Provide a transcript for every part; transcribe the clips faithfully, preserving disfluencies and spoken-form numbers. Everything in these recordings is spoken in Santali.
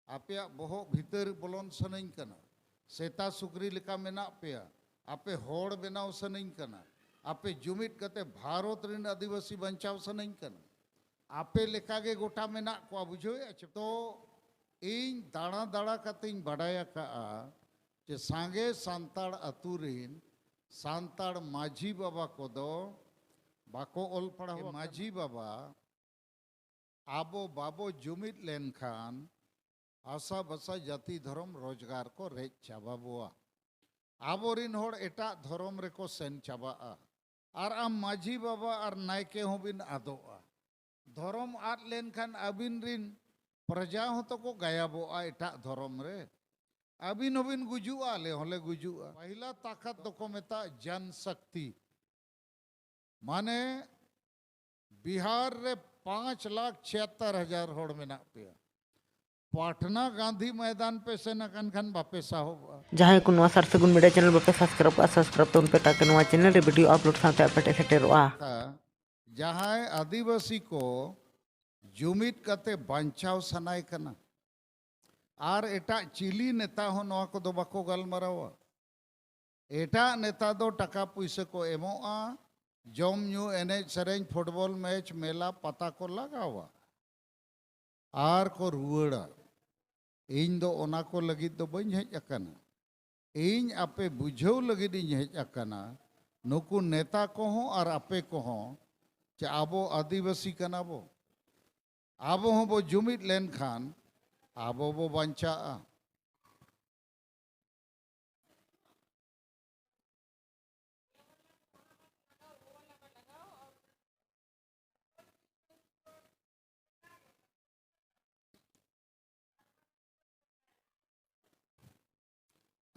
ᱟᱯᱮᱭᱟᱜ ᱵᱚᱦᱚᱜ ᱵᱷᱤᱛᱟᱹᱨ ᱵᱚᱞᱚᱱ ᱥᱟᱱᱟᱧ ᱠᱟᱱᱟ᱾ ᱥᱮᱛᱟ ᱥᱩᱠᱨᱤ ᱞᱮᱠᱟ ᱢᱮᱱᱟᱜ ᱯᱮᱭᱟ᱾ ᱟᱯᱮ ᱦᱚᱲ ᱵᱮᱱᱟᱣ ᱥᱟᱱᱟᱧ ᱠᱟᱱᱟ᱾ ᱟᱯᱮ ᱡᱩᱢᱤᱫ ᱠᱟᱛᱮ ᱵᱷᱟᱨᱚᱛ ᱨᱮᱱ ᱟᱹᱫᱤᱵᱟᱹᱥᱤ ᱵᱟᱧᱪᱟᱣ ᱥᱟᱱᱟᱧ ᱠᱟᱱᱟ᱾ ᱟᱯᱮ ᱞᱮᱠᱟᱜᱮ ᱜᱚᱴᱟ ᱢᱮᱱᱟᱜ ᱠᱚᱣᱟ, ᱵᱩᱡᱷᱟᱹᱣᱮᱫᱼᱟ ᱪᱮ? ᱛᱚ ᱤᱧ ᱫᱟᱬᱟ ᱫᱟᱬᱟ ᱠᱟᱛᱮᱧ ᱵᱟᱰᱟᱭ ᱟᱠᱟᱜᱼᱟ ᱡᱮ ᱥᱟᱸᱜᱮ ᱥᱟᱱᱛᱟᱲ ᱟᱹᱛᱩ ᱨᱤᱱ ᱥᱟᱱᱛᱟᱲ ᱢᱟᱹᱡᱷᱤ ᱵᱟᱵᱟ ᱠᱚᱫᱚ ᱵᱟᱠᱚ ᱚᱞ ᱯᱟᱲᱦᱟᱣ ᱟᱠᱟᱱᱟ᱾ ᱢᱟᱹᱡᱷᱤ ᱵᱟᱵᱟ, ᱟᱵᱚ ᱵᱟᱵᱚ ᱡᱩᱢᱤᱫ ᱞᱮᱱᱠᱷᱟᱱ ᱟᱥᱟ ᱵᱷᱟᱥᱟ ᱡᱟᱹᱛᱤ ᱫᱷᱚᱨᱚᱢ ᱨᱳᱡᱽᱜᱟᱨ ᱠᱚ ᱨᱮᱡ ᱪᱟᱵᱟ ᱵᱚᱣᱟ᱾ ᱟᱵᱚᱨᱤᱱ ᱦᱚᱲ ᱮᱴᱟᱜ ᱫᱷᱚᱨᱚᱢ ᱨᱮᱠᱚ ᱥᱮᱱ ᱪᱟᱵᱟᱜᱼᱟ᱾ ᱟᱨ ᱟᱢ ᱢᱟᱹᱡᱷᱤ ᱵᱟᱵᱟ ᱟᱨ ᱱᱟᱭᱠᱮ ᱦᱚᱸᱵᱤᱱ ᱟᱫᱚᱜᱼᱟ᱾ ᱫᱷᱚᱨᱚᱢ ᱟᱫ ᱞᱮᱱᱠᱷᱟᱱ ᱟᱹᱵᱤᱱ ᱨᱤᱱ ᱯᱨᱚᱡᱟ ᱦᱚᱸᱛᱚ ᱠᱚ ᱜᱟᱭᱟᱵᱚᱜᱼᱟ ᱮᱴᱟᱜ ᱫᱷᱚᱨᱚᱢ ᱨᱮ᱾ ᱟᱹᱵᱤᱱ ᱦᱚᱸᱵᱤᱱ ᱜᱩᱡᱩᱜᱼᱟ, ᱟᱞᱮ ᱦᱚᱸᱞᱮ ᱜᱩᱡᱩᱜᱼᱟ᱾ ᱯᱟᱹᱦᱤᱞᱟ ᱛᱟᱠᱟᱛ ᱫᱚᱠᱚ ᱢᱮᱛᱟᱜᱼᱟ ᱡᱚᱱ ᱥᱚᱠᱛᱤ᱾ ᱢᱟᱱᱮ ᱵᱤᱦᱟᱨ ᱨᱮ ᱯᱟᱸᱪ ᱞᱟᱠᱷ ᱪᱷᱤᱭᱟᱛᱛᱚᱨ ᱦᱟᱡᱟᱨ ᱦᱚᱲ ᱢᱮᱱᱟᱜ ᱯᱮᱭᱟ᱾ ᱯᱟᱴᱱᱟ ᱜᱟᱱᱫᱷᱤ ᱢᱚᱭᱫᱟᱱ ᱯᱮ ᱥᱮᱱ ᱟᱠᱟᱱ ᱠᱷᱟᱱ ᱵᱟᱯᱮ ᱥᱟᱦᱚᱵᱚᱜᱼᱟ᱾ ᱡᱟᱦᱟᱸᱭ ᱠᱚ ᱱᱚᱣᱟ ᱥᱟᱨ ᱥᱟᱹᱜᱩᱱ ᱢᱤᱰᱤᱭᱟ ᱪᱮᱱᱮᱞ ᱵᱟᱯᱮ ᱥᱟᱵᱥᱠᱨᱟᱭᱤᱵ ᱠᱟᱜᱼᱟ, ᱥᱟᱵᱥᱠᱨᱟᱭᱤᱵ ᱛᱟᱵᱚᱱ ᱯᱮ, ᱛᱟᱠᱤ ᱱᱚᱣᱟ ᱪᱮᱱᱮᱞ ᱨᱮ ᱵᱷᱤᱰᱤᱭᱳ ᱟᱯᱞᱳᱰ ᱥᱟᱶᱛᱮ ᱟᱯᱮ ᱴᱷᱮᱱ ᱥᱮᱴᱮᱨᱚᱜᱼᱟ᱾ ᱡᱟᱦᱟᱸᱭ ᱟᱹᱫᱤᱵᱟᱹᱥᱤ ᱠᱚ ᱡᱩᱢᱤᱫ ᱠᱟᱛᱮ ᱵᱟᱧᱪᱟᱣ ᱥᱟᱱᱟᱭ ᱠᱟᱱᱟ, ᱟᱨ ᱮᱴᱟᱜ ᱪᱤᱞᱤ ᱱᱮᱛᱟ ᱦᱚᱸ ᱱᱚᱣᱟ ᱠᱚᱫᱚ ᱵᱟᱠᱚ ᱜᱟᱞᱢᱟᱨᱟᱣᱟ᱾ ᱮᱴᱟᱜ ᱱᱮᱛᱟ ᱫᱚ ᱴᱟᱠᱟ ᱯᱩᱭᱥᱟᱹ ᱠᱚ ᱮᱢᱚᱜᱼᱟ, ᱡᱚᱢ ᱧᱩ, ᱮᱱᱮᱡ ᱥᱮᱨᱮᱧ, ᱯᱷᱩᱴᱵᱚᱞ ᱢᱮᱪ, ᱢᱮᱞᱟ ᱯᱟᱛᱟ ᱠᱚ ᱞᱟᱜᱟᱣᱟ ᱟᱨ ᱠᱚ ᱨᱩᱣᱟᱹᱲᱟ᱾ ᱤᱧ ᱫᱚ ᱚᱱᱟ ᱠᱚ ᱞᱟᱹᱜᱤᱫ ᱫᱚ ᱵᱟᱹᱧ ᱦᱮᱡ ᱟᱠᱟᱱᱟ᱾ ᱤᱧ ᱟᱯᱮ ᱵᱩᱡᱷᱟᱹᱣ ᱞᱟᱹᱜᱤᱫ ᱤᱧ ᱦᱮᱡ ᱟᱠᱟᱱᱟ, ᱱᱩᱠᱩ ᱱᱮᱛᱟ ᱠᱚᱦᱚᱸ ᱟᱨ ᱟᱯᱮ ᱠᱚᱦᱚᱸ, ᱡᱮ ᱟᱵᱚ ᱟᱹᱫᱤᱵᱟᱹᱥᱤ ᱠᱟᱱᱟ ᱵᱚ᱾ ᱟᱵᱚ ᱦᱚᱸᱵᱚ ᱡᱩᱢᱤᱫ ᱞᱮᱱᱠᱷᱟᱱ ᱟᱵᱚ ᱵᱚ ᱵᱟᱧᱪᱟᱜᱼᱟ᱾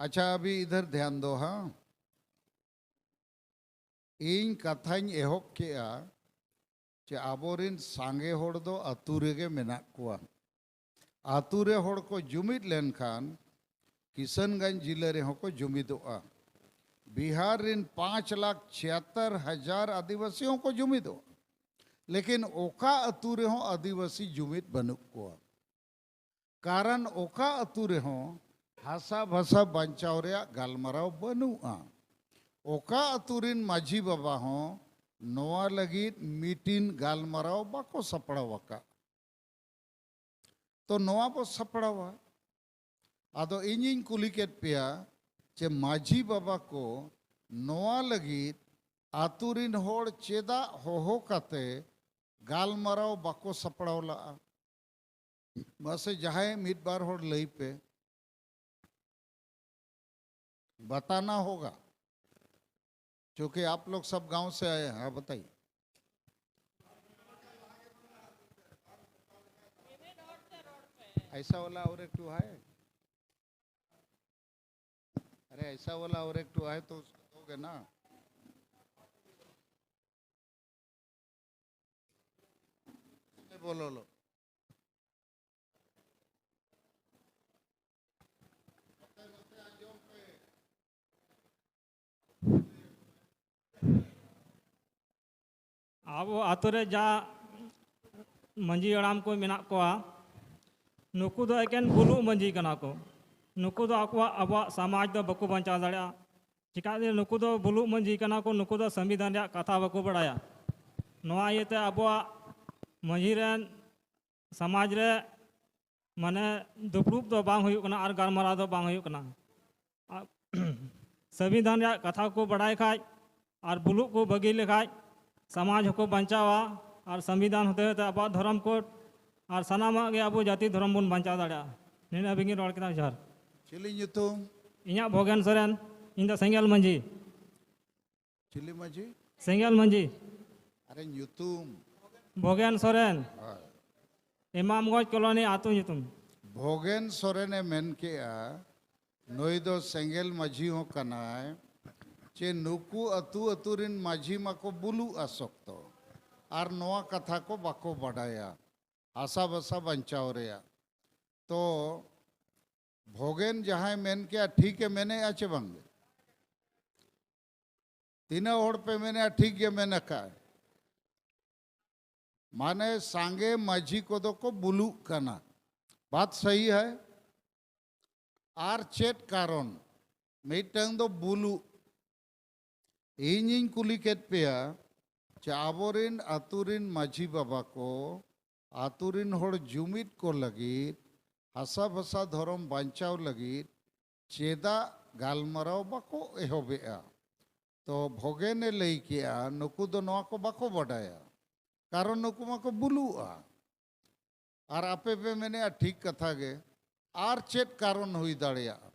ᱟᱪᱪᱷᱟ, ᱟᱵᱤ ᱤᱫᱷᱟᱨ ᱫᱷᱭᱟᱱ ᱫᱚ, ᱦᱟᱸ᱾ ᱤᱧ ᱠᱟᱛᱷᱟᱧ ᱮᱦᱚᱵ ᱠᱮᱜᱼᱟ ᱡᱮ ᱟᱵᱚᱨᱤᱱ ᱥᱟᱸᱜᱮ ᱦᱚᱲ ᱫᱚ ᱟᱹᱛᱩ ᱨᱮᱜᱮ ᱢᱮᱱᱟᱜ ᱠᱚᱣᱟ᱾ ᱟᱹᱛᱩ ᱨᱮ ᱦᱚᱲ ᱠᱚ ᱡᱩᱢᱤᱫ ᱞᱮᱱᱠᱷᱟᱱ ᱠᱤᱥᱟᱱᱜᱚᱸᱡᱽ ᱡᱤᱞᱟᱹ ᱨᱮᱦᱚᱸ ᱠᱚ ᱡᱩᱢᱤᱫᱚᱜᱼᱟ᱾ ᱵᱤᱦᱟᱨ ᱨᱤᱱ ᱯᱟᱸᱪ ᱞᱟᱠᱷ ᱪᱷᱤᱭᱟᱛᱛᱚᱨ ᱦᱟᱡᱟᱨ ᱟᱹᱫᱤᱵᱟᱹᱥᱤ ᱦᱚᱸᱠᱚ ᱡᱩᱢᱤᱫᱚᱜᱼᱟ᱾ ᱞᱮᱠᱤᱱ ᱚᱠᱟ ᱟᱹᱛᱩ ᱨᱮᱦᱚᱸ ᱟᱹᱫᱤᱵᱟᱹᱥᱤ ᱡᱩᱢᱤᱫ ᱵᱟᱹᱱᱩᱜ ᱠᱚᱣᱟ᱾ ᱠᱟᱨᱚᱱ ᱚᱠᱟ ᱟᱹᱛᱩ ᱨᱮᱦᱚᱸ ᱦᱟᱥᱟ ᱵᱷᱟᱥᱟ ᱵᱟᱧᱪᱟᱣ ᱨᱮᱭᱟᱜ ᱜᱟᱞᱢᱟᱨᱟᱣ ᱵᱟᱹᱱᱩᱜᱼᱟ᱾ ᱚᱠᱟ ᱟᱹᱛᱩ ᱨᱤᱱ ᱢᱟᱹᱡᱷᱤ ᱵᱟᱵᱟ ᱦᱚᱸ ᱱᱚᱣᱟ ᱞᱟᱹᱜᱤᱫ ᱢᱤᱴᱤᱝ ᱜᱟᱞᱢᱟᱨᱟᱣ ᱵᱟᱠᱚ ᱥᱟᱯᱲᱟᱣ ᱟᱠᱟᱫ᱾ ᱛᱚ ᱱᱚᱣᱟ ᱵᱚ ᱥᱟᱯᱲᱟᱣᱟ᱾ ᱟᱫᱚ ᱤᱧᱤᱧ ᱠᱩᱞᱤ ᱠᱮᱫ ᱯᱮᱭᱟ ᱡᱮ ᱢᱟᱹᱡᱷᱤ ᱵᱟᱵᱟ ᱠᱚ ᱱᱚᱣᱟ ᱞᱟᱹᱜᱤᱫ ᱟᱹᱛᱩ ᱨᱤᱱ ᱦᱚᱲ ᱪᱮᱫᱟᱜ ᱦᱚᱦᱚ ᱠᱟᱛᱮ ᱜᱟᱞᱢᱟᱨᱟᱣ ᱵᱟᱠᱚ ᱥᱟᱯᱲᱟᱣ ᱞᱟᱜᱼᱟ? ᱢᱟᱥᱮ ᱡᱟᱦᱟᱸᱭ ᱢᱤᱫ ᱵᱟᱨ ᱦᱚᱲ ᱞᱟᱹᱭ ᱯᱮ᱾ बताना होगा, क्योंकि आप लोग सब गांव से आए हैं। हाँ, बताइए। ऐसा वाला और एक ठो है। अरे, ऐसा वाला और एक ठो है तो उसको दोगे ना। बोलो लो। ᱟᱵᱚ ᱟᱛᱳ ᱨᱮ ᱡᱟ ᱢᱟᱹᱡᱷᱤ ᱦᱟᱲᱟᱢ ᱠᱚ ᱢᱮᱱᱟᱜ ᱠᱚᱣᱟ, ᱱᱩᱠᱩ ᱫᱚ ᱮᱠᱮᱱ ᱵᱩᱞᱩᱜ ᱢᱟᱹᱡᱷᱤ ᱠᱟᱱᱟ ᱠᱚ᱾ ᱱᱩᱠᱩ ᱫᱚ ᱟᱠᱚᱣᱟᱜ, ᱟᱵᱚᱣᱟᱜ ᱥᱚᱢᱟᱡᱽ ᱫᱚ ᱵᱟᱠᱚ ᱵᱟᱧᱪᱟᱣ ᱫᱟᱲᱮᱭᱟᱜᱼᱟ᱾ ᱪᱮᱫᱟᱜ ᱡᱮ ᱱᱩᱠᱩ ᱫᱚ ᱵᱩᱞᱩᱜ ᱢᱟᱹᱡᱷᱤ ᱠᱟᱱᱟ ᱠᱚ, ᱱᱩᱠᱩ ᱫᱚ ᱥᱚᱝᱵᱤᱫᱷᱟᱱ ᱨᱮᱭᱟᱜ ᱠᱟᱛᱷᱟ ᱵᱟᱠᱚ ᱵᱟᱲᱟᱭᱟ᱾ ᱱᱚᱣᱟ ᱤᱭᱟᱹᱛᱮ ᱟᱵᱚᱣᱟᱜ ᱢᱟᱹᱡᱷᱤ ᱨᱮᱱ ᱥᱚᱢᱟᱡᱽ ᱨᱮ ᱢᱟᱱᱮ ᱫᱩᱯᱲᱩᱵ ᱫᱚ ᱵᱟᱝ ᱦᱩᱭᱩᱜ ᱠᱟᱱᱟ ᱟᱨ ᱜᱟᱞᱢᱟᱨᱟᱣ ᱫᱚ ᱵᱟᱝ ᱦᱩᱭᱩᱜ ᱠᱟᱱᱟ᱾ ᱟᱨ ᱥᱚᱝᱵᱤᱫᱷᱟᱱ ᱨᱮᱭᱟᱜ ᱠᱟᱛᱷᱟ ᱠᱚ ᱵᱟᱲᱟᱭ ᱠᱷᱟᱡ ᱟᱨ ᱵᱩᱞᱩᱜ ᱠᱚ ᱵᱟᱹᱜᱤ ᱞᱮᱠᱷᱟᱡ ᱥᱚᱢᱟᱡᱽ ᱦᱚᱸᱠᱚ ᱵᱟᱧᱪᱟᱣᱟ ᱟᱨ ᱥᱚᱝᱵᱤᱫᱷᱟᱱ ᱦᱚᱛᱮ ᱦᱚᱛᱮ ᱟᱵᱚᱣᱟᱜ ᱫᱷᱚᱨᱚᱢ ᱠᱳᱰ ᱟᱨ ᱥᱟᱱᱟᱢᱟᱜ ᱜᱮ ᱟᱵᱚ ᱡᱟᱹᱛᱤ ᱫᱷᱚᱨᱚᱢ ᱵᱚᱱ ᱵᱟᱧᱪᱟᱣ ᱫᱟᱲᱮᱭᱟᱜᱼᱟ᱾ ᱱᱤᱱᱟᱹᱜ ᱦᱟᱹᱵᱤᱡ ᱜᱤᱧ ᱨᱚᱲ ᱠᱮᱫᱟ᱾ ᱡᱚᱦᱟᱨ᱾ ᱪᱤᱞᱤ ᱧᱩᱛᱩᱢ? ᱤᱧᱟᱹᱜ ᱵᱷᱚᱜᱮᱱ ᱥᱚᱨᱮᱱ, ᱤᱧ ᱫᱚ ᱥᱮᱸᱜᱮᱞ ᱢᱟᱹᱡᱷᱤ᱾ ᱪᱤᱞᱤ ᱢᱟᱹᱡᱷᱤ? ᱥᱮᱸᱜᱮᱞ ᱢᱟᱹᱡᱷᱤ᱾ ᱟᱨᱮ ᱧᱩᱛᱩᱢ? ᱵᱷᱚᱜᱮᱱ ᱥᱚᱨᱮᱱ᱾ ᱦᱳᱭ᱾ ᱤᱢᱟᱢᱜᱚᱸᱡᱽ ᱠᱚᱞᱚᱱᱤ ᱟᱹᱛᱩ ᱧᱩᱛᱩᱢ᱾ ᱵᱷᱚᱜᱮᱱ ᱥᱚᱨᱮᱱᱮ ᱢᱮᱱ ᱠᱮᱜᱼᱟ, ᱱᱩᱭ ᱫᱚ ᱥᱮᱸᱜᱮᱞ ᱢᱟᱹᱡᱷᱤ ᱦᱚᱸ ᱠᱟᱱᱟᱭ, ᱪᱮ ᱱᱩᱠᱩ ᱟᱹᱛᱩ ᱟᱹᱛᱩ ᱨᱤᱱ ᱢᱟᱹᱡᱷᱤ ᱢᱟᱠᱚ ᱵᱩᱞᱩᱜᱼᱟ ᱥᱚᱠᱛᱚ, ᱟᱨ ᱱᱚᱣᱟ ᱠᱟᱛᱷᱟ ᱠᱚ ᱵᱟᱠᱚ ᱵᱟᱰᱟᱭᱟ ᱦᱟᱥᱟ ᱵᱷᱟᱥᱟ ᱵᱟᱧᱪᱟᱣ ᱨᱮᱭᱟᱜ᱾ ᱛᱚ ᱵᱷᱚᱜᱮᱱ ᱡᱟᱦᱟᱸᱭ ᱢᱮᱱ ᱠᱮᱜᱼᱟ, ᱴᱷᱤᱠᱮ ᱢᱮᱱᱮᱜᱼᱟ ᱪᱮ ᱵᱟᱝᱜᱮ? ᱛᱤᱱᱟᱹᱜ ᱦᱚᱲ ᱯᱮ ᱢᱮᱱᱮᱜᱼᱟ ᱴᱷᱤᱠ ᱜᱮ ᱢᱮᱱ ᱟᱠᱟᱫ? ᱢᱟᱱᱮ ᱥᱟᱸᱜᱮ ᱢᱟᱹᱡᱷᱤ ᱠᱚᱫᱚ ᱠᱚ ᱵᱩᱞᱩᱜ ᱠᱟᱱᱟ᱾ ᱵᱟᱛ ᱥᱟᱦᱤ ᱦᱟᱭ᱾ ᱟᱨ ᱪᱮᱫ ᱠᱟᱨᱚᱱ? ᱢᱤᱫᱴᱟᱝ ᱫᱚ ᱵᱩᱞᱩᱜ᱾ ᱤᱧᱤᱧ ᱠᱩᱞᱤ ᱠᱮᱫ ᱯᱮᱭᱟ ᱡᱮ ᱟᱵᱚᱨᱤᱱ ᱟᱛᱩ ᱨᱤᱱ ᱢᱟᱹᱡᱷᱤ ᱵᱟᱵᱟ ᱠᱚ ᱟᱛᱩ ᱨᱤᱱ ᱦᱚᱲ ᱡᱩᱢᱤᱫ ᱠᱚ ᱞᱟᱹᱜᱤᱫ, ᱦᱟᱥᱟ ᱵᱷᱟᱥᱟ ᱫᱷᱚᱨᱚᱢ ᱵᱟᱧᱪᱟᱣ ᱞᱟᱹᱜᱤᱫ ᱪᱮᱫᱟᱜ ᱜᱟᱞᱢᱟᱨᱟᱣ ᱵᱟᱠᱚ ᱮᱦᱚᱵᱮᱜᱼᱟ? ᱛᱚ ᱵᱷᱚᱜᱮᱱᱮ ᱞᱟᱹᱭ ᱠᱮᱜᱼᱟ, ᱱᱩᱠᱩ ᱫᱚ ᱱᱚᱣᱟ ᱠᱚ ᱵᱟᱠᱚ ᱵᱟᱰᱟᱭᱟ, ᱠᱟᱨᱚᱱ ᱱᱩᱠᱩ ᱢᱟᱠᱚ ᱵᱩᱞᱩᱜᱼᱟ᱾ ᱟᱨ ᱟᱯᱮ ᱯᱮ ᱢᱮᱱᱮᱜᱼᱟ ᱴᱷᱤᱠ ᱠᱟᱛᱷᱟ ᱜᱮ, ᱟᱨ ᱪᱮᱫ ᱠᱟᱨᱚᱱ ᱦᱩᱭ ᱫᱟᱲᱮᱭᱟᱜᱼᱟ?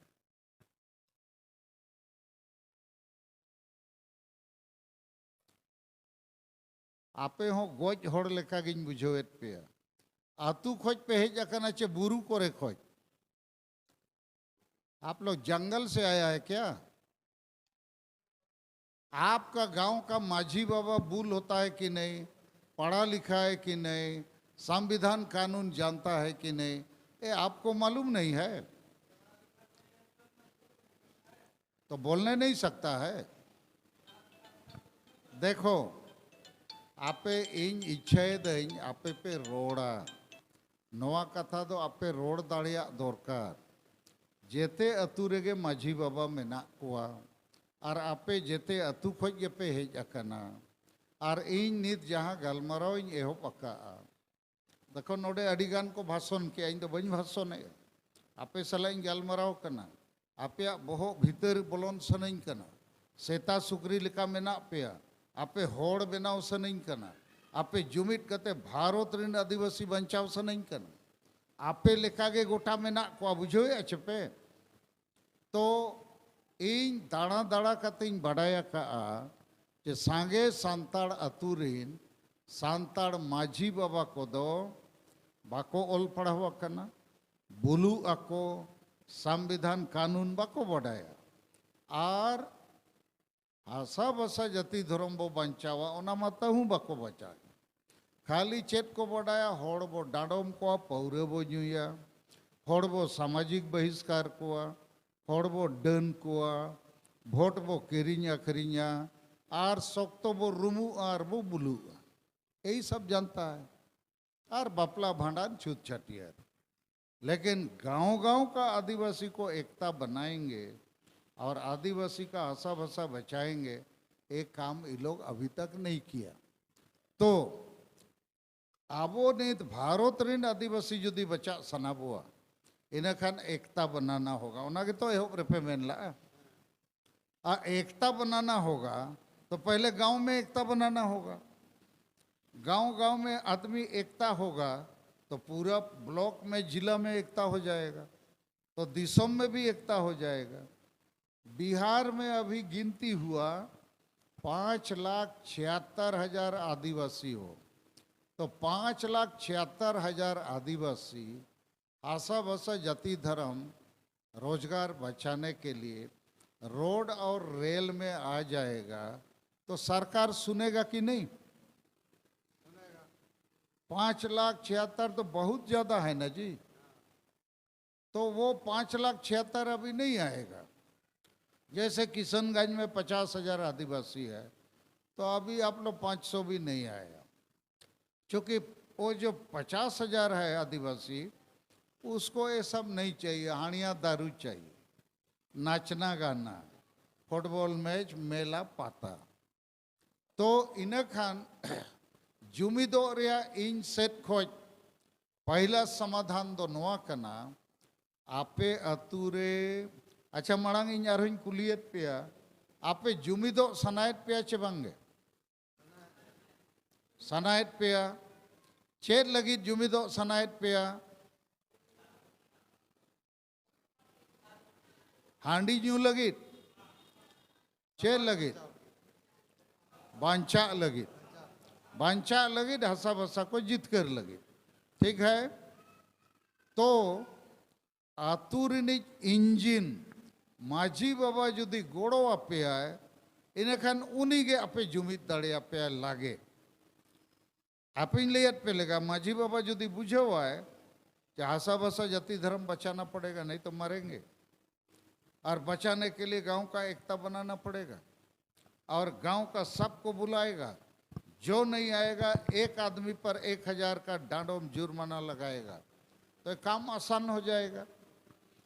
ᱟᱯᱮ ᱦᱚᱸ ᱜᱚᱡ ᱦᱚᱲ ᱞᱮᱠᱟ ᱜᱤᱧ ᱵᱩᱡᱷᱟᱹᱣᱮᱫ ᱯᱮᱭᱟ᱾ ᱟᱹᱛᱩ ᱠᱷᱚᱡ ᱯᱮ ᱦᱮᱡ ᱟᱠᱟᱱᱟ ᱪᱮ ᱵᱩᱨᱩ ᱠᱚᱨᱮ ᱠᱷᱚᱡ? आप लोग जंगल से आया है क्या? आपका गांव का माझी बाबा बुल होता है कि नहीं, पढ़ा लिखा है कि नहीं, संविधान कानून जानता है कि नहीं, ये आपको मालूम नहीं है? तो बोलने नहीं सकता है। देखो, ᱟᱯᱮ, ᱤᱧ ᱤᱪᱪᱷᱟᱹᱭᱮᱫᱟᱹᱧ ᱟᱯᱮ ᱯᱮ ᱨᱚᱲᱟ᱾ ᱱᱚᱣᱟ ᱠᱟᱛᱷᱟ ᱫᱚ ᱟᱯᱮ ᱨᱚᱲ ᱫᱟᱲᱮᱭᱟᱜ ᱫᱚᱨᱠᱟᱨ᱾ ᱡᱮᱛᱮ ᱟᱹᱛᱩ ᱨᱮᱜᱮ ᱢᱟᱹᱡᱷᱤ ᱵᱟᱵᱟ ᱢᱮᱱᱟᱜ ᱠᱚᱣᱟ, ᱟᱨ ᱟᱯᱮ ᱡᱮᱛᱮ ᱟᱹᱛᱩ ᱠᱷᱚᱡ ᱜᱮᱯᱮ ᱦᱮᱡ ᱟᱠᱟᱱᱟ᱾ ᱟᱨ ᱤᱧ ᱱᱤᱛ ᱡᱟᱦᱟᱸ ᱜᱟᱞᱢᱟᱨᱟᱣ ᱤᱧ ᱮᱦᱚᱵ ᱟᱠᱟᱜᱼᱟ, ᱫᱮᱠᱷᱚ, ᱱᱚᱰᱮ ᱟᱹᱰᱤ ᱜᱟᱱ ᱠᱚ ᱵᱷᱟᱥᱚᱱ ᱠᱮᱜᱼᱟ, ᱤᱧ ᱫᱚ ᱵᱟᱹᱧ ᱵᱷᱟᱥᱚᱱᱮᱜᱼᱟ᱾ ᱟᱯᱮ ᱥᱟᱞᱟᱜ ᱤᱧ ᱜᱟᱞᱢᱟᱨᱟᱣ ᱠᱟᱱᱟ, ᱟᱯᱮᱭᱟᱜ ᱵᱚᱦᱚᱜ ᱵᱷᱤᱛᱟᱹᱨ ᱵᱚᱞᱚᱱ ᱥᱟᱱᱟᱧ ᱠᱟᱱᱟ᱾ ᱥᱮᱛᱟ ᱥᱩᱠᱨᱤ ᱞᱮᱠᱟ ᱢᱮᱱᱟᱜ ᱯᱮᱭᱟ, ᱟᱯᱮ ᱦᱚᱲ ᱵᱮᱱᱟᱣ ᱥᱟᱱᱟᱧ ᱠᱟᱱᱟ, ᱟᱯᱮ ᱡᱩᱢᱤᱫ ᱠᱟᱛᱮ ᱵᱷᱟᱨᱚᱛ ᱨᱮᱱ ᱟᱹᱫᱤᱵᱟᱹᱥᱤ ᱵᱟᱧᱪᱟᱣ ᱥᱟᱱᱟᱧ ᱠᱟᱱᱟ᱾ ᱟᱯᱮ ᱞᱮᱠᱟ ᱜᱮ ᱜᱚᱴᱟ ᱢᱮᱱᱟᱜ ᱠᱚᱣᱟ, ᱵᱩᱡᱷᱟᱹᱣᱮᱜᱼᱟ ᱪᱮ ᱯᱮ? ᱛᱚ ᱤᱧ ᱫᱟᱬᱟ ᱫᱟᱬᱟ ᱠᱟᱛᱮᱧ ᱵᱟᱰᱟᱭ ᱟᱠᱟᱜᱼᱟ ᱡᱮ ᱥᱟᱸᱜᱮ ᱥᱟᱱᱛᱟᱲ ᱟᱹᱛᱩ ᱨᱤᱱ ᱥᱟᱱᱛᱟᱲ ᱢᱟᱹᱡᱷᱤ ᱵᱟᱵᱟ ᱠᱚᱫᱚ ᱵᱟᱠᱚ ᱚᱞ ᱯᱟᱲᱦᱟᱣ ᱟᱠᱟᱱᱟ, ᱵᱩᱞᱩᱜ ᱟᱠᱚ, ᱥᱚᱝᱵᱤᱫᱷᱟᱱ ᱠᱟᱹᱱᱩᱱ ᱵᱟᱠᱚ ᱵᱟᱰᱟᱭᱟ᱾ ᱟᱨ ᱦᱟᱥᱟ ᱵᱷᱟᱥᱟ ᱡᱟᱹᱛᱤ ᱫᱷᱚᱨᱚᱢ ᱵᱚ ᱵᱟᱧᱪᱟᱣᱟ, ᱚᱱᱟ ᱢᱟ ᱛᱟᱹᱦᱩ ᱵᱟᱠᱚ ᱵᱟᱧᱪᱟᱣᱟ᱾ ᱠᱷᱟᱹᱞᱤ ᱪᱮᱫ ᱠᱚ ᱵᱟᱰᱟᱭᱟ? ᱦᱚᱲ ᱵᱚ ᱰᱟᱸᱰᱚᱢ ᱠᱚᱣᱟ, ᱯᱟᱹᱣᱨᱟᱹ ᱵᱚ ᱧᱩᱭᱟ, ᱦᱚᱲ ᱵᱚ ᱥᱟᱢᱟᱡᱤᱠ ᱵᱟᱦᱤᱥᱠᱟᱨ ᱠᱚᱣᱟ, ᱦᱚᱲ ᱵᱚ ᱰᱟᱹᱱ ᱠᱚᱣᱟ, ᱵᱷᱳᱴ ᱵᱚ ᱠᱤᱨᱤᱧ ᱟᱹᱠᱷᱨᱤᱧᱟ, ᱟᱨ ᱥᱚᱠᱛᱚ ᱵᱚ ᱨᱩᱢᱩᱜᱼᱟ ᱟᱨ ᱵᱚ ᱵᱩᱞᱩᱜᱼᱟ᱾ ᱮᱭ ᱥᱚᱵ ᱡᱟᱱᱛᱟ ᱦᱟᱭ᱾ ᱟᱨ ᱵᱟᱯᱞᱟ ᱵᱷᱟᱸᱰᱟᱱ ᱪᱷᱩᱛ ᱪᱷᱟᱹᱴᱭᱟᱹᱨ᱾ लेकिन गांव-गांव का आदिवासी को एकता बनाएंगे और आदिवासी का आशा भाषा बचाएंगे, ये काम ये लोग अभी तक नहीं किया। तो ᱟᱵᱚ ᱱᱤᱛ ᱵᱷᱟᱨᱚᱛ ᱨᱮᱱ ᱟᱹᱫᱤᱵᱟᱹᱥᱤ ᱡᱩᱫᱤ ᱵᱟᱧᱪᱟᱜ ᱥᱟᱱᱟ ᱵᱚᱣᱟ, ᱤᱱᱟᱹᱠᱷᱟᱱ ᱮᱠᱛᱟ ᱵᱮᱱᱟᱣ ᱦᱳᱜᱟ᱾ ᱚᱱᱟ ᱜᱮᱛᱚ ᱮᱦᱚᱵ ᱨᱮᱯᱮ ᱢᱮᱱ ᱞᱟᱜᱼᱟ᱾ ᱟᱨ ᱮᱠᱛᱟ ᱵᱮᱱᱟᱣ ᱦᱳᱜᱟ, ᱛᱚ ᱯᱮᱦᱞᱮ ᱜᱟᱶ ᱢᱮ ᱮᱠᱛᱟ ᱵᱮᱱᱟᱣ ᱦᱳᱜᱟ᱾ ᱜᱟᱶ ᱜᱟᱶ ᱢᱮ ᱟᱫᱢᱤ ᱮᱠᱛᱟ ᱦᱳᱜᱟ, ᱛᱚ ᱯᱩᱨᱟ ᱵᱞᱚᱠ ᱢᱮ, ᱡᱤᱞᱟ ᱢᱮ ᱮᱠᱛᱟ ᱦᱳ ᱡᱟᱭᱮᱜᱟ, ᱛᱚ ᱫᱤᱥᱚᱢ ᱢᱮ ᱵᱷᱤ ᱮᱠᱛᱟ ᱦᱳ ᱡᱟᱭᱮᱜᱟ᱾ बिहार में अभी गिनती हुआ, पाँच लाख छिहत्तर हजार आदिवासी हो, तो पाँच लाख छिहत्तर हजार आदिवासी आशा भाषा जाति धर्म रोजगार बचाने के लिए रोड और रेल में आ जाएगा, तो सरकार सुनेगा कि नहीं? पाँच लाख छिहत्तर तो बहुत ज़्यादा है ना जी। तो वो पाँच लाख छिहत्तर अभी नहीं आएगा। जैसे किशनगंज में पचास हजार आदिवासी है, तो अभी आप लोग पाँच सौ भी नहीं आएगा, क्योंकि वो जो पचास हजार है आदिवासी, उसको ये सब नहीं चाहिए। हांडिया दारू चाहिए, नाचना गाना, फुटबॉल मैच, मेला पाता। ᱛᱚ ᱤᱱᱟᱹ ᱠᱷᱟᱱ ᱡᱩᱢᱤᱫᱚᱜ ᱨᱮᱭᱟᱜ ᱤᱧ ᱥᱮᱫ ᱠᱷᱚᱱ ᱯᱟᱹᱦᱤᱞᱟ ᱥᱚᱢᱟᱫᱷᱟᱱ ᱫᱚ ᱱᱚᱣᱟ ᱠᱟᱱᱟ, ᱟᱯᱮ ᱟᱹᱛᱩ ᱨᱮ, ᱟᱪᱪᱷᱟ, ᱢᱟᱲᱟᱝ ᱤᱧ ᱟᱨᱦᱚᱸᱧ ᱠᱩᱞᱤᱭᱮᱫ ᱯᱮᱭᱟ, ᱟᱯᱮ ᱡᱩᱢᱤᱫᱚᱜ ᱥᱟᱱᱟᱭᱮᱫ ᱯᱮᱭᱟ ᱪᱮ ᱵᱟᱝᱜᱮ? ᱥᱟᱱᱟᱭᱮᱫ ᱯᱮᱭᱟ᱾ ᱪᱮᱫ ᱞᱟᱹᱜᱤᱫ ᱡᱩᱢᱤᱫᱚᱜ ᱥᱟᱱᱟᱭᱮᱫ ᱯᱮᱭᱟ? ᱦᱟᱺᱰᱤ ᱧᱩ ᱞᱟᱹᱜᱤᱫ? ᱪᱮᱫ ᱞᱟᱹᱜᱤᱫ? ᱵᱟᱧᱪᱟᱜ ᱞᱟᱹᱜᱤᱫ᱾ ᱵᱟᱧᱪᱟᱜ ᱞᱟᱹᱜᱤᱫ, ᱦᱟᱥᱟ ᱵᱷᱟᱥᱟ ᱠᱚ ᱡᱤᱛᱠᱟᱹᱨ ᱞᱟᱹᱜᱤᱫ᱾ ᱴᱷᱤᱠ ᱦᱮ? ᱛᱚ ᱟᱛᱳ ᱨᱤᱱᱤᱡ ᱤᱧᱡᱤᱱ ᱢᱟᱹᱡᱷᱤ ᱵᱟᱵᱟ ᱡᱩᱫᱤ ᱜᱚᱲᱚ ᱟᱯᱮᱭᱟᱭ, ᱤᱱᱟᱹᱠᱷᱟᱱ ᱩᱱᱤᱜᱮ ᱟᱯᱮ ᱡᱩᱢᱤᱫ ᱫᱟᱲᱮᱭᱟᱯᱮᱭᱟᱭ ᱞᱟᱜᱮ᱾ ᱟᱯᱮᱧ ᱞᱟᱹᱭᱟᱫ ᱯᱮ ᱞᱮᱠᱟ, ᱢᱟᱹᱡᱷᱤ ᱵᱟᱵᱟ ᱡᱩᱫᱤ ᱵᱩᱡᱷᱟᱹᱣᱟᱭ ᱡᱮ ᱦᱟᱥᱟ ᱵᱷᱟᱥᱟ ᱡᱟᱹᱛᱤ ᱫᱷᱚᱨᱚᱢ ᱵᱟᱪᱟᱱᱟ ᱯᱚᱲᱮᱜᱟ, ᱱᱟᱦᱤ ᱛᱚ ᱢᱟᱨᱮᱝᱜᱮ, ᱟᱨ ᱵᱟᱪᱟᱱᱮ ᱠᱮ ᱞᱤᱭᱮ ᱜᱟᱶ ᱠᱟ ᱮᱠᱛᱟ ᱵᱟᱱᱟᱱᱟ ᱯᱚᱲᱮᱜᱟ, ᱟᱨ ᱜᱟᱶ ᱠᱟ ᱥᱟᱵ ᱠᱚ ᱵᱩᱞᱟᱭᱮᱜᱟ, ᱡᱳ ᱱᱟᱦᱤ ᱟᱭᱮᱜᱟ ᱮᱠ ᱟᱫᱢᱤ ᱯᱟᱨ ᱮᱠ ᱦᱟᱡᱟᱨ ᱠᱟ ᱰᱟᱸᱰᱚᱢ ᱡᱩᱨᱢᱟᱱᱟ ᱞᱟᱜᱟᱭᱮᱜᱟ᱾ तो काम आसान हो जाएगा।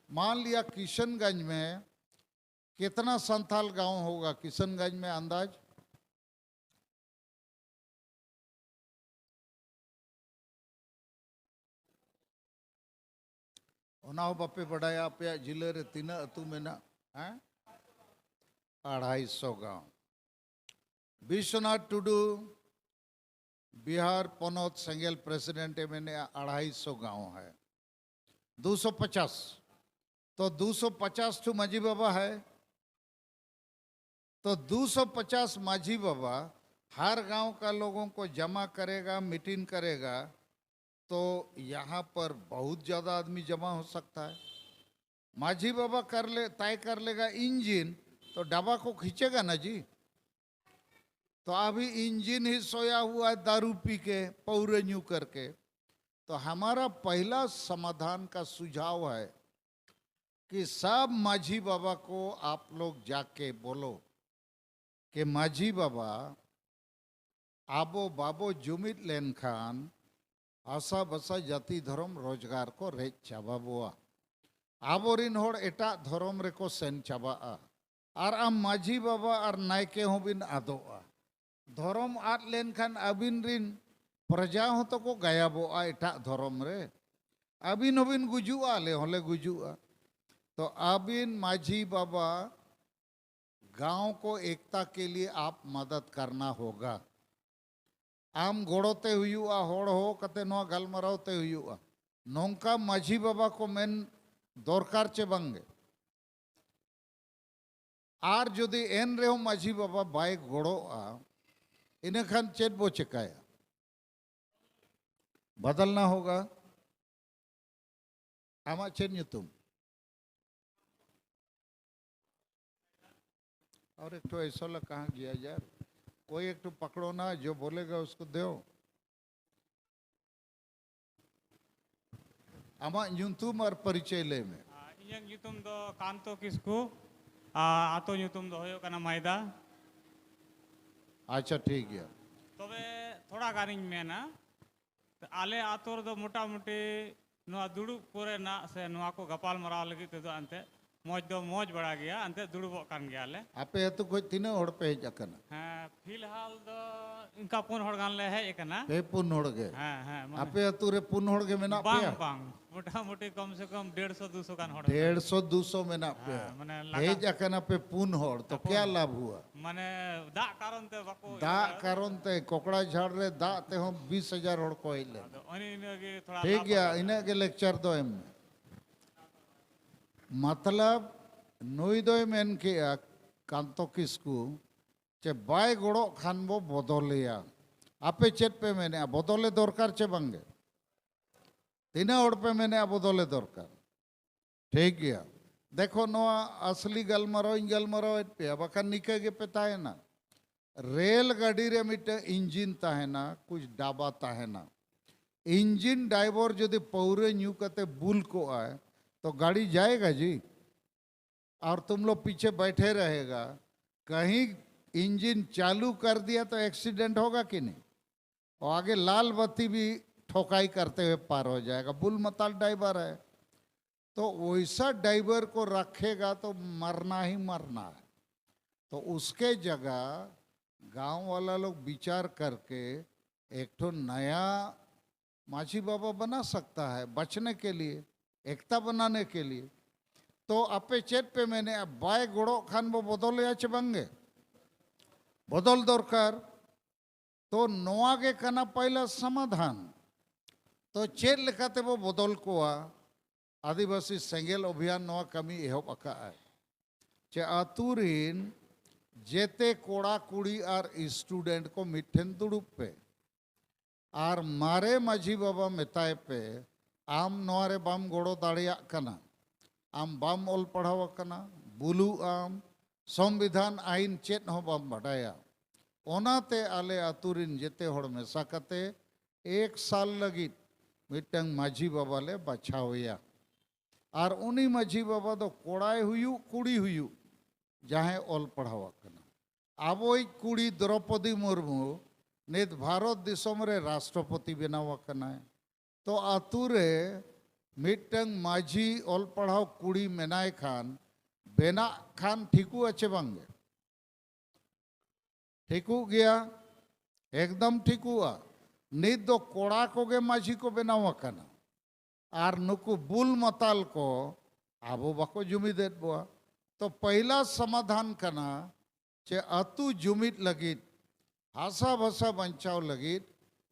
मान लिया किशनगंज में कितना संथाल गांव होगा किशनगंज में अंदाज? ᱚᱱᱟ ᱦᱚᱸ ᱵᱟᱯᱮ ᱵᱟᱰᱟᱭᱟ ᱟᱯᱮᱭᱟᱜ ᱡᱤᱞᱟᱹ ᱨᱮ ᱛᱤᱱᱟᱹᱜ ᱟᱹᱛᱩ ᱢᱮᱱᱟᱜ? ᱦᱮᱸ, ᱟᱲᱟᱭᱥᱚ ᱜᱟᱶ᱾ ᱵᱤᱥᱣᱚᱱᱟᱛᱷ ᱴᱩᱰᱩ, ᱵᱤᱦᱟᱨ ᱯᱚᱱᱚᱛ ᱥᱮᱸᱜᱮᱞ ᱯᱨᱮᱥᱤᱰᱮᱱᱴ ᱮ ᱢᱮᱱᱮᱜᱼᱟ ᱟᱲᱟᱭᱥᱚ ᱜᱟᱶ ᱦᱟᱭ, ᱫᱩ ᱥᱚ ᱯᱚᱪᱟᱥ᱾ ᱛᱚ ᱫᱩ ᱥᱚ ᱯᱚᱪᱟᱥ ᱴᱷᱩ ᱢᱟᱹᱡᱷᱤ ᱵᱟᱵᱟ ᱦᱟᱭ, ᱛᱚ ᱫᱩ ᱥᱚ ᱯᱚᱪᱟᱥ ᱢᱟᱹᱡᱷᱤ ᱵᱟᱵᱟ ᱦᱟᱨ ᱜᱟᱶ ᱠᱟ ᱞᱳᱜᱳ ᱠᱳ ᱡᱟᱢᱟ ᱠᱟᱨᱮᱜᱟ, ᱢᱤᱴᱤᱝ ᱠᱟᱨᱮᱜᱟ, ᱛᱚ ᱭᱟᱦᱟᱸ ᱯᱟᱨ ᱵᱚᱦᱩᱛ ᱡᱟᱫᱟ ᱟᱫᱢᱤ ᱡᱟᱢᱟ ᱦᱳ ᱥᱟᱠᱛᱟ ᱦᱟᱭ᱾ ᱢᱟᱹᱡᱷᱤ ᱵᱟᱵᱟ ᱠᱟᱨ ᱞᱮ ᱛᱟᱭ ᱠᱟᱨ ᱞᱮᱜᱟ ᱤᱧᱡᱤᱱ, ᱛᱚ ᱰᱟᱵᱟ ᱠᱳ ᱠᱷᱤᱪᱮᱜᱟ ᱱᱟ ᱡᱤ᱾ ᱛᱚ ᱟᱵᱷᱤ ᱤᱧᱡᱤᱱ ᱦᱤ ᱥᱳᱭᱟ ᱦᱩᱣᱟ ᱦᱟᱭ ᱫᱟᱨᱩ ᱯᱤ ᱠᱮ, ᱯᱟᱹᱣᱨᱟᱹ ᱧᱩ ᱠᱟᱨᱠᱮ᱾ ᱛᱚ ᱦᱟᱢᱟᱨᱟ ᱯᱟᱦᱞᱟ ᱥᱟᱢᱟᱫᱷᱟᱱ ᱠᱟ ᱥᱩᱡᱷᱟᱣ ᱦᱟᱭ ᱠᱤ ᱥᱟᱵ ᱢᱟᱹᱡᱷᱤ ᱵᱟᱵᱟ ᱠᱳ ᱟᱯ ᱞᱳᱜ ᱡᱟᱠᱮ ᱵᱳᱞᱳ ᱠᱤ ᱢᱟᱹᱡᱷᱤ ᱵᱟᱵᱟ, ᱟᱵᱚ ᱵᱟᱵᱚ ᱡᱩᱢᱤᱫ ᱞᱮᱱᱠᱷᱟᱱ ᱟᱥᱟ ᱵᱟᱥᱟ ᱡᱟᱹᱛᱤ ᱫᱷᱚᱨᱚᱢ ᱨᱳᱡᱽᱜᱟᱨ ᱠᱚ ᱨᱮᱡ ᱪᱟᱵᱟ ᱵᱚᱣᱟ᱾ ᱟᱵᱚᱨᱤᱱ ᱦᱚᱲ ᱮᱴᱟᱜ ᱫᱷᱚᱨᱚᱢ ᱨᱮᱠᱚ ᱥᱮᱱ ᱪᱟᱵᱟᱜᱼᱟ᱾ ᱟᱨ ᱟᱢ ᱢᱟᱹᱡᱷᱤ ᱵᱟᱵᱟ ᱟᱨ ᱱᱟᱭᱠᱮ ᱦᱚᱸᱵᱤᱱ ᱟᱫᱚᱜᱼᱟ᱾ ᱫᱷᱚᱨᱚᱢ ᱟᱫ ᱞᱮᱱᱠᱷᱟᱱ ᱟᱹᱵᱤᱱ ᱨᱤᱱ ᱯᱨᱚᱡᱟ ᱦᱚᱸ ᱛᱚᱠᱚ ᱜᱟᱭᱟᱵᱚᱜᱼᱟ ᱮᱴᱟᱜ ᱫᱷᱚᱨᱚᱢ ᱨᱮ᱾ ᱟᱹᱵᱤᱱ ᱦᱚᱸᱵᱤᱱ ᱜᱩᱡᱩᱜᱼᱟ, ᱟᱞᱮ ᱦᱚᱸᱞᱮ ᱜᱩᱡᱩᱜᱼᱟ᱾ ᱛᱚ ᱟᱹᱵᱤᱱ ᱢᱟᱹᱡᱷᱤ ᱵᱟᱵᱟ ᱜᱟᱶ ᱠᱚ ᱮᱠᱛᱟ ᱠᱮ ᱞᱤᱭᱮ ᱟᱯ ᱢᱟᱫᱟᱫ ᱠᱟᱨᱱᱟ ᱦᱳᱜᱟ᱾ ᱟᱢ ᱜᱚᱲᱚ ᱛᱮ ᱦᱩᱭᱩᱜᱼᱟ, ᱦᱚᱲ ᱦᱚᱦᱚ ᱠᱟᱛᱮ ᱱᱚᱣᱟ ᱜᱟᱞᱢᱟᱨᱟᱣ ᱛᱮ ᱦᱩᱭᱩᱜᱼᱟ᱾ ᱱᱚᱝᱠᱟ ᱢᱟᱹᱡᱷᱤ ᱵᱟᱵᱟ ᱠᱚ ᱢᱮᱱ ᱫᱚᱨᱠᱟᱨ ᱪᱮ ᱵᱟᱝᱜᱮ? ᱟᱨ ᱡᱩᱫᱤ ᱮᱱ ᱨᱮᱦᱚᱸ ᱢᱟᱹᱡᱷᱤ ᱵᱟᱵᱟ ᱵᱟᱭ ᱜᱚᱲᱚᱜᱼᱟ, ᱤᱱᱟᱹᱠᱷᱟᱱ ᱪᱮᱫ ᱵᱚ ᱪᱮᱠᱟᱭᱟ? ᱵᱚᱫᱚᱞᱱᱟ ᱦᱳᱜᱟ᱾ ᱟᱢᱟᱜ ᱪᱮᱫ ᱧᱩᱛᱩᱢ? और एक ठो ऐसा वाला कहाँ गया यार? कोई एक ठो पकड़ो ना, जो बोलेगा उसको दो। ᱟᱢᱟᱜ ᱧᱩᱛᱩᱢ ᱟᱨ ᱯᱚᱨᱤᱪᱚᱭ ᱞᱟᱹᱭ ᱢᱮ᱾ ᱟᱨ ᱤᱧᱟᱹᱜ ᱧᱩᱛᱩᱢ ᱫᱚ ᱠᱟᱱᱛᱚ ᱠᱤᱥᱠᱩ, ᱟᱨ ᱟᱛᱳ ᱧᱩᱛᱩᱢ ᱫᱚ ᱦᱩᱭᱩᱜ ᱠᱟᱱᱟ ᱢᱟᱭᱫᱟ᱾ ᱟᱪᱪᱷᱟ, ᱴᱷᱤᱠ ᱜᱮᱭᱟ᱾ ᱛᱚᱵᱮ ᱛᱷᱚᱲᱟ ᱜᱟᱱᱤᱧ ᱢᱮᱱᱟ, ᱟᱞᱮ ᱟᱛᱳ ᱨᱮᱫᱚ ᱢᱚᱴᱟᱢᱩᱴᱤ ᱱᱚᱣᱟ ᱫᱩᱲᱩᱵ ᱠᱚᱨᱮᱱᱟᱜ ᱥᱮ ᱱᱚᱣᱟ ᱠᱚ ᱜᱟᱯᱟᱞ ᱢᱟᱨᱟᱣ ᱞᱟᱹᱜᱤᱫ ᱛᱮᱫᱚ ᱮᱱᱛᱮᱫ ᱢᱚᱡᱽ ᱫᱚ ᱢᱚᱡᱽ ᱵᱟᱲᱟ ᱜᱮᱭᱟ, ᱮᱱᱛᱮᱫ ᱫᱩᱲᱩᱵᱚᱜ ᱠᱟᱱ ᱜᱮᱭᱟᱞᱮ᱾ ᱟᱯᱮ ᱟᱹᱛᱩ ᱠᱷᱚᱡ ᱛᱤᱱᱟᱹᱜ ᱦᱚᱲ ᱯᱮ ᱦᱮᱡ ᱟᱠᱟᱱᱟ? ᱦᱮᱸ, ᱯᱷᱤᱞᱦᱟᱞ ᱫᱚ ᱤᱱᱠᱟ ᱯᱩᱱ ᱦᱚᱲ ᱜᱟᱱ ᱞᱮ ᱦᱮᱡ ᱟᱠᱟᱱᱟ᱾ ᱯᱮ ᱯᱩᱱ ᱦᱚᱲ ᱜᱮ? ᱦᱮᱸ, ᱦᱮᱸ, ᱢᱟᱱᱮ ᱟᱯᱮ ᱟᱹᱛᱩ ᱨᱮ ᱯᱩᱱ ᱦᱚᱲ ᱜᱮ ᱢᱮᱱᱟᱜ ᱵᱟᱝ, ᱯᱮᱭᱟ? ᱵᱟᱝ, ᱢᱚᱴᱟᱢᱩᱴᱤ ᱠᱚᱢ ᱥᱮ ᱠᱚᱢ ᱰᱮᱲᱥᱚ ᱫᱩᱥᱚ ᱜᱟᱱ ᱦᱚᱲ ᱢᱮᱱᱟᱜ ᱰᱮᱲᱥᱚ ᱫᱩᱥᱚ ᱢᱮᱱᱟᱜ ᱯᱮᱭᱟ᱾ ᱦᱮᱸ, ᱢᱟᱱᱮ ᱞᱟᱜᱟ- ᱦᱮᱡ ᱟᱠᱟᱱᱟ ᱯᱮ ᱯᱩᱱ ᱦᱚᱲ, ᱛᱚ ᱯᱩᱱ᱾ ᱠᱮᱭᱟ ᱞᱟᱵᱷ ᱦᱩआ? ᱢᱟᱱᱮ ᱫᱟᱜ ᱠᱟᱨᱚᱱ ᱛᱮ ᱵᱟᱠᱚ ᱤᱭᱟᱹ ᱫᱟᱜ ᱫᱟᱲᱮᱭᱟᱜ ᱠᱟᱨᱚᱱ ᱛᱮ ᱠᱚᱠᱲᱟ ᱡᱷᱟᱲ ᱨᱮ ᱫᱟᱜ ᱛᱮᱦᱚᱸ ᱵᱤᱥ ᱦᱟᱡᱟᱨ ᱦᱚᱲ ᱠᱚ ᱦᱮᱡ ᱞᱮᱱᱟ᱾ ᱟᱫᱚ ᱚᱱᱮ ᱤᱱᱟᱹ ᱜᱮ ᱛᱷᱚᱲᱟ ᱴᱷᱤᱠ ᱞᱟᱵᱷ ᱜᱮᱭᱟ, ᱵᱟᱲᱟ ᱤᱱᱟᱹᱜ ᱜᱮ ᱞᱮᱠᱪᱟᱨ ᱫᱚ ᱮᱢ ᱢᱮ᱾ ᱢᱚᱛᱞᱚᱵ, ᱱᱩᱭ ᱫᱚᱭ ᱢᱮᱱ ᱠᱮᱜᱼᱟ, ᱠᱟᱱᱛᱚ ᱠᱤᱥᱠᱩ, ᱪᱮ ᱵᱟᱭ ᱜᱚᱲᱚᱜ ᱠᱷᱟᱱ ᱵᱚ ᱵᱚᱫᱚᱞᱮᱭᱟ᱾ ᱟᱯᱮ ᱪᱮᱫ ᱯᱮ ᱢᱮᱱᱮᱜᱼᱟ, ᱵᱚᱫᱚᱞᱮ ᱫᱚᱨᱠᱟᱨ ᱪᱮ ᱵᱟᱝᱜᱮ? ᱛᱤᱱᱟᱹᱜ ᱦᱚᱲ ᱯᱮ ᱢᱮᱱᱮᱜᱼᱟ ᱵᱚᱫᱚᱞᱮ ᱫᱚᱨᱠᱟᱨ? ᱴᱷᱤᱠ ᱜᱮᱭᱟ, ᱫᱮᱠᱷᱚ, ᱱᱚᱣᱟ ᱟᱥᱞᱤ ᱜᱟᱞᱢᱟᱨᱟᱣ ᱤᱧ ᱜᱟᱞᱢᱟᱨᱟᱣᱮᱫ ᱯᱮᱭᱟ, ᱵᱟᱠᱷᱟᱱ ᱱᱤᱠᱟᱹ ᱜᱮ ᱯᱮ ᱛᱟᱦᱮᱱᱟ᱾ ᱨᱮᱞ ᱜᱟᱹᱰᱤ ᱨᱮ ᱢᱤᱫᱴᱟᱝ ᱤᱧᱡᱤᱱ ᱛᱟᱦᱮᱱᱟ, ᱠᱩᱪ ᱰᱟᱵᱟ ᱛᱟᱦᱮᱱᱟ᱾ ᱤᱧᱡᱤᱱ ᱰᱟᱭᱵᱚᱨ ᱡᱩᱫᱤ ᱯᱟᱹᱣᱨᱟᱹ ᱧᱩ ᱠᱟᱛᱮ ᱵᱩᱞ ᱠᱚᱜᱼᱟᱭ, ᱛᱚ ᱜᱟᱹᱰᱤ ᱡᱟᱭᱮᱜᱟ ᱡᱤ? और तुम लोग पीछे बैठे रहेगा, कहीं इंजन चालू कर दिया तो एक्सीडेंट होगा कि नहीं? और आगे लाल बत्ती भी ठोकाई करते हुए पार हो जाएगा, बुल मताल ड्राइवर है। तो वैसा ड्राइवर को रखेगा तो मरना ही मरना है। तो उसके जगह गांव वाला लोग विचार करके एक ठो नया माझी बाबा बना सकता है बचने के लिए, एकता बनाने के लिए। तो ᱟᱯᱮ ᱪᱮᱫ ᱯᱮ ᱢᱮᱱᱮᱜᱼᱟ, ᱵᱟᱭ ᱜᱚᱲᱚᱜ ᱠᱷᱟᱱ ᱵᱚ ᱵᱚᱫᱚᱞᱮᱭᱟ ᱪᱮ ᱵᱟᱝᱜᱮ? ᱵᱚᱫᱚᱞ ᱫᱚᱨᱠᱟᱨ᱾ ᱛᱚ ᱱᱚᱣᱟ ᱜᱮ ᱠᱟᱱᱟ ᱯᱟᱭᱞᱟ ᱥᱚᱢᱟᱫᱷᱟᱱ᱾ ᱛᱚ ᱪᱮᱫ ᱞᱮᱠᱟᱛᱮ ᱵᱚ ᱵᱚᱫᱚᱞ ᱠᱚᱣᱟ? ᱟᱹᱫᱤᱵᱟᱹᱥᱤ ᱥᱮᱸᱜᱮᱞ ᱚᱵᱷᱤᱭᱟᱱ ᱱᱚᱣᱟ ᱠᱟᱹᱢᱤ ᱮᱦᱚᱵ ᱟᱠᱟᱫᱼᱟᱭ᱾ ᱪᱮ ᱟᱹᱛᱩ ᱨᱤᱱ ᱡᱮᱛᱮ ᱠᱚᱲᱟ ᱠᱩᱲᱤ ᱟᱨ ᱥᱴᱩᱰᱮᱱᱴ ᱠᱚ ᱢᱤᱫ ᱴᱷᱮᱱ ᱫᱩᱲᱩᱵ ᱯᱮ᱾ ᱟᱨ ᱢᱟᱨᱮ ᱢᱟᱹᱡᱷᱤ ᱵᱟᱵᱟ ᱢᱮᱛᱟᱭ ᱯᱮ, ᱟᱢ ᱱᱚᱣᱟ ᱨᱮ ᱵᱟᱢ ᱜᱚᱲᱚ ᱫᱟᱲᱮᱭᱟᱜ ᱠᱟᱱᱟ, ᱟᱢ ᱵᱟᱢ ᱚᱞ ᱯᱟᱲᱦᱟᱣ ᱟᱠᱟᱱᱟ, ᱵᱩᱞᱩᱜ ᱟᱢ, ᱥᱚᱝᱵᱤᱫᱷᱟᱱ ᱟᱭᱤᱱ ᱪᱮᱫ ᱦᱚᱸ ᱵᱟᱢ ᱵᱟᱰᱟᱭᱟ᱾ ᱚᱱᱟᱛᱮ ᱟᱞᱮ ᱟᱹᱛᱩ ᱨᱤᱱ ᱡᱮᱛᱮ ᱦᱚᱲ ᱢᱮᱥᱟ ᱠᱟᱛᱮ ᱮᱠ ᱥᱟᱞ ᱞᱟᱹᱜᱤᱫ ᱢᱤᱫᱴᱟᱝ ᱢᱟᱹᱡᱷᱤ ᱵᱟᱵᱟ ᱞᱮ ᱵᱟᱪᱷᱟᱣᱮᱭᱟ᱾ ᱟᱨ ᱩᱱᱤ ᱢᱟᱹᱡᱷᱤ ᱵᱟᱵᱟ ᱫᱚ ᱠᱚᱲᱟᱭ ᱦᱩᱭᱩᱜ, ᱠᱩᱲᱤ ᱦᱩᱭᱩᱜ, ᱡᱟᱦᱟᱸᱭ ᱚᱞ ᱯᱟᱲᱦᱟᱣ ᱟᱠᱟᱱᱟ᱾ ᱟᱵᱚᱭᱤᱡ ᱠᱩᱲᱤ ᱫᱨᱚᱯᱚᱫᱤ ᱢᱩᱨᱢᱩ ᱱᱤᱛ ᱵᱷᱟᱨᱚᱛ ᱫᱤᱥᱚᱢ ᱨᱮ ᱨᱟᱥᱴᱨᱚᱯᱚᱛᱤ ᱵᱮᱱᱟᱣ ᱟᱠᱟᱱᱟᱭ᱾ ᱛᱚ ᱟᱛᱩ ᱨᱮ ᱢᱤᱫᱴᱟᱝ ᱢᱟᱹᱡᱷᱤ ᱚᱞ ᱯᱟᱲᱦᱟᱣ ᱠᱩᱲᱤ ᱢᱮᱱᱟᱭ ᱠᱷᱟᱱ, ᱵᱮᱱᱟᱜ ᱠᱷᱟᱱ ᱴᱷᱤᱠᱚᱜᱼᱟ ᱪᱮ ᱵᱟᱝᱜᱮ? ᱴᱷᱤᱠᱚᱜ ᱜᱮᱭᱟ, ᱮᱠᱫᱚᱢ ᱴᱷᱤᱠᱚᱜᱼᱟ᱾ ᱱᱤᱛ ᱫᱚ ᱠᱚᱲᱟ ᱠᱚᱜᱮ ᱢᱟᱹᱡᱷᱤ ᱠᱚ ᱵᱮᱱᱟᱣ ᱟᱠᱟᱱᱟ, ᱟᱨ ᱱᱩᱠᱩ ᱵᱩᱞ ᱢᱟᱛᱟᱞ ᱠᱚ ᱟᱵᱚ ᱵᱟᱠᱚ ᱡᱩᱢᱤᱫᱮᱫ ᱵᱚᱣᱟ᱾ ᱛᱚ ᱯᱟᱹᱭᱞᱟ ᱥᱚᱢᱟᱫᱷᱟᱱ ᱠᱟᱱᱟ ᱪᱮ ᱟᱹᱛᱩ ᱡᱩᱢᱤᱫ ᱞᱟᱹᱜᱤᱫ, ᱦᱟᱥᱟ ᱵᱷᱟᱥᱟ ᱵᱟᱧᱪᱟᱣ ᱞᱟᱹᱜᱤᱫ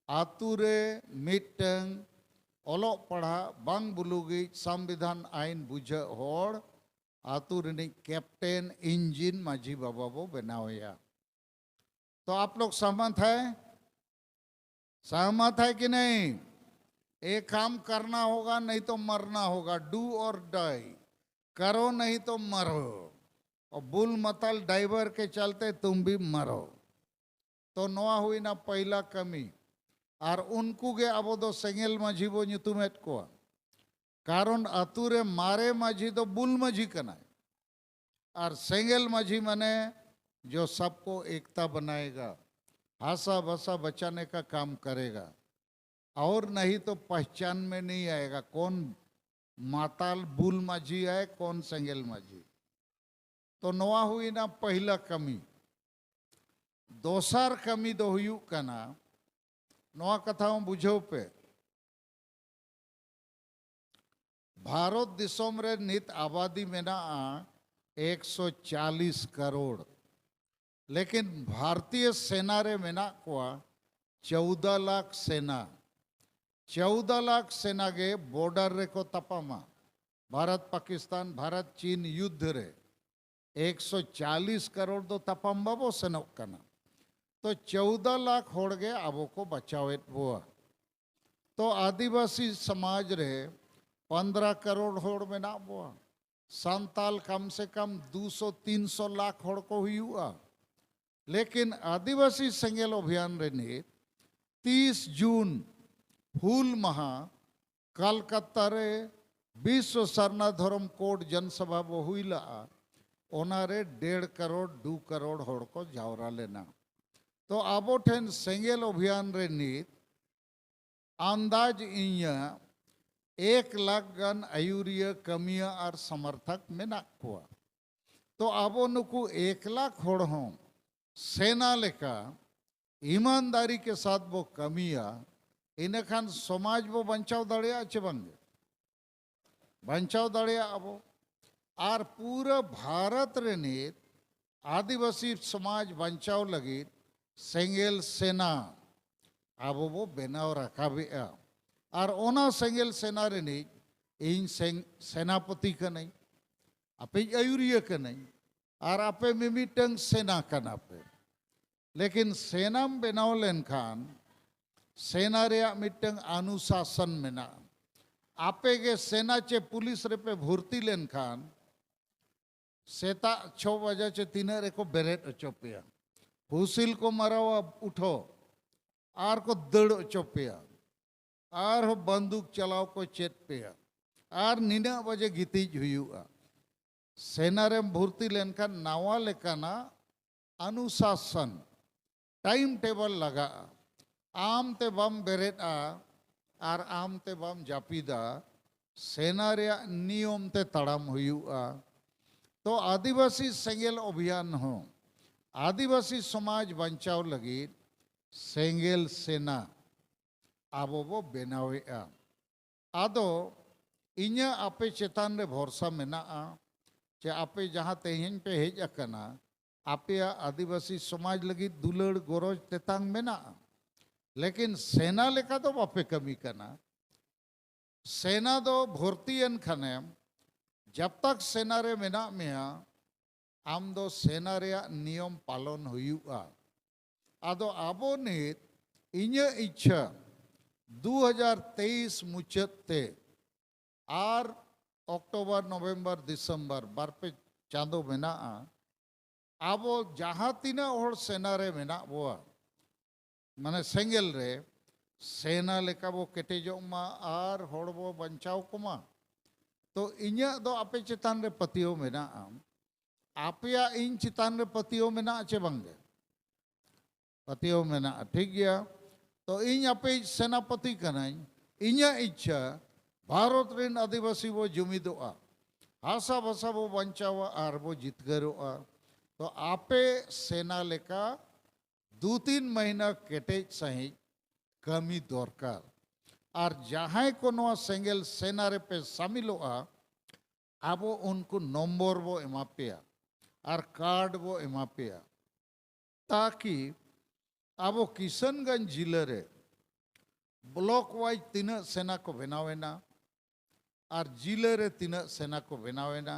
ᱟᱹᱛᱩ ᱨᱮ ᱢᱤᱫᱴᱟᱝ ᱚᱞᱚᱜ ᱯᱟᱲᱦᱟᱜ ᱵᱟᱝ ᱵᱩᱞᱩᱜᱤᱡ ᱥᱚᱝᱵᱤᱫᱷᱟᱱ ᱟᱹᱭᱤᱱ ᱵᱩᱡᱷᱟᱹᱜ ᱦᱚᱲ ᱟᱹᱛᱩ ᱨᱤᱱᱤᱡ ᱠᱮᱯᱴᱮᱱ ᱤᱧᱡᱤᱱ ᱢᱟᱹᱡᱷᱤ ᱵᱟᱵᱟ ᱵᱚ ᱵᱮᱱᱟᱣᱮᱭᱟ᱾ तो आप लोग सहमत है? सहमत है कि नहीं? एक काम करना होगा, नहीं तो मरना होगा। डू और डाई, करो नहीं तो मरो। और बुल मतल डाइवर के चलते तुम भी मरो। तो ᱱᱚᱣᱟ ᱦᱩᱭᱱᱟ ᱯᱟᱹᱭᱞᱟ ᱠᱟᱹᱢᱤ᱾ ᱟᱨ ᱩᱱᱠᱩ ᱜᱮ ᱟᱵᱚ ᱫᱚ ᱥᱮᱸᱜᱮᱞ ᱢᱟᱹᱡᱷᱤ ᱵᱚ ᱧᱩᱛᱩᱢᱮᱫ ᱠᱚᱣᱟ᱾ ᱠᱟᱨᱚᱱ ᱟᱹᱛᱩ ᱨᱮ ᱢᱟᱨᱮ ᱢᱟᱹᱡᱷᱤ ᱫᱚ ᱵᱩᱞ ᱢᱟᱹᱡᱷᱤ ᱠᱟᱱᱟᱭ᱾ ᱟᱨ ᱥᱮᱸᱜᱮᱞ ᱢᱟᱹᱡᱷᱤ ᱢᱟᱱᱮ ᱡᱚ ᱥᱟᱵᱠᱚ ᱮᱠᱛᱟ ᱵᱟᱱᱟᱭᱮᱜᱟ, ᱦᱟᱥᱟ ᱵᱷᱟᱥᱟ ᱵᱟᱪᱟᱱᱮ ᱠᱟ ᱠᱟᱢ ᱠᱟᱨᱮᱜᱟ᱾ ᱚᱨ ᱱᱟᱦᱤ ᱛᱚ ᱯᱟᱦᱪᱟᱱ ᱢᱮ ᱱᱟᱦᱤ ᱟᱭᱮᱜᱟ ᱠᱚᱱ ᱢᱟᱛᱟᱞ ᱵᱩᱞ ᱢᱟᱹᱡᱷᱤ ᱟᱭ ᱠᱚᱱ ᱥᱮᱸᱜᱮᱞ ᱢᱟᱹᱡᱷᱤ᱾ ᱛᱚ ᱱᱚᱣᱟ ᱦᱩᱭᱱᱟ ᱯᱟᱹᱦᱤᱞᱟ ᱠᱟᱹᱢᱤ᱾ ᱫᱚᱥᱟᱨ ᱠᱟᱹᱢᱤ ᱫᱚ ᱦᱩᱭᱩᱜ ᱠᱟᱱᱟ, ᱱᱚᱣᱟ ᱠᱟᱛᱷᱟ ᱦᱚᱸ ᱵᱩᱡᱷᱟᱹᱣ ᱯᱮ, ᱵᱷᱟᱨᱚᱛ ᱫᱤᱥᱚᱢ ᱨᱮ ᱱᱤᱛ ᱟᱵᱟᱫᱤ ᱢᱮᱱᱟᱜᱼᱟ ᱮᱠᱥᱚ ᱪᱟᱞᱤᱥ ᱠᱟᱨᱳᱲ᱾ ᱞᱮᱠᱤᱱ ᱵᱷᱟᱨᱛᱤᱭᱚ ᱥᱮᱱᱟ ᱨᱮ ᱢᱮᱱᱟᱜ ᱠᱚᱣᱟ ᱪᱳᱣᱫᱟ ᱞᱟᱠᱷ ᱥᱮᱱᱟ᱾ ᱪᱳᱣᱫᱟ ᱞᱟᱠᱷ ᱥᱮᱱᱟ ᱜᱮ ᱵᱚᱨᱰᱟᱨ ᱨᱮᱠᱚ ᱛᱟᱯᱟᱢᱟ᱾ ᱵᱷᱟᱨᱚᱛ ᱯᱟᱠᱤᱥᱛᱟᱱ, ᱵᱷᱟᱨᱚᱛ ᱪᱤᱱ ᱭᱩᱫᱽᱫᱷ ᱨᱮ ᱮᱠᱥᱚ ᱪᱟᱞᱤᱥ ᱠᱟᱨᱳᱲ ᱫᱚ ᱛᱟᱯᱟᱢ ᱵᱟᱵᱚ ᱥᱮᱱᱚᱜ ᱠᱟᱱᱟ᱾ ᱛᱚ ᱪᱳᱣᱫᱟ ᱞᱟᱠᱷ ᱦᱚᱲ ᱜᱮ ᱟᱵᱚ ᱠᱚ ᱵᱟᱪᱟᱣᱮᱫ ᱵᱚᱣᱟ᱾ ᱛᱚ ᱟᱹᱫᱤᱵᱟᱹᱥᱤ ᱥᱚᱢᱟᱡᱽ ᱨᱮ ᱯᱚᱱᱫᱽᱨᱟ ᱠᱟᱨᱳᱲ ᱦᱚᱲ ᱢᱮᱱᱟᱜ ᱵᱚᱣᱟ᱾ ᱥᱟᱱᱛᱟᱞ ᱠᱟᱢ ᱥᱮ ᱠᱟᱢ ᱫᱩᱥᱚ ᱛᱤᱱᱥᱚ ᱞᱟᱠᱷ ᱦᱚᱲ ᱠᱚ ᱦᱩᱭᱩᱜᱼᱟ᱾ ᱞᱮᱠᱤᱱ ᱟᱹᱫᱤᱵᱟᱹᱥᱤ ᱥᱮᱸᱜᱮᱞ ᱚᱵᱷᱤᱭᱟᱱ ᱨᱮ ᱱᱤᱛ ᱛᱤᱥ ᱡᱩᱱ ᱦᱩᱞ ᱢᱟᱦᱟ ᱠᱟᱞᱠᱟᱛᱟ ᱨᱮ ᱵᱤᱥᱥᱚ ᱥᱟᱨᱱᱟ ᱫᱷᱚᱨᱚᱢ ᱠᱳᱰ ᱡᱚᱱᱥᱚᱵᱷᱟ ᱵᱚ ᱦᱩᱭ ᱞᱟᱜᱼᱟ, ᱚᱱᱟᱨᱮ ᱰᱮᱲ ᱠᱟᱨᱳᱲ ᱫᱩ ᱠᱟᱨᱳᱲ ᱦᱚᱲ ᱠᱚ ᱡᱟᱣᱨᱟ ᱞᱮᱱᱟ᱾ ᱛᱚ ᱟᱵᱚ ᱴᱷᱮᱱ ᱥᱮᱸᱜᱮᱞ ᱚᱵᱷᱤᱭᱟᱱ ᱨᱮ ᱱᱤᱛ ᱟᱱᱫᱟᱡᱽ ᱤᱧᱟᱹᱜ ᱮᱠ ᱞᱟᱠᱷ ᱜᱟᱱ ᱟᱹᱭᱩᱨᱤᱭᱟᱹ, ᱠᱟᱹᱢᱤᱭᱟᱹ ᱟᱨ ᱥᱚᱢᱚᱨᱛᱷᱚᱠ ᱢᱮᱱᱟᱜ ᱠᱚᱣᱟ᱾ ᱛᱚ ᱟᱵᱚ ᱱᱩᱠᱩ ᱮᱠ ᱞᱟᱠᱷ ᱦᱚᱲ ᱦᱚᱸ ᱥᱮᱱᱟ ᱞᱮᱠᱟ ᱤᱢᱟᱱᱫᱟᱨᱤ ᱠᱮ ᱥᱟᱛᱷ ᱵᱚ ᱠᱟᱹᱢᱤᱭᱟ, ᱤᱱᱟᱹᱠᱷᱟᱱ ᱥᱚᱢᱟᱡᱽ ᱵᱚ ᱵᱟᱧᱪᱟᱣ ᱫᱟᱲᱮᱭᱟᱜᱼᱟ ᱪᱮ ᱵᱟᱝᱜᱮ? ᱵᱟᱧᱪᱟᱣ ᱫᱟᱲᱮᱭᱟᱜᱼᱟ ᱵᱚ᱾ ᱟᱨ ᱯᱩᱨᱟᱹ ᱵᱷᱟᱨᱚᱛ ᱨᱮ ᱱᱤᱛ ᱟᱹᱫᱤᱵᱟᱹᱥᱤ ᱥᱚᱢᱟᱡᱽ ᱵᱟᱧᱪᱟᱣ ᱞᱟᱹᱜᱤᱫ ᱥᱮᱸᱜᱮᱞ ᱥᱮᱱᱟ ᱟᱵᱚ ᱵᱚ ᱵᱮᱱᱟᱣ ᱨᱟᱠᱟᱵᱮᱜᱼᱟ᱾ ᱟᱨ ᱚᱱᱟ ᱥᱮᱸᱜᱮᱞ ᱥᱮᱱᱟ ᱨᱤᱱᱤᱡ ᱤᱧ ᱥᱮᱝ-, ᱥᱮᱱᱟᱯᱚᱛᱤ ᱠᱟᱹᱱᱟᱹᱧ, ᱟᱯᱮᱭᱤᱡ ᱟᱹᱭᱩᱨᱤᱭᱟᱹ ᱠᱟᱹᱱᱟᱹᱧ, ᱟᱨ ᱟᱯᱮ ᱢᱤᱢᱤᱫᱴᱟᱝ ᱥᱮᱱᱟ ᱠᱟᱱᱟ ᱯᱮ᱾ ᱞᱮᱠᱤᱱ ᱥᱮᱱᱟᱢ ᱵᱮᱱᱟᱣ ᱞᱮᱱᱠᱷᱟᱱ ᱥᱮᱱᱟ ᱨᱮᱭᱟᱜ ᱢᱤᱫᱴᱟᱝ ᱚᱱᱩᱥᱟᱥᱚᱱ ᱢᱮᱱᱟᱜᱼᱟ᱾ ᱟᱯᱮ ᱜᱮ ᱥᱮᱱᱟ ᱪᱮ ᱯᱩᱞᱤᱥ ᱨᱮᱯᱮ ᱵᱷᱚᱨᱛᱤ ᱞᱮᱱᱠᱷᱟᱱ ᱥᱮᱛᱟᱜ ᱪᱷᱚ ᱵᱟᱡᱮ ᱪᱮ ᱛᱤᱱᱟᱹᱜ ᱨᱮᱠᱚ ᱵᱮᱨᱮᱫ ᱦᱚᱪᱚ ᱯᱮᱭᱟ, ᱦᱩᱥᱤᱞ ᱠᱚ ᱢᱟᱨᱟᱣᱟ, ᱩᱴᱷᱚ, ᱟᱨ ᱠᱚ ᱫᱟᱹᱲ ᱦᱚᱪᱚ ᱯᱮᱭᱟ, ᱟᱨᱦᱚᱸ ᱵᱟᱱᱫᱩᱠ ᱪᱟᱞᱟᱣ ᱠᱚ ᱪᱮᱫ ᱯᱮᱭᱟ, ᱟᱨ ᱱᱤᱱᱟᱹᱜ ᱵᱟᱡᱮ ᱜᱤᱛᱤᱡ ᱦᱩᱭᱩᱜᱼᱟ᱾ ᱥᱮᱱᱟ ᱨᱮᱢ ᱵᱷᱚᱨᱛᱤ ᱞᱮᱱᱠᱷᱟᱱ ᱱᱟᱣᱟ ᱞᱮᱠᱟᱱᱟᱜ ᱚᱱᱩᱥᱟᱥᱚᱱ, ᱴᱟᱭᱤᱢ ᱴᱮᱵᱚᱞ ᱞᱟᱜᱟᱜᱼᱟ᱾ ᱟᱢ ᱛᱮ ᱵᱟᱢ ᱵᱮᱨᱮᱫᱼᱟ ᱟᱨ ᱟᱢ ᱛᱮ ᱵᱟᱢ ᱡᱟᱹᱯᱤᱫᱟ, ᱥᱮᱱᱟ ᱨᱮᱭᱟᱜ ᱱᱤᱭᱚᱢ ᱛᱮ ᱛᱟᱲᱟᱢ ᱦᱩᱭᱩᱜᱼᱟ᱾ ᱛᱚ ᱟᱹᱫᱤᱵᱟᱹᱥᱤ ᱥᱮᱸᱜᱮᱞ ᱚᱵᱷᱤᱭᱟᱱ ᱦᱚᱸ ᱟᱹᱫᱤᱵᱟᱹᱥᱤ ᱥᱚᱢᱟᱡᱽ ᱵᱟᱧᱪᱟᱣ ᱞᱟᱹᱜᱤᱫ ᱥᱮᱸᱜᱮᱞ ᱥᱮᱱᱟ ᱟᱵᱚ ᱵᱚ ᱵᱮᱱᱟᱣᱮᱫᱼᱟ᱾ ᱟᱫᱚ ᱤᱧᱟᱹᱜ ᱟᱯᱮ ᱪᱮᱛᱟᱱ ᱨᱮ ᱵᱷᱚᱨᱥᱟ ᱢᱮᱱᱟᱜᱼᱟ ᱡᱮ ᱟᱯᱮ ᱡᱟᱦᱟᱸ ᱛᱮᱦᱮᱧ ᱯᱮ ᱦᱮᱡ ᱟᱠᱟᱱᱟ, ᱟᱯᱮᱭᱟᱜ ᱟᱹᱫᱤᱵᱟᱹᱥᱤ ᱥᱚᱢᱟᱡᱽ ᱞᱟᱹᱜᱤᱫ ᱫᱩᱞᱟᱹᱲ ᱜᱚᱨᱚᱡᱽ ᱛᱮᱛᱟᱝ ᱢᱮᱱᱟᱜᱼᱟ, ᱞᱮᱠᱤᱱ ᱥᱮᱱᱟ ᱞᱮᱠᱟ ᱫᱚ ᱵᱟᱯᱮ ᱠᱟᱹᱢᱤ ᱠᱟᱱᱟ᱾ ᱥᱮᱱᱟ ᱫᱚ ᱵᱷᱚᱨᱛᱤᱭᱮᱱ ᱠᱷᱟᱱᱮᱢ, ᱡᱟᱵ ᱛᱟᱠ ᱥᱮᱱᱟ ᱨᱮ ᱢᱮᱱᱟᱜ ᱢᱮᱭᱟ, ᱟᱢ ᱫᱚ ᱥᱮᱱᱟ ᱨᱮᱭᱟᱜ ᱱᱤᱭᱚᱢ ᱯᱟᱞᱚᱱ ᱦᱩᱭᱩᱜᱼᱟ᱾ ᱟᱫᱚ ᱟᱵᱚ ᱱᱤᱛ, ᱤᱧᱟᱹᱜ ᱤᱪᱪᱷᱟᱹ, ᱫᱩ ᱦᱟᱡᱟᱨ ᱛᱮᱭᱤᱥ ᱢᱩᱪᱟᱹᱫ ᱛᱮ ᱟᱨ ᱚᱠᱴᱳᱵᱚᱨ, ᱱᱚᱵᱷᱮᱢᱵᱚᱨ, ᱰᱤᱥᱮᱢᱵᱚᱨ ᱵᱟᱨ ᱯᱮ ᱪᱟᱸᱫᱚ ᱢᱮᱱᱟᱜᱼᱟ, ᱟᱵᱚ ᱡᱟᱦᱟᱸ ᱛᱤᱱᱟᱹᱜ ᱦᱚᱲ ᱥᱮᱱᱟ ᱨᱮ ᱢᱮᱱᱟᱜ ᱵᱚᱣᱟ, ᱢᱟᱱᱮ ᱥᱮᱸᱜᱮᱞ ᱨᱮ, ᱥᱮᱱᱟ ᱞᱮᱠᱟ ᱵᱚ ᱠᱮᱴᱮᱡᱚᱜ ᱢᱟ ᱟᱨ ᱦᱚᱲ ᱵᱚ ᱵᱟᱧᱪᱟᱣ ᱠᱚᱢᱟ᱾ ᱛᱚ ᱤᱧᱟᱹᱜ ᱫᱚ ᱟᱯᱮ ᱪᱮᱛᱟᱱ ᱨᱮ ᱯᱟᱹᱛᱭᱟᱹᱣ ᱢᱮᱱᱟᱜᱼᱟ, ᱟᱯᱮᱭᱟᱜ ᱤᱧ ᱪᱮᱛᱟᱱ ᱨᱮ ᱯᱟᱹᱛᱭᱟᱹᱣ ᱢᱮᱱᱟᱜᱼᱟ ᱪᱮ ᱵᱟᱝᱜᱮ? ᱯᱟᱹᱛᱭᱟᱹᱣ ᱢᱮᱱᱟᱜᱼᱟ, ᱴᱷᱤᱠ ᱜᱮᱭᱟ᱾ ᱛᱚ ᱤᱧ ᱟᱯᱮᱭᱤᱡ ᱥᱮᱱᱟᱯᱚᱛᱤ ᱠᱟᱹᱱᱟᱹᱧ, ᱤᱧᱟᱹᱜ ᱤᱪᱪᱷᱟᱹ ᱵᱷᱟᱨᱚᱛ ᱨᱮᱱ ᱟᱹᱫᱤᱵᱟᱹᱥᱤ ᱵᱚ ᱡᱩᱢᱤᱫᱚᱜᱼᱟ, ᱦᱟᱥᱟ ᱵᱷᱟᱥᱟ ᱵᱚ ᱵᱟᱧᱪᱟᱣᱟ ᱟᱨ ᱵᱚ ᱡᱤᱛᱠᱟᱹᱨᱚᱜᱼᱟ᱾ ᱛᱚ ᱟᱯᱮ ᱥᱮᱱᱟ ᱞᱮᱠᱟ ᱫᱩ ᱛᱤᱱ ᱢᱟᱹᱦᱱᱟᱹ ᱠᱮᱴᱮᱡ ᱥᱟᱺᱦᱤᱡ ᱠᱟᱹᱢᱤ ᱫᱚᱨᱠᱟᱨ᱾ ᱟᱨ ᱡᱟᱦᱟᱸᱭ ᱠᱚ ᱱᱚᱣᱟ ᱥᱮᱸᱜᱮᱞ ᱥᱮᱱᱟ ᱨᱮᱯᱮ ᱥᱟᱢᱤᱞᱚᱜᱼᱟ, ᱟᱵᱚ ᱩᱱᱠᱩ ᱱᱚᱢᱵᱚᱨ ᱵᱚ ᱮᱢᱟ ᱯᱮᱭᱟ ᱟᱨ ᱠᱟᱨᱰ ᱵᱚ ᱮᱢᱟ ᱯᱮᱭᱟ, ᱛᱟᱠᱤ ᱟᱵᱚ ᱠᱤᱥᱟᱱᱜᱚᱸᱡᱽ ᱡᱤᱞᱟᱹ ᱨᱮ ᱵᱞᱚᱠ ᱣᱟᱭᱤᱡ ᱛᱤᱱᱟᱹᱜ ᱥᱮᱱᱟ ᱠᱚ ᱵᱮᱱᱟᱣ ᱮᱱᱟ ᱟᱨ ᱡᱤᱞᱟᱹ ᱨᱮ ᱛᱤᱱᱟᱹᱜ ᱥᱮᱱᱟ ᱠᱚ ᱵᱮᱱᱟᱣ ᱮᱱᱟ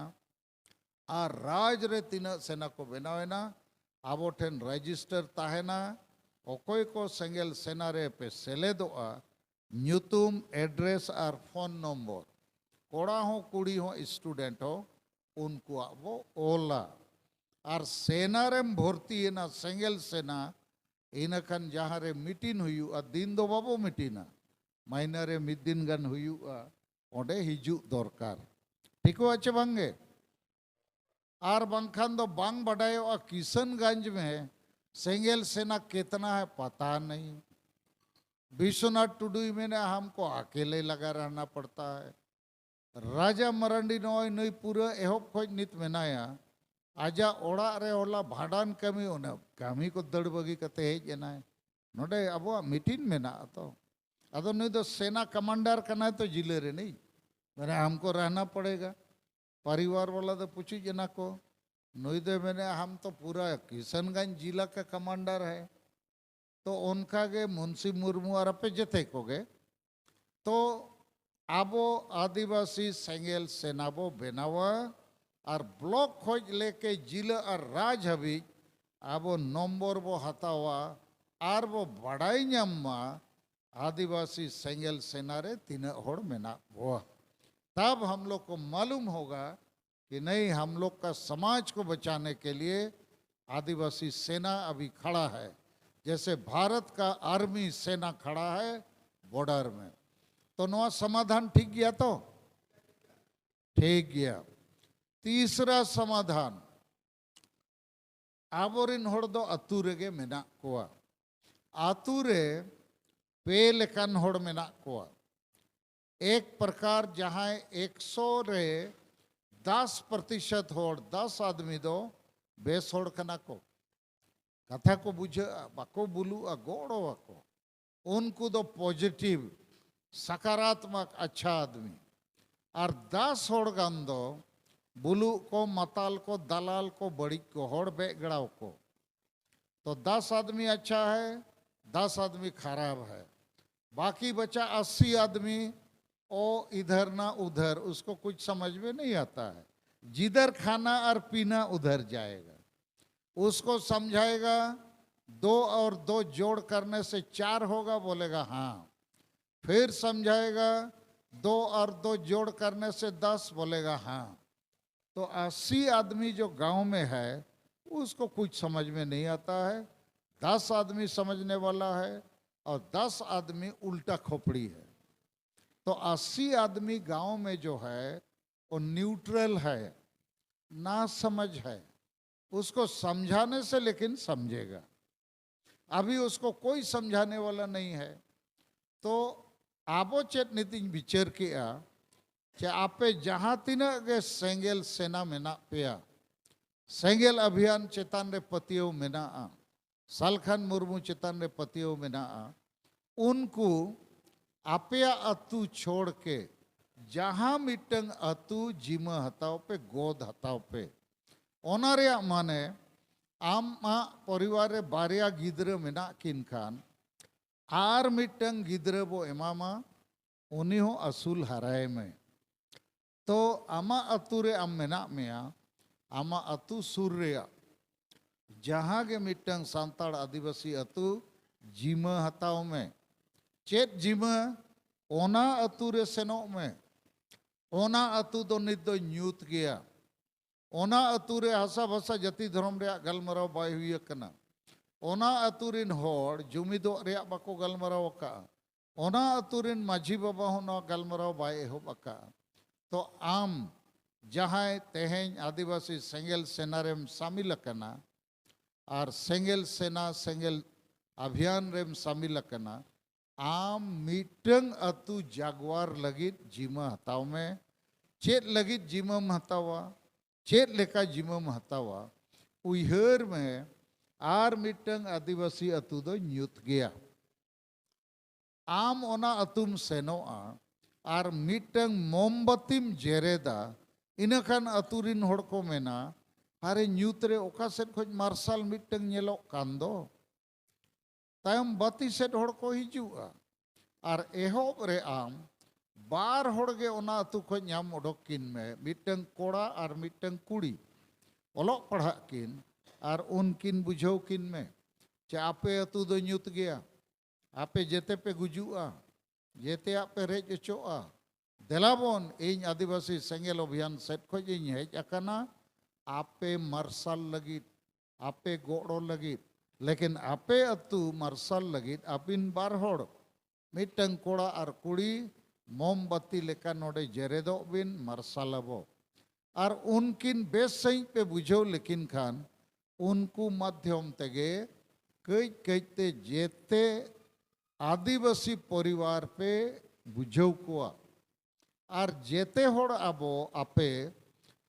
ᱟᱨ ᱨᱟᱡᱽ ᱨᱮ ᱛᱤᱱᱟᱹᱜ ᱥᱮᱱᱟ ᱠᱚ ᱵᱮᱱᱟᱣ ᱮᱱᱟ, ᱟᱵᱚ ᱴᱷᱮᱱ ᱨᱮᱡᱤᱥᱴᱟᱨ ᱛᱟᱦᱮᱱᱟ᱾ ᱚᱠᱚᱭ ᱠᱚ ᱥᱮᱸᱜᱮᱞ ᱥᱮᱱᱟ ᱨᱮ ᱯᱮ ᱥᱮᱞᱮᱫᱚᱜᱼᱟ, ᱧᱩᱛᱩᱢ, ᱮᱰᱨᱮᱥ ᱟᱨ ᱯᱷᱳᱱ ᱱᱚᱢᱵᱚᱨ, ᱠᱚᱲᱟ ᱦᱚᱸ ᱠᱩᱲᱤ ᱦᱚᱸ ᱥᱴᱩᱰᱮᱱᱴ ᱦᱚᱸ, ᱩᱱᱠᱩᱣᱟᱜ ᱵᱚ ᱚᱞᱟ᱾ ᱟᱨ ᱥᱮᱱᱟ ᱨᱮᱢ ᱵᱷᱚᱨᱛᱤᱭᱮᱱᱟ, ᱥᱮᱸᱜᱮᱞ ᱥᱮᱱᱟ, ᱤᱱᱟᱹᱠᱷᱟᱱ ᱡᱟᱦᱟᱸ ᱨᱮ ᱢᱤᱴᱤᱱ ᱦᱩᱭᱩᱜᱼᱟ, ᱫᱤᱱ ᱫᱚ ᱵᱟᱵᱚ ᱢᱤᱴᱤᱱᱟ, ᱢᱟᱹᱦᱱᱟᱹ ᱨᱮ ᱢᱤᱫ ᱫᱤᱱ ᱜᱟᱱ ᱦᱩᱭᱩᱜᱼᱟ, ᱚᱸᱰᱮ ᱦᱤᱡᱩᱜ ᱫᱚᱨᱠᱟᱨ᱾ ᱴᱷᱤᱠᱚᱜᱼᱟ ᱪᱮ ᱵᱟᱝᱜᱮ? ᱟᱨ ᱵᱟᱝᱠᱷᱟᱱ ᱫᱚ ᱵᱟᱝ ᱵᱟᱰᱟᱭᱚᱜᱼᱟ ᱠᱤᱥᱟᱱᱜᱚᱸᱡᱽ ᱢᱮ ᱥᱮᱸᱜᱮᱞ ᱥᱮᱱᱟ ᱠᱤᱛᱱᱟ ᱦᱮ, ᱯᱟᱛᱟ ᱱᱟᱦᱤ᱾ ᱵᱤᱥᱣᱚᱱᱟᱛᱷ ᱴᱩᱰᱩᱭ ᱢᱮᱱᱟ, ᱦᱟᱢᱠᱚ ᱟᱠᱮᱞᱮ ᱞᱟᱜᱟ ᱨᱟᱦᱱᱟ ᱯᱟᱲᱛᱟ ᱦᱮ᱾ ᱨᱟᱡᱟ ᱢᱟᱨᱟᱱᱰᱤ ᱱᱚᱜᱼᱚᱭ ᱱᱩᱭ ᱯᱩᱨᱟᱹ ᱮᱦᱚᱵ ᱠᱷᱚᱡ ᱱᱤᱛ ᱢᱮᱱᱟᱭᱟ, ᱟᱡᱟᱜ ᱚᱲᱟᱜ ᱨᱮ ᱦᱚᱞᱟ ᱵᱷᱟᱸᱰᱟᱱ ᱠᱟᱹᱢᱤ, ᱚᱱᱟ ᱠᱟᱹᱢᱤ ᱠᱚ ᱫᱟᱹᱲ ᱵᱟᱹᱜᱤ ᱠᱟᱛᱮ ᱦᱮᱡ ᱮᱱᱟᱭ᱾ ᱱᱚᱰᱮ ᱟᱵᱚᱣᱟᱜ ᱢᱤᱴᱤᱝ ᱢᱮᱱᱟᱜᱼᱟ ᱛᱚ᱾ ᱟᱫᱚ ᱱᱩᱭ ᱫᱚ ᱥᱮᱱᱟ ᱠᱟᱢᱟᱱᱰᱟᱨ ᱠᱟᱱᱟᱭ ᱛᱚ ᱡᱤᱞᱟᱹ ᱨᱤᱱᱤᱡ, ᱢᱟᱱᱮ ᱦᱟᱢᱠᱚ ᱨᱟᱦᱱᱟ ᱯᱟᱲᱮᱜᱟ᱾ ᱯᱟᱨᱤᱣᱟᱨ ᱣᱟᱞᱟ ᱫᱚ ᱯᱩᱪᱩᱡ ᱮᱱᱟ ᱠᱚ᱾ ᱱᱩᱭ ᱫᱚᱭ ᱢᱮᱱᱮᱫᱼᱟ, ᱦᱟᱢ ᱛᱚ ᱯᱩᱨᱟ ᱠᱤᱥᱟᱱᱜᱚᱸᱡᱽ ᱡᱤᱞᱟ ᱠᱟ ᱠᱟᱢᱟᱱᱰᱟᱨ ᱦᱮ᱾ ᱛᱚ ᱚᱱᱠᱟ ᱜᱮ ᱢᱩᱱᱥᱤ ᱢᱩᱨᱢᱩ ᱟᱨ ᱟᱯᱮ ᱡᱮᱛᱮ ᱠᱚᱜᱮ, ᱛᱚ ᱟᱵᱚ ᱟᱹᱫᱤᱵᱟᱹᱥᱤ ᱥᱮᱸᱜᱮᱞ ᱥᱮᱱᱟ ᱵᱚ ᱵᱮᱱᱟᱣᱟ ᱟᱨ ᱵᱞᱚᱠ ᱠᱷᱚᱡ ᱞᱮᱠᱮ ᱡᱤᱞᱟᱹ ᱟᱨ ᱨᱟᱡᱽ ᱦᱟᱹᱵᱤᱡ ᱟᱵᱚ ᱱᱚᱢᱵᱚᱨ ᱵᱚ ᱦᱟᱛᱟᱣᱟ ᱟᱨ ᱵᱚ ᱵᱟᱰᱟᱭ ᱧᱟᱢ ᱢᱟ ᱟᱹᱫᱤᱵᱟᱹᱥᱤ ᱥᱮᱸᱜᱮᱞ ᱥᱮᱱᱟ ᱨᱮ ᱛᱤᱱᱟᱹᱜ ᱦᱚᱲ ᱢᱮᱱᱟᱜ ᱵᱚᱣᱟ᱾ तब हम लोग को मालूम होगा कि नहीं, हम लोग का समाज को बचाने के लिए आदिवासी सेना अभी खड़ा है, जैसे भारत का आर्मी सेना खड़ा है बॉर्डर में। तो ᱱᱚᱣᱟ ᱥᱚᱢᱟᱫᱷᱟᱱ ᱴᱷᱤᱠ ᱜᱮᱭᱟ ᱛᱚ? ᱴᱷᱤᱠ ᱜᱮᱭᱟ᱾ ᱛᱤᱥᱨᱟ ᱥᱚᱢᱟᱫᱷᱟᱱ, ᱟᱵᱚᱨᱮᱱ ᱦᱚᱲ ᱫᱚ ᱟᱹᱛᱩ ᱨᱮᱜᱮ ᱢᱮᱱᱟᱜ ᱠᱚᱣᱟ᱾ ᱟᱹᱛᱩ ᱨᱮ ᱯᱮ ᱞᱮᱠᱟᱱ ᱦᱚᱲ ᱢᱮᱱᱟᱜ ᱠᱚᱣᱟ᱾ ᱮᱠ ᱯᱨᱚᱠᱟᱨ ᱡᱟᱦᱟᱸᱭ ᱮᱠᱥᱚ ᱨᱮ ᱫᱟᱥ ᱯᱨᱚᱛᱤᱥᱚᱛ ᱦᱚᱲ, ᱫᱟᱥ ᱟᱫᱢᱤ ᱫᱚ ᱵᱮᱥ ᱦᱚᱲ ᱠᱟᱱᱟ ᱠᱚ᱾ ᱠᱟᱛᱷᱟ ᱠᱚ ᱵᱩᱡᱷᱟᱹᱜᱼᱟ, ᱵᱟᱠᱚ ᱵᱩᱞᱩᱜᱼᱟ, ᱜᱚᱲᱚ ᱟᱠᱚ᱾ ᱩᱱᱠᱩ ᱫᱚ ᱯᱚᱡᱤᱴᱤᱵᱷ, ᱥᱟᱠᱟᱨᱟᱛᱢᱚᱠ, ᱟᱪᱪᱷᱟ ᱟᱫᱢᱤ᱾ ᱟᱨ ᱫᱟᱥ ᱦᱚᱲ ᱜᱟᱱ ᱫᱚ ᱵᱩᱞᱩᱜ ᱠᱚ, ᱢᱟᱛᱟᱞ ᱠᱚ, ᱫᱟᱞᱟᱞ ᱠᱚ, ᱵᱟᱹᱲᱤᱡ ᱠᱚ, ᱦᱚᱲ ᱵᱮᱜᱲᱟᱣ ᱠᱚ᱾ तो दस आदमी अच्छा है, दस आदमी खराब है। बाकी बचा अस्सी आदमी, ओ इधर ना उधर, उसको कुछ समझ में नहीं आता है। जिधर खाना और पीना उधर जाएगा। उसको समझाएगा, दो और दो जोड़ करने से चार होगा, बोलेगा हाँ। फिर समझाएगा, दो और दो जोड़ करने से दस, बोलेगा हाँ। तो अस्सी आदमी जो गांव में है, उसको कुछ समझ में नहीं आता है। दस आदमी समझने वाला है और दस आदमी उल्टा खोपड़ी है। तो अस्सी आदमी गांव में जो है, वो न्यूट्रल है, ना समझ है। उसको समझाने से लेकिन समझेगा। अभी उसको कोई समझाने वाला नहीं है। तो ᱟᱵᱚ ᱪᱮᱫ ᱱᱤᱛᱤᱧ ᱵᱤᱪᱟᱹᱨ ᱠᱮᱜᱼᱟ, ᱡᱮ ᱟᱯᱮ ᱡᱟᱦᱟᱸ ᱛᱤᱱᱟᱹᱜ ᱜᱮ ᱥᱮᱸᱜᱮᱞ ᱥᱮᱱᱟ ᱢᱮᱱᱟᱜ ᱯᱮᱭᱟ, ᱥᱮᱸᱜᱮᱞ ᱚᱵᱷᱤᱭᱟᱱ ᱪᱮᱛᱟᱱ ᱨᱮ ᱯᱟᱹᱛᱭᱟᱹᱣ ᱢᱮᱱᱟᱜᱼᱟ, ᱥᱟᱞᱠᱷᱟᱱ ᱢᱩᱨᱢᱩ ᱪᱮᱛᱟᱱ ᱨᱮ ᱯᱟᱹᱛᱭᱟᱹᱣ ᱢᱮᱱᱟᱜᱼᱟ, ᱩᱱᱠᱩ ᱟᱯᱮᱭᱟᱜ ᱟᱹᱛᱩ ᱪᱷᱚᱲ ᱠᱮ ᱡᱟᱦᱟᱸ ᱢᱤᱫᱴᱟᱝ ᱟᱹᱛᱩ ᱡᱤᱢᱟᱹ ᱦᱟᱛᱟᱣ ᱯᱮ, ᱜᱚᱫ ᱦᱟᱛᱟᱣ ᱯᱮ᱾ ᱚᱱᱟ ᱨᱮᱭᱟᱜ ᱢᱟᱱᱮ, ᱟᱢᱟᱜ ᱯᱚᱨᱤᱵᱟᱨ ᱨᱮ ᱵᱟᱨᱭᱟ ᱜᱤᱫᱽᱨᱟᱹ ᱢᱮᱱᱟᱜ ᱠᱤᱱ ᱠᱷᱟᱱ, ᱟᱨ ᱢᱤᱫᱴᱟᱝ ᱜᱤᱫᱽᱨᱟᱹ ᱵᱚ ᱮᱢᱟᱢᱟ, ᱩᱱᱤ ᱦᱚᱸ ᱟᱹᱥᱩᱞ ᱦᱟᱨᱟᱭᱮ ᱢᱮ᱾ ᱛᱚ ᱟᱢᱟᱜ ᱟᱹᱛᱩ ᱨᱮ ᱟᱢ ᱢᱮᱱᱟᱜ ᱢᱮᱭᱟ, ᱟᱢᱟᱜ ᱟᱹᱛᱩ ᱥᱩᱨ ᱨᱮᱭᱟᱜ ᱡᱟᱦᱟᱸ ᱜᱮ ᱢᱤᱫᱴᱟᱝ ᱥᱟᱱᱛᱟᱲ ᱟᱹᱫᱤᱵᱟᱹᱥᱤ ᱟᱹᱛᱩ ᱡᱤᱢᱟᱹ ᱦᱟᱛᱟᱣ ᱢᱮ᱾ ᱪᱮᱫ ᱡᱤᱢᱟᱹ? ᱚᱱᱟ ᱟᱹᱛᱩ ᱨᱮ ᱥᱮᱱᱚᱜ ᱢᱮ᱾ ᱚᱱᱟ ᱟᱹᱛᱩ ᱫᱚ ᱱᱤᱛ ᱫᱚ ᱧᱩᱛ ᱜᱮᱭᱟ᱾ ᱚᱱᱟ ᱟᱹᱛᱩ ᱨᱮ ᱦᱟᱥᱟ ᱵᱷᱟᱥᱟ ᱡᱟᱹᱛᱤ ᱫᱷᱚᱨᱚᱢ ᱨᱮᱭᱟᱜ ᱜᱟᱞᱢᱟᱨᱟᱣ ᱵᱟᱭ ᱦᱩᱭ ᱟᱠᱟᱱᱟ᱾ ᱚᱱᱟ ᱟᱹᱛᱩ ᱨᱤᱱ ᱦᱚᱲ ᱡᱩᱢᱤᱫᱚᱜ ᱨᱮᱭᱟᱜ ᱵᱟᱠᱚ ᱜᱟᱞᱢᱟᱨᱟᱣ ᱟᱠᱟᱫᱼᱟ᱾ ᱚᱱᱟ ᱟᱹᱛᱩ ᱨᱤᱱ ᱢᱟᱹᱡᱷᱤ ᱵᱟᱵᱟ ᱦᱚᱸ ᱱᱚᱣᱟ ᱜᱟᱞᱢᱟᱨᱟᱣ ᱵᱟᱭ ᱮᱦᱚᱵ ᱟᱠᱟᱫᱼᱟ᱾ ᱛᱚ ᱟᱢ ᱡᱟᱦᱟᱸᱭ ᱛᱮᱦᱮᱧ ᱟᱹᱫᱤᱵᱟᱹᱥᱤ ᱥᱮᱸᱜᱮᱞ ᱥᱮᱱᱟ ᱨᱮᱢ ᱥᱟᱢᱤᱞ ᱟᱠᱟᱱᱟ ᱟᱨ ᱥᱮᱸᱜᱮᱞ ᱥᱮᱱᱟ, ᱥᱮᱸᱜᱮᱞ ᱟᱵᱷᱤᱭᱟᱱ ᱨᱮᱢ ᱥᱟᱢᱤᱞ ᱟᱠᱟᱱᱟ, ᱟᱢ ᱢᱤᱫᱴᱟᱝ ᱟᱹᱛᱩ ᱡᱟᱜᱣᱟᱨ ᱞᱟᱹᱜᱤᱫ ᱡᱤᱢᱟᱹ ᱦᱟᱛᱟᱣ ᱢᱮ᱾ ᱪᱮᱫ ᱞᱟᱹᱜᱤᱫ ᱡᱤᱢᱟᱹᱢ ᱦᱟᱛᱟᱣᱟ? ᱪᱮᱫ ᱞᱮᱠᱟ ᱡᱤᱢᱟᱹᱢ ᱦᱟᱛᱟᱣᱟ? ᱩᱭᱦᱟᱹᱨ ᱢᱮ, ᱟᱨ ᱢᱤᱫᱴᱟᱝ ᱟᱹᱫᱤᱵᱟᱹᱥᱤ ᱟᱹᱛᱩ ᱫᱚ ᱧᱩᱛ ᱜᱮᱭᱟ᱾ ᱟᱢ ᱚᱱᱟ ᱟᱹᱛᱩᱢ ᱥᱮᱱᱚᱜᱼᱟ ᱟᱨ ᱢᱤᱫᱴᱟᱝ ᱢᱳᱢᱵᱟᱛᱤᱢ ᱡᱮᱨᱮᱫᱟ, ᱤᱱᱟᱹᱠᱷᱟᱱ ᱟᱹᱛᱩ ᱨᱤᱱ ᱦᱚᱲ ᱠᱚ ᱢᱮᱱᱟ, "ᱟᱨᱮ, ᱧᱩᱛ ᱨᱮ ᱚᱠᱟ ᱥᱮᱫ ᱠᱷᱚᱱ ᱢᱟᱨᱥᱟᱞ ᱢᱤᱫᱴᱟᱝ ᱧᱮᱞᱚᱜ ᱠᱟᱱ ᱫᱚ?" ᱛᱟᱭᱚᱢ ᱵᱟᱹᱛᱤ ᱥᱮᱫ ᱦᱚᱲ ᱠᱚ ᱦᱤᱡᱩᱜᱼᱟ᱾ ᱟᱨ ᱮᱦᱚᱵ ᱨᱮ ᱟᱢ ᱵᱟᱨ ᱦᱚᱲ ᱜᱮ ᱚᱱᱟ ᱟᱹᱛᱩ ᱠᱷᱚᱱ ᱧᱟᱢ ᱚᱰᱚᱠ ᱠᱤᱱ ᱢᱮ, ᱢᱤᱫᱴᱟᱝ ᱠᱚᱲᱟ ᱟᱨ ᱢᱤᱫᱴᱟᱝ ᱠᱩᱲᱤ, ᱚᱞᱚᱜ ᱯᱟᱲᱦᱟᱜ ᱠᱤᱱ, ᱟᱨ ᱩᱱᱠᱤᱱ ᱵᱩᱡᱷᱟᱹᱣ ᱠᱤᱱ ᱢᱮ ᱡᱮ ᱟᱯᱮ ᱟᱹᱛᱩ ᱫᱚ ᱧᱩᱛ ᱜᱮᱭᱟ, ᱟᱯᱮ ᱡᱮᱛᱮ ᱯᱮ ᱜᱩᱡᱩᱜᱼᱟ, ᱡᱮᱛᱮᱭᱟᱜ ᱯᱮ ᱨᱮᱡ ᱚᱪᱚᱜᱼᱟ᱾ ᱫᱮᱞᱟᱵᱚᱱ, ᱤᱧ ᱟᱹᱫᱤᱵᱟᱹᱥᱤ ᱥᱮᱸᱜᱮᱞ ᱚᱵᱷᱤᱭᱟᱱ ᱥᱮᱫ ᱠᱷᱚᱱ ᱤᱧ ᱦᱮᱡ ᱟᱠᱟᱱᱟ ᱟᱯᱮ ᱢᱟᱨᱥᱟᱞ ᱞᱟᱹᱜᱤᱫ, ᱟᱯᱮ ᱜᱚᱲᱚ ᱞᱟᱹᱜᱤᱫ᱾ ᱞᱮᱠᱤᱱ ᱟᱯᱮ ᱟᱹᱛᱩ ᱢᱟᱨᱥᱟᱞ ᱞᱟᱹᱜᱤᱫ ᱟᱹᱵᱤᱱ ᱵᱟᱨ ᱦᱚᱲ, ᱢᱤᱫᱴᱟᱝ ᱠᱚᱲᱟ ᱟᱨ ᱠᱩᱲᱤ, ᱢᱳᱢᱵᱟᱛᱤ ᱞᱮᱠᱟ ᱱᱚᱰᱮ ᱡᱮᱨᱮᱫᱚᱜ ᱵᱤᱱ, ᱢᱟᱨᱥᱟᱞ ᱟᱵᱚ᱾ ᱟᱨ ᱩᱱᱠᱤᱱ ᱵᱮᱥ ᱥᱟᱺᱦᱤᱡ ᱯᱮ ᱵᱩᱡᱷᱟᱹᱣ ᱞᱮᱠᱤᱱ ᱠᱷᱟᱱ, ᱩᱱᱠᱩ ᱢᱟᱫᱽᱫᱷᱚᱢ ᱛᱮᱜᱮ ᱠᱟᱹᱡ ᱠᱟᱹᱡ ᱛᱮ ᱡᱮᱛᱮ ᱟᱹᱫᱤᱵᱟᱹᱥᱤ ᱯᱚᱨᱤᱵᱟᱨ ᱯᱮ ᱵᱩᱡᱷᱟᱹᱣ ᱠᱚᱣᱟ᱾ ᱟᱨ ᱡᱮᱛᱮ ᱦᱚᱲ ᱟᱵᱚ ᱟᱯᱮ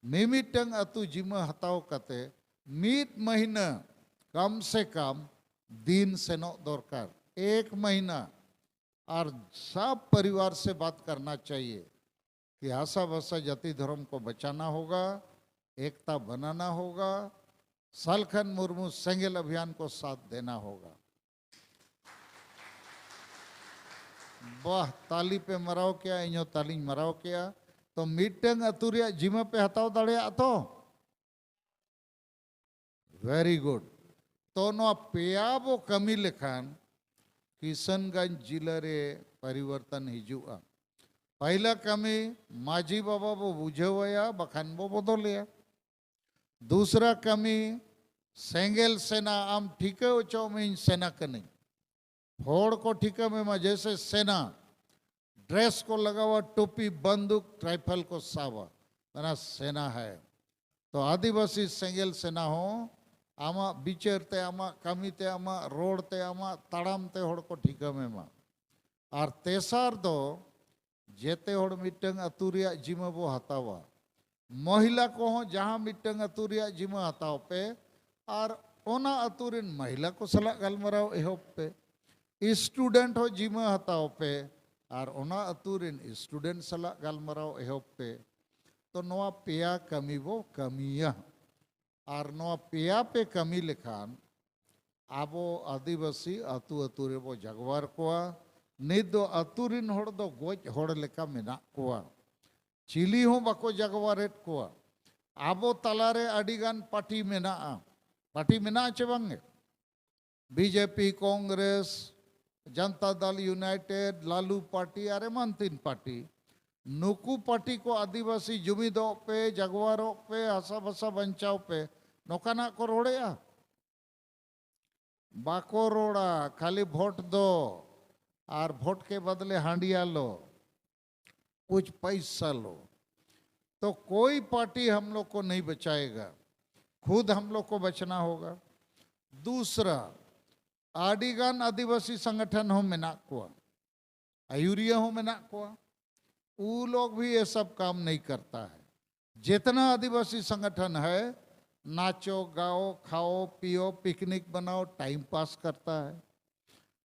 ᱢᱤᱢᱤᱫᱴᱟᱝ ᱟᱹᱛᱩ ᱡᱤᱢᱟᱹ ᱦᱟᱛᱟᱣ ᱠᱟᱛᱮ ᱢᱤᱫ ᱢᱟᱹᱦᱤᱱᱟᱹ ᱠᱟᱢ ᱥᱮ ᱠᱟᱢ ᱫᱤᱱ ᱥᱮᱱᱚᱜ ᱫᱚᱨᱠᱟᱨ, ᱮᱠ ᱢᱟᱹᱦᱤᱱᱟ᱾ ᱟᱨ ᱥᱟᱵ ᱯᱚᱨᱤᱵᱟᱨ ᱥᱮ ᱵᱟᱛ ᱠᱟᱨᱱᱟ ᱪᱟᱦᱤᱭᱮ ᱠᱤ ᱦᱟᱥᱟ ᱵᱷᱟᱥᱟ ᱡᱟᱹᱛᱤ ᱫᱷᱚᱨᱚᱢ ᱠᱚ ᱵᱟᱪᱟᱱᱟ ᱦᱳᱜᱟ, ᱮᱠᱛᱟ ᱵᱟᱱᱟᱱᱟ ᱦᱳᱜᱟ, ᱥᱟᱞᱠᱷᱟᱱ ᱢᱩᱨᱢᱩ ᱥᱮᱸᱜᱮᱞ ᱚᱵᱷᱤᱭᱟᱱ ᱠᱚ ᱥᱟᱛᱷ ᱫᱮᱱᱟ ᱦᱳᱜᱟ᱾ ᱵᱟᱦ, ᱛᱟᱞᱤ ᱯᱮ ᱢᱟᱨᱟᱣ ᱠᱮᱜᱼᱟ, ᱤᱧ ᱦᱚᱸ ᱛᱟᱞᱤᱧ ᱢᱟᱨᱟᱣ ᱠᱮᱜᱼᱟ᱾ ᱛᱚ ᱢᱤᱫᱴᱟᱝ ᱟᱹᱛᱩ ᱨᱮᱭᱟᱜ ᱡᱤᱢᱟᱹ ᱯᱮ ᱦᱟᱛᱟᱣ ᱫᱟᱲᱮᱭᱟᱜᱼᱟ ᱛᱚ? ᱵᱷᱮᱨᱤ ᱜᱩᱰ᱾ ᱛᱚ ᱱᱚᱣᱟ ᱯᱮᱭᱟ ᱵᱚ ᱠᱟᱹᱢᱤ ᱞᱮᱠᱷᱟᱱ ᱠᱤᱥᱟᱱᱜᱚᱸᱡᱽ ᱡᱤᱞᱟᱹ ᱨᱮ ᱯᱚᱨᱤᱵᱚᱨᱛᱚᱱ ᱦᱤᱡᱩᱜᱼᱟ᱾ ᱯᱟᱹᱦᱤᱞᱟ ᱠᱟᱹᱢᱤ ᱢᱟᱹᱡᱷᱤ ᱵᱟᱵᱟ ᱵᱚ ᱵᱩᱡᱷᱟᱹᱣ ᱟᱭᱟ, ᱵᱟᱠᱷᱟᱱ ᱵᱚ ᱵᱚᱫᱚᱞᱮᱭᱟ᱾ ᱫᱩᱥᱨᱟ ᱠᱟᱹᱢᱤ ᱥᱮᱸᱜᱮᱞ ᱥᱮᱱᱟ, ᱟᱢ ᱴᱷᱤᱠᱟᱹ ᱦᱚᱪᱚ ᱢᱮᱧ ᱥᱮᱱᱟ ᱠᱟᱹᱱᱟᱹᱧ᱾ ᱦᱚᱲ ᱠᱚ ᱴᱷᱤᱠᱟᱹ ᱢᱮᱢᱟ, ᱡᱮᱭᱥᱮ ᱥᱮᱱᱟ, ᱰᱨᱮᱥ ᱠᱚ ᱞᱟᱜᱟᱣᱟ, ᱴᱩᱯᱤ, ᱵᱟᱱᱫᱩᱠ, ᱨᱟᱭᱯᱷᱮᱞ ᱠᱚ ᱥᱟᱵᱟ, ᱢᱮᱱᱟ ᱥᱮᱱᱟ ᱦᱟᱭ᱾ ᱛᱚ ᱟᱹᱫᱤᱵᱟᱹᱥᱤ ᱥᱮᱸᱜᱮᱞ ᱥᱮᱱᱟ ᱦᱚᱸ ᱟᱢᱟᱜ ᱵᱤᱪᱟᱹᱨ ᱛᱮ, ᱟᱢᱟᱜ ᱠᱟᱹᱢᱤ ᱛᱮ, ᱟᱢᱟᱜ ᱨᱚᱲ ᱛᱮ, ᱟᱢᱟᱜ ᱛᱟᱲᱟᱢ ᱛᱮ ᱦᱚᱲ ᱠᱚ ᱴᱷᱤᱠᱟᱹ ᱢᱮᱢᱟ᱾ ᱟᱨ ᱛᱮᱥᱟᱨ ᱫᱚ ᱡᱮᱛᱮ ᱦᱚᱲ ᱢᱤᱫᱴᱟᱝ ᱟᱹᱛᱩ ᱨᱮᱭᱟᱜ ᱡᱤᱢᱟᱹ ᱵᱚ ᱦᱟᱛᱟᱣᱟ᱾ ᱢᱚᱦᱤᱞᱟ ᱠᱚᱦᱚᱸ ᱡᱟᱦᱟᱸ ᱢᱤᱫᱴᱟᱝ ᱟᱹᱛᱩ ᱨᱮᱭᱟᱜ ᱡᱤᱢᱟᱹ ᱦᱟᱛᱟᱣ ᱯᱮ, ᱟᱨ ᱚᱱᱟ ᱟᱹᱛᱩ ᱨᱮᱱ ᱢᱚᱦᱤᱞᱟ ᱠᱚ ᱥᱟᱞᱟᱜ ᱜᱟᱞᱢᱟᱨᱟᱣ ᱮᱦᱚᱵ ᱯᱮ᱾ ᱥᱴᱩᱰᱮᱱᱴ ᱦᱚᱸ ᱡᱤᱢᱟᱹ ᱦᱟᱛᱟᱣ ᱯᱮ, ᱟᱨ ᱚᱱᱟ ᱟᱹᱛᱩ ᱨᱮᱱ ᱥᱴᱩᱰᱮᱱᱴ ᱥᱟᱞᱟᱜ ᱜᱟᱞᱢᱟᱨᱟᱣ ᱮᱦᱚᱵ ᱯᱮ᱾ ᱛᱚ ᱱᱚᱣᱟ ᱯᱮᱭᱟ ᱠᱟᱹᱢᱤ ᱵᱚ ᱠᱟᱹᱢᱤᱭᱟ᱾ ᱟᱨ ᱱᱚᱣᱟ ᱯᱮᱭᱟ ᱯᱮ ᱠᱟᱹᱢᱤ ᱞᱮᱠᱷᱟᱱ ᱟᱵᱚ ᱟᱹᱫᱤᱵᱟᱹᱥᱤ ᱟᱹᱛᱩ ᱟᱹᱛᱩ ᱨᱮᱵᱚ ᱡᱟᱜᱣᱟᱨ ᱠᱚᱣᱟ᱾ ᱱᱤᱛ ᱫᱚ ᱟᱹᱛᱩ ᱨᱤᱱ ᱦᱚᱲ ᱫᱚ ᱜᱚᱡ ᱦᱚᱲ ᱞᱮᱠᱟ ᱢᱮᱱᱟᱜ ᱠᱚᱣᱟ, ᱪᱤᱞᱤ ᱦᱚᱸ ᱵᱟᱠᱚ ᱡᱟᱜᱣᱟᱨᱮᱫ ᱠᱚᱣᱟ᱾ ᱟᱵᱚ ᱛᱟᱞᱟᱨᱮ ᱟᱹᱰᱤᱜᱟᱱ ᱯᱟᱨᱴᱤ ᱢᱮᱱᱟᱜᱼᱟ᱾ ᱯᱟᱨᱴᱤ ᱢᱮᱱᱟᱜᱼᱟ ᱪᱮ ᱵᱟᱝ? ᱵᱤᱡᱮᱯᱤ, ᱠᱚᱝᱜᱨᱮᱥ, ᱡᱟᱱᱛᱟ ᱫᱟᱞ ᱭᱩᱱᱟᱭᱴᱮᱰ, ᱞᱟᱞᱩ ᱯᱟᱨᱴᱤ ᱟᱨ ᱮᱢᱟᱱ ᱛᱤᱱ ᱯᱟᱨᱴᱤ᱾ ᱱᱩᱠᱩ ᱯᱟᱨᱴᱤ ᱠᱚ ᱟᱹᱫᱤᱵᱟᱹᱥᱤ ᱡᱩᱢᱤᱫᱚᱜ ᱯᱮ, ᱡᱟᱜᱣᱟᱨᱚᱜ ᱯᱮ, ᱦᱟᱥᱟ ᱵᱷᱟᱥᱟ ᱵᱟᱧᱪᱟᱣ ᱯᱮ, ᱱᱚᱝᱠᱟᱱᱟᱜ ᱠᱚ ᱨᱚᱲᱮᱜᱼᱟ? ᱵᱟᱠᱚ ᱨᱚᱲᱟ, ᱠᱷᱟᱹᱞᱤ ᱵᱷᱳᱴ ᱫᱚ, ᱟᱨ ᱵᱷᱳᱴ ᱠᱮ ᱵᱟᱫᱞᱮ ᱦᱟᱺᱰᱤᱭᱟ ᱞᱚ, ᱠᱩᱪ ᱯᱟᱭᱥᱟ ᱞᱚ᱾ तो कोई पार्टी हम लोग को नहीं बचाएगा, खुद हम लोग को बचना होगा। दूसरा, ᱟᱹᱰᱤᱜᱟᱱ ᱟᱹᱫᱤᱵᱟᱹᱥᱤ ᱥᱚᱝᱜᱚᱴᱷᱚᱱ ᱦᱚᱸ ᱢᱮᱱᱟᱜ ᱠᱚᱣᱟ, ᱟᱹᱭᱩᱨᱤᱭᱟᱹ ᱦᱚᱸ ᱢᱮᱱᱟᱜ ᱠᱚᱣᱟ, ᱩ ᱞᱳᱜ ᱵᱷᱤ ᱭᱮ ᱥᱟᱵ ᱠᱟᱢ ᱱᱟᱦᱤᱸ ᱠᱟᱨᱛᱟ ᱦᱟᱭ᱾ ᱡᱮᱛᱱᱟ ᱟᱹᱫᱤᱵᱟᱹᱥᱤ ᱥᱚᱝᱜᱚᱴᱷᱚᱱ ᱦᱟᱭ, ᱱᱟᱪᱚ, ᱜᱟᱣᱚ, ᱠᱷᱟᱣᱚ, ᱯᱤᱭᱚ, ᱯᱤᱠᱱᱤᱠ ᱵᱟᱱᱟᱣ, ᱴᱟᱭᱤᱢ ᱯᱟᱥ ᱠᱟᱨᱛᱟ ᱦᱟᱭ᱾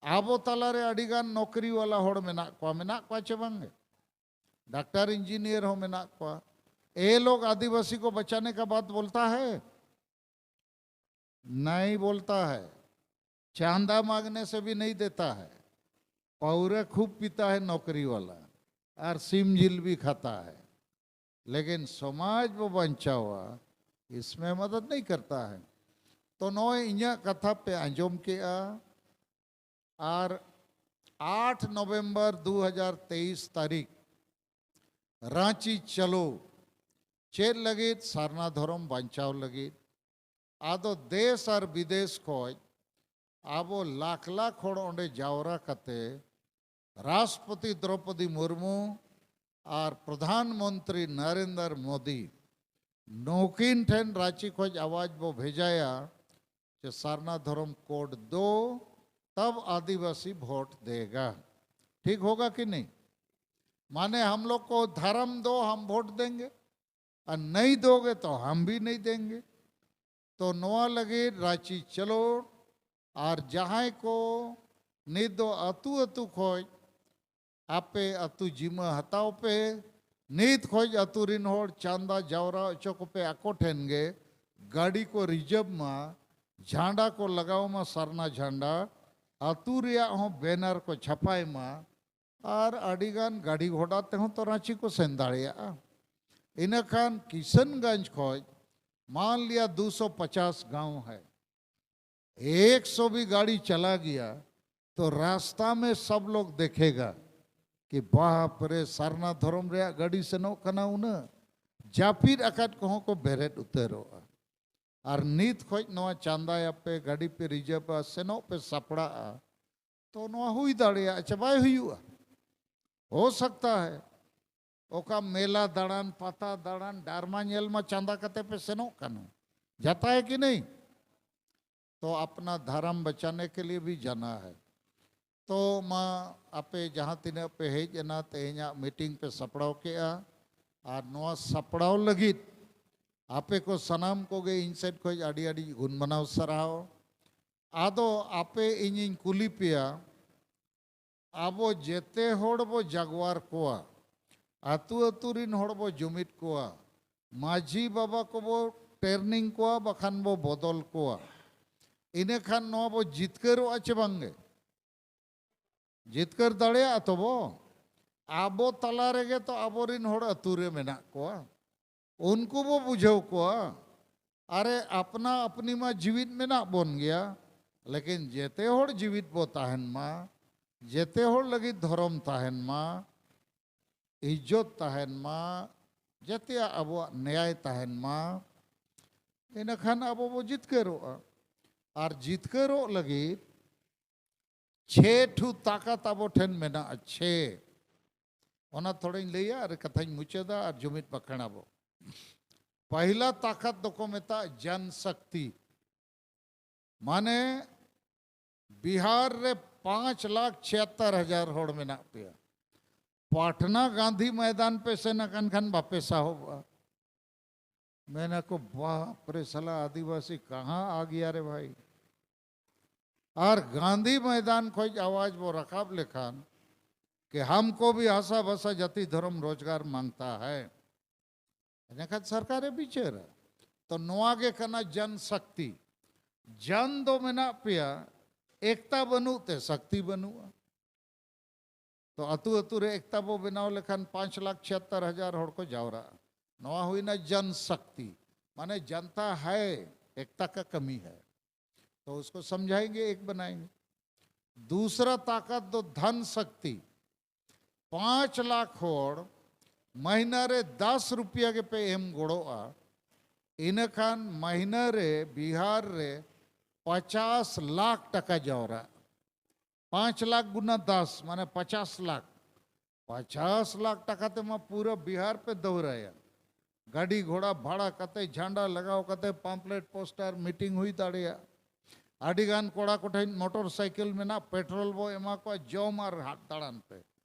ᱟᱵᱚ ᱛᱟᱞᱟᱨᱮ ᱟᱹᱰᱤᱜᱟᱱ ᱱᱚᱠᱨᱤ ᱣᱟᱞᱟ ᱦᱚᱲ ᱢᱮᱱᱟᱜ ᱠᱚᱣᱟ, ᱢᱮᱱᱟᱜ ᱠᱚᱣᱟ ᱪᱮ ᱵᱟᱝ? ᱰᱟᱠᱛᱟᱨ ᱤᱧᱡᱤᱱᱤᱭᱟᱨ ᱦᱚᱸ ᱢᱮᱱᱟᱜ ᱠᱚᱣᱟ᱾ ᱮ ᱞᱳᱜ ᱟᱹᱫᱤᱵᱟᱹᱥᱤ ᱠᱚ ᱵᱟᱪᱟᱱᱮ ᱠᱟ ᱵᱟᱛ ᱵᱚᱞᱛᱟ ᱦᱟᱭ? नहीं बोलता है। चांदा मांगने से भी नहीं देता है। पाउरा खूब पीता है नौकरी वाला, और सिम जिल भी खाता है, लेकिन समाज वो बंचावा, इसमें मदद नहीं करता है। तो ᱱᱚᱜᱼᱚᱭ ᱤᱧᱟᱹᱜ ᱠᱟᱛᱷᱟ ᱯᱮ ᱟᱸᱡᱚᱢ ᱠᱮᱜᱼᱟ, ᱟᱨ ᱟᱴ ᱱᱚᱵᱷᱮᱢᱵᱚᱨ ᱫᱩ ᱦᱟᱡᱟᱨ ᱛᱮᱭᱤᱥ ᱛᱟᱹᱨᱤᱠᱷ ᱨᱟᱸᱪᱤ ᱪᱚᱞᱚ᱾ ᱪᱮᱫ ᱞᱟᱹᱜᱤᱫ? ᱥᱟᱨᱱᱟ ᱫᱷᱚᱨᱚᱢ ᱵᱟᱧᱪᱟᱣ ᱞᱟᱹᱜᱤᱫ᱾ ᱟᱫᱚ ᱫᱮᱥ ᱟᱨ ᱵᱤᱫᱮᱥ ᱠᱷᱚᱡ ᱟᱵᱚ ᱞᱟᱠᱷ ᱞᱟᱠᱷ ᱦᱚᱲ ᱚᱸᱰᱮ ᱡᱟᱣᱨᱟ ᱠᱟᱛᱮ ᱨᱟᱥᱴᱨᱚᱯᱚᱛᱤ ᱫᱨᱚᱯᱚᱫᱤ ᱢᱩᱨᱢᱩ ᱟᱨ ᱯᱨᱚᱫᱷᱟᱱ ᱢᱚᱱᱛᱨᱤ ᱱᱚᱨᱮᱱᱫᱨᱚ ᱢᱳᱫᱤ, ᱱᱩᱠᱤᱱ ᱴᱷᱮᱱ ᱨᱟᱸᱪᱤ ᱠᱷᱚᱡ ᱟᱣᱟᱡ ᱵᱚ ᱵᱷᱮᱡᱟᱭᱟ ᱡᱮ ᱥᱟᱨᱱᱟ ᱫᱷᱚᱨᱚᱢ ᱠᱳᱰ ᱫᱚ, ᱛᱟᱵ ᱟᱹᱫᱤᱵᱟᱹᱥᱤ ᱵᱷᱳᱴ ᱫᱮᱜᱟ᱾ ठीक होगा कि नहीं? माने हम लोग को धर्म दो, हम वोट देंगे, और नहीं दोगे तो हम भी नहीं देंगे। तो ᱱᱚᱣᱟ ᱞᱟᱹᱜᱤᱫ ᱨᱟᱸᱪᱤ ᱪᱚᱞᱚ, ᱟᱨ ᱡᱟᱦᱟᱸᱭ ᱠᱚ ᱱᱤᱛ ᱫᱚ ᱟᱹᱛᱩ ᱟᱹᱛᱩ ᱠᱷᱚᱡ ᱟᱯᱮ ᱟᱹᱛᱩ ᱡᱤᱢᱟᱹ ᱦᱟᱛᱟᱣ ᱯᱮ, ᱱᱤᱛ ᱠᱷᱚᱡ ᱟᱹᱛᱩ ᱨᱤᱱ ᱦᱚᱲ ᱪᱟᱸᱫᱟ ᱡᱟᱣᱨᱟ ᱦᱚᱪᱚ ᱠᱚᱯᱮ ᱟᱠᱚ ᱴᱷᱮᱱ ᱜᱮ, ᱜᱟᱹᱰᱤ ᱠᱚ ᱨᱤᱡᱟᱹᱵᱷ ᱢᱟ, ᱡᱷᱟᱸᱰᱟ ᱠᱚ ᱞᱟᱜᱟᱣ ᱢᱟ ᱥᱟᱨᱱᱟ ᱡᱷᱟᱸᱰᱟ, ᱟᱹᱛᱩ ᱨᱮᱭᱟᱜ ᱦᱚᱸ ᱵᱮᱱᱟᱨ ᱠᱚ ᱪᱷᱟᱯᱟᱭ ᱢᱟ, ᱟᱨ ᱟᱹᱰᱤᱜᱟᱱ ᱜᱟᱹᱰᱤ ᱜᱷᱚᱲᱟ ᱛᱮᱦᱚᱸ ᱛᱚ ᱨᱟᱸᱪᱤ ᱠᱚ ᱥᱮᱱ ᱫᱟᱲᱮᱭᱟᱜᱼᱟ᱾ ᱤᱱᱟᱹᱠᱷᱟᱱ ᱠᱤᱥᱟᱱᱜᱚᱸᱡᱽ ᱠᱷᱚᱡ मान लिया दो सौ पचास गांव है, एक सौ भी गाड़ी चला गया तो रास्ता में सब लोग देखेगा कि बाप रे, ᱥᱟᱨᱱᱟ ᱫᱷᱚᱨᱚᱢ ᱨᱮᱭᱟᱜ ᱜᱟᱹᱰᱤ ᱥᱮᱱᱚᱜ ᱠᱟᱱᱟ ᱩᱱᱟᱹᱜ᱾ ᱡᱟᱹᱯᱤᱫ ᱟᱠᱟᱫ ᱠᱚᱦᱚᱸ ᱠᱚ ᱵᱮᱨᱮᱫ ᱩᱛᱟᱹᱨᱚᱜᱼᱟ᱾ ᱟᱨ ᱱᱤᱛ ᱠᱷᱚᱡ ᱱᱚᱣᱟ ᱪᱟᱸᱫᱟᱭᱟᱯᱮ, ᱜᱟᱹᱰᱤ ᱯᱮ ᱨᱤᱡᱟᱹᱵᱷᱟ, ᱥᱮᱱᱚᱜ ᱯᱮ ᱥᱟᱯᱲᱟᱜᱼᱟ, ᱛᱚ ᱱᱚᱣᱟ ᱦᱩᱭ ᱫᱟᱲᱮᱭᱟᱜᱼᱟ ᱪᱮ ᱵᱟᱭ ᱦᱩᱭᱩᱜᱼᱟ? ᱦᱳ ᱥᱟᱠᱛᱟ ᱦᱟᱭ ᱚᱠᱟ ᱢᱮᱞᱟ ᱫᱟᱬᱟᱱ, ᱯᱟᱛᱟ ᱫᱟᱬᱟᱱ, ᱰᱟᱨᱢᱟ ᱧᱮᱞ ᱢᱟ ᱪᱟᱸᱫᱟ ᱠᱟᱛᱮ ᱯᱮ ᱥᱮᱱᱚᱜ ᱠᱟᱱᱟ, ᱡᱟᱛᱟ ᱦᱮ ᱠᱤ ᱱᱟᱹᱭ? ᱛᱚ ᱟᱯᱱᱟ ᱫᱷᱟᱨᱟᱢ ᱵᱟᱪᱟᱱᱮ ᱠᱮ ᱞᱤᱭᱮ ᱵᱷᱤ ᱡᱟᱱᱟ ᱦᱟᱭ᱾ ᱛᱚ ᱢᱟ ᱟᱯᱮ ᱡᱟᱦᱟᱸ ᱛᱤᱱᱟᱹᱜ ᱯᱮ ᱦᱮᱡ ᱮᱱᱟ, ᱛᱮᱦᱮᱧᱟᱜ ᱢᱤᱴᱤᱝ ᱯᱮ ᱥᱟᱯᱲᱟᱣ ᱠᱮᱜᱼᱟ, ᱟᱨ ᱱᱚᱣᱟ ᱥᱟᱯᱲᱟᱣ ᱞᱟᱹᱜᱤᱫ ᱟᱯᱮ ᱠᱚ ᱥᱟᱱᱟᱢ ᱠᱚᱜᱮ ᱤᱧ ᱥᱮᱫ ᱠᱷᱚᱱ ᱟᱹᱰᱤ ᱟᱹᱰᱤ ᱜᱩᱱ ᱢᱟᱱᱟᱣ ᱥᱟᱨᱦᱟᱣ᱾ ᱟᱫᱚ ᱟᱯᱮ ᱤᱧᱤᱧ ᱠᱩᱞᱤ ᱯᱮᱭᱟ, ᱟᱵᱚ ᱡᱮᱛᱮ ᱦᱚᱲ ᱵᱚ ᱡᱟᱜᱣᱟᱨ ᱠᱚᱣᱟ, ᱟᱹᱛᱩ ᱟᱹᱛᱩ ᱨᱤᱱ ᱦᱚᱲ ᱵᱚ ᱡᱩᱢᱤᱫ ᱠᱚᱣᱟ, ᱢᱟᱹᱡᱷᱤ ᱵᱟᱵᱟ ᱠᱚᱵᱚ ᱴᱨᱮᱱᱤᱝ ᱠᱚᱣᱟ, ᱵᱟᱠᱷᱟᱱ ᱵᱚ ᱵᱚᱫᱚᱞ ᱠᱚᱣᱟ᱾ ᱤᱱᱟᱹᱠᱷᱟᱱ ᱱᱚᱣᱟ ᱵᱚ ᱡᱤᱛᱠᱟᱹᱨᱚᱜᱼᱟ ᱪᱮ ᱵᱟᱝᱜᱮ? ᱡᱤᱛᱠᱟᱹᱨ ᱫᱟᱲᱮᱭᱟᱜᱼᱟ ᱛᱚᱵᱚ? ᱟᱵᱚ ᱛᱟᱞᱟ ᱨᱮᱜᱮ ᱛᱚ ᱟᱵᱚᱨᱤᱱ ᱦᱚᱲ ᱟᱹᱛᱩ ᱨᱮ ᱢᱮᱱᱟᱜ ᱠᱚᱣᱟ᱾ ᱩᱱᱠᱩ ᱵᱚ ᱵᱩᱡᱷᱟᱹᱣ ᱠᱚᱣᱟ᱾ ᱟᱨᱮ, ᱟᱯᱱᱟ ᱟᱯᱱᱤ ᱢᱟ ᱡᱤᱣᱤᱫ ᱢᱮᱱᱟᱜ ᱵᱚᱱ ᱜᱮᱭᱟ, ᱞᱮᱠᱤᱱ ᱡᱮᱛᱮ ᱦᱚᱲ ᱡᱤᱣᱤᱫ ᱵᱚ ᱛᱟᱦᱮᱱ ᱢᱟ, ᱡᱮᱛᱮ ᱦᱚᱲ ᱞᱟᱹᱜᱤᱫ ᱫᱷᱚᱨᱚᱢ ᱛᱟᱦᱮᱱ ᱢᱟ, ᱤᱡᱽᱡᱚᱛ ᱛᱟᱦᱮᱱ ᱢᱟ, ᱡᱮᱛᱮᱭᱟᱜ ᱟᱵᱚᱣᱟᱜ ᱱᱮᱭᱟᱭ ᱛᱟᱦᱮᱱ ᱢᱟ, ᱤᱱᱟᱹᱠᱷᱟᱱ ᱟᱵᱚ ᱵᱚ ᱡᱤᱛᱠᱟᱹᱨᱚᱜᱼᱟ᱾ ᱟᱨ ᱡᱤᱛᱠᱟᱹᱨᱚᱜ ᱞᱟᱹᱜᱤᱫ ᱪᱷᱮ ᱴᱷᱩ ᱛᱟᱠᱟᱛ ᱟᱵᱚ ᱴᱷᱮᱱ ᱢᱮᱱᱟᱜᱼᱟ, ᱪᱷᱮ᱾ ᱚᱱᱟ ᱛᱷᱚᱲᱟᱧ ᱞᱟᱹᱭᱟ ᱟᱨ ᱠᱟᱛᱷᱟᱧ ᱢᱩᱪᱟᱹᱫᱟ ᱟᱨ ᱡᱩᱢᱤᱫ ᱵᱟᱠᱷᱮᱲ ᱟᱵᱚ᱾ ᱯᱟᱦᱤᱞᱟ ᱛᱟᱠᱟᱛ ᱫᱚᱠᱚ ᱢᱮᱛᱟᱜᱼᱟ ᱡᱟᱱ ᱥᱟᱠᱛᱤ᱾ ᱢᱟᱱᱮ ᱵᱤᱦᱟᱨ ᱨᱮ ᱯᱟᱸᱪ ᱞᱟᱠᱷ ᱪᱷᱤᱭᱟᱛᱛᱚᱨ ᱦᱟᱡᱟᱨ ᱦᱚᱲ ᱢᱮᱱᱟᱜ ᱯᱮᱭᱟ᱾ ᱯᱟᱴᱱᱟ ᱜᱟᱱᱫᱷᱤ ᱢᱚᱭᱫᱟᱱ ᱯᱮ ᱥᱮᱱ ᱟᱠᱟᱱ ᱠᱷᱟᱱ ᱵᱟᱯᱮ ᱥᱟᱦᱚᱵᱚᱜᱼᱟ᱾ ᱢᱮᱱᱟᱠᱚ, ᱵᱟᱯ ᱨᱮ ᱥᱟᱞᱟ, ᱟᱹᱫᱤᱵᱟᱹᱥᱤ ᱠᱟᱦᱟᱸ ᱟ ᱜᱮᱭᱟ ᱨᱮ ᱵᱷᱟᱭ᱾ ᱟᱨ ᱜᱟᱱᱫᱷᱤ ᱢᱚᱭᱫᱟᱱ ᱠᱷᱚᱱ ᱟᱣᱟᱡ ᱵᱚ ᱨᱟᱠᱟᱵ ᱞᱮᱠᱷᱟᱱ ᱠᱤ ᱦᱟᱢᱠᱳ ᱵᱷᱤ ᱦᱟᱥᱟ ᱵᱷᱟᱥᱟ ᱡᱟᱹᱛᱤ ᱫᱷᱚᱨᱚᱢ ᱨᱳᱡᱽᱜᱟᱨ ᱢᱟᱝᱛᱟ ᱦᱟᱭ, ᱮᱱᱠᱷᱟᱱ ᱥᱚᱨᱠᱟᱨᱮ ᱵᱤᱪᱟᱹᱨᱟ᱾ ᱛᱚ ᱱᱚᱣᱟ ᱜᱮ ᱠᱟᱱᱟ ᱡᱚᱱ ᱥᱚᱠᱛᱤ᱾ ᱡᱚᱱ ᱫᱚ ᱢᱮᱱᱟᱜ ᱯᱮᱭᱟ, ᱮᱠᱛᱟ ᱵᱟᱹᱱᱩᱜ ᱛᱮ ᱥᱚᱠᱛᱤ ᱵᱟᱹᱱᱩᱜᱼᱟ᱾ ᱛᱚ ᱟᱹᱛᱩ ᱟᱹᱛᱩ ᱨᱮ ᱮᱠᱛᱟ ᱵᱚ ᱵᱮᱱᱟᱣ ᱞᱮᱠᱷᱟᱱ ᱯᱟᱸᱪ ᱞᱟᱠᱷ ᱪᱷᱤᱭᱟᱛᱛᱚᱨ ᱦᱟᱡᱟᱨ ᱦᱚᱲ ᱠᱚ ᱡᱟᱣᱨᱟᱜᱼᱟ᱾ ᱱᱚᱣᱟ ᱦᱩᱭᱱᱟ ᱡᱚᱱ ᱥᱚᱠᱛᱤ, ᱢᱟᱱᱮ ᱡᱚᱱᱛᱟ ᱦᱟᱭ, ᱮᱠᱛᱟ ᱠᱟ ᱠᱟᱹᱢᱤ ᱦᱟᱭ᱾ ᱛᱚ ᱩᱥᱠᱳ ᱥᱚᱢᱡᱷᱟᱭᱮᱸᱜᱮ, ᱮᱠ ᱵᱟᱱᱟᱭᱮᱸᱜᱮ᱾ ᱫᱩᱥᱨᱟ ᱛᱟᱠᱚᱛ ᱫᱚ ᱫᱷᱚᱱ ᱥᱚᱠᱛᱤ᱾ ᱯᱟᱸᱪ ᱞᱟᱠᱷ ᱦᱚᱲ ᱢᱟᱹᱦᱱᱟᱹ ᱨᱮ ᱫᱟᱥ ᱨᱩᱯᱤᱭᱟ ᱜᱮᱯᱮ ᱮᱢ ᱜᱚᱲᱚᱜᱼᱟ, ᱤᱱᱟᱹᱠᱷᱟᱱ ᱢᱟᱹᱦᱱᱟᱹ ᱨᱮ ᱵᱤᱦᱟᱨ ᱨᱮ ᱯᱟᱪᱟᱥ ᱞᱟᱠᱷ ᱴᱟᱠᱟ ᱡᱟᱣᱨᱟᱜᱼᱟ᱾ ᱯᱟᱸᱪ ᱞᱟᱠᱷ ᱜᱩᱱᱟ ᱫᱟᱥ ᱢᱟᱱᱮ ᱯᱟᱪᱟᱥ ᱞᱟᱠᱷ᱾ ᱯᱟᱪᱟᱥ ᱞᱟᱠᱷ ᱴᱟᱠᱟ ᱛᱮᱢᱟ ᱯᱩᱨᱟᱹ ᱵᱤᱦᱟᱨ ᱯᱮ ᱫᱟᱹᱣᱨᱟᱭᱟ᱾ ᱜᱟᱹᱰᱤ ᱜᱷᱚᱲᱟ ᱵᱷᱟᱲᱟ ᱠᱟᱛᱮ, ᱡᱷᱟᱱᱰᱟ ᱞᱟᱜᱟᱣ ᱠᱟᱛᱮ, ᱯᱟᱢᱯᱞᱮᱴ, ᱯᱳᱥᱴᱟᱨ, ᱢᱤᱴᱤᱝ ᱦᱩᱭ ᱫᱟᱲᱮᱭᱟᱜᱼᱟ᱾ ᱟᱹᱰᱤ ᱜᱟᱱ ᱠᱚᱲᱟ ᱠᱚᱴᱷᱮᱱ ᱢᱚᱴᱚᱨ ᱥᱟᱭᱠᱮᱞ ᱢᱮᱱᱟᱜ, ᱯᱮᱴᱨᱳᱞ ᱵᱚ ᱮᱢᱟ ᱠᱚᱣᱟ, ᱡᱚᱢ ᱟᱨ ᱦᱟᱴ ᱫᱟᱬᱟᱱ ᱯᱮ,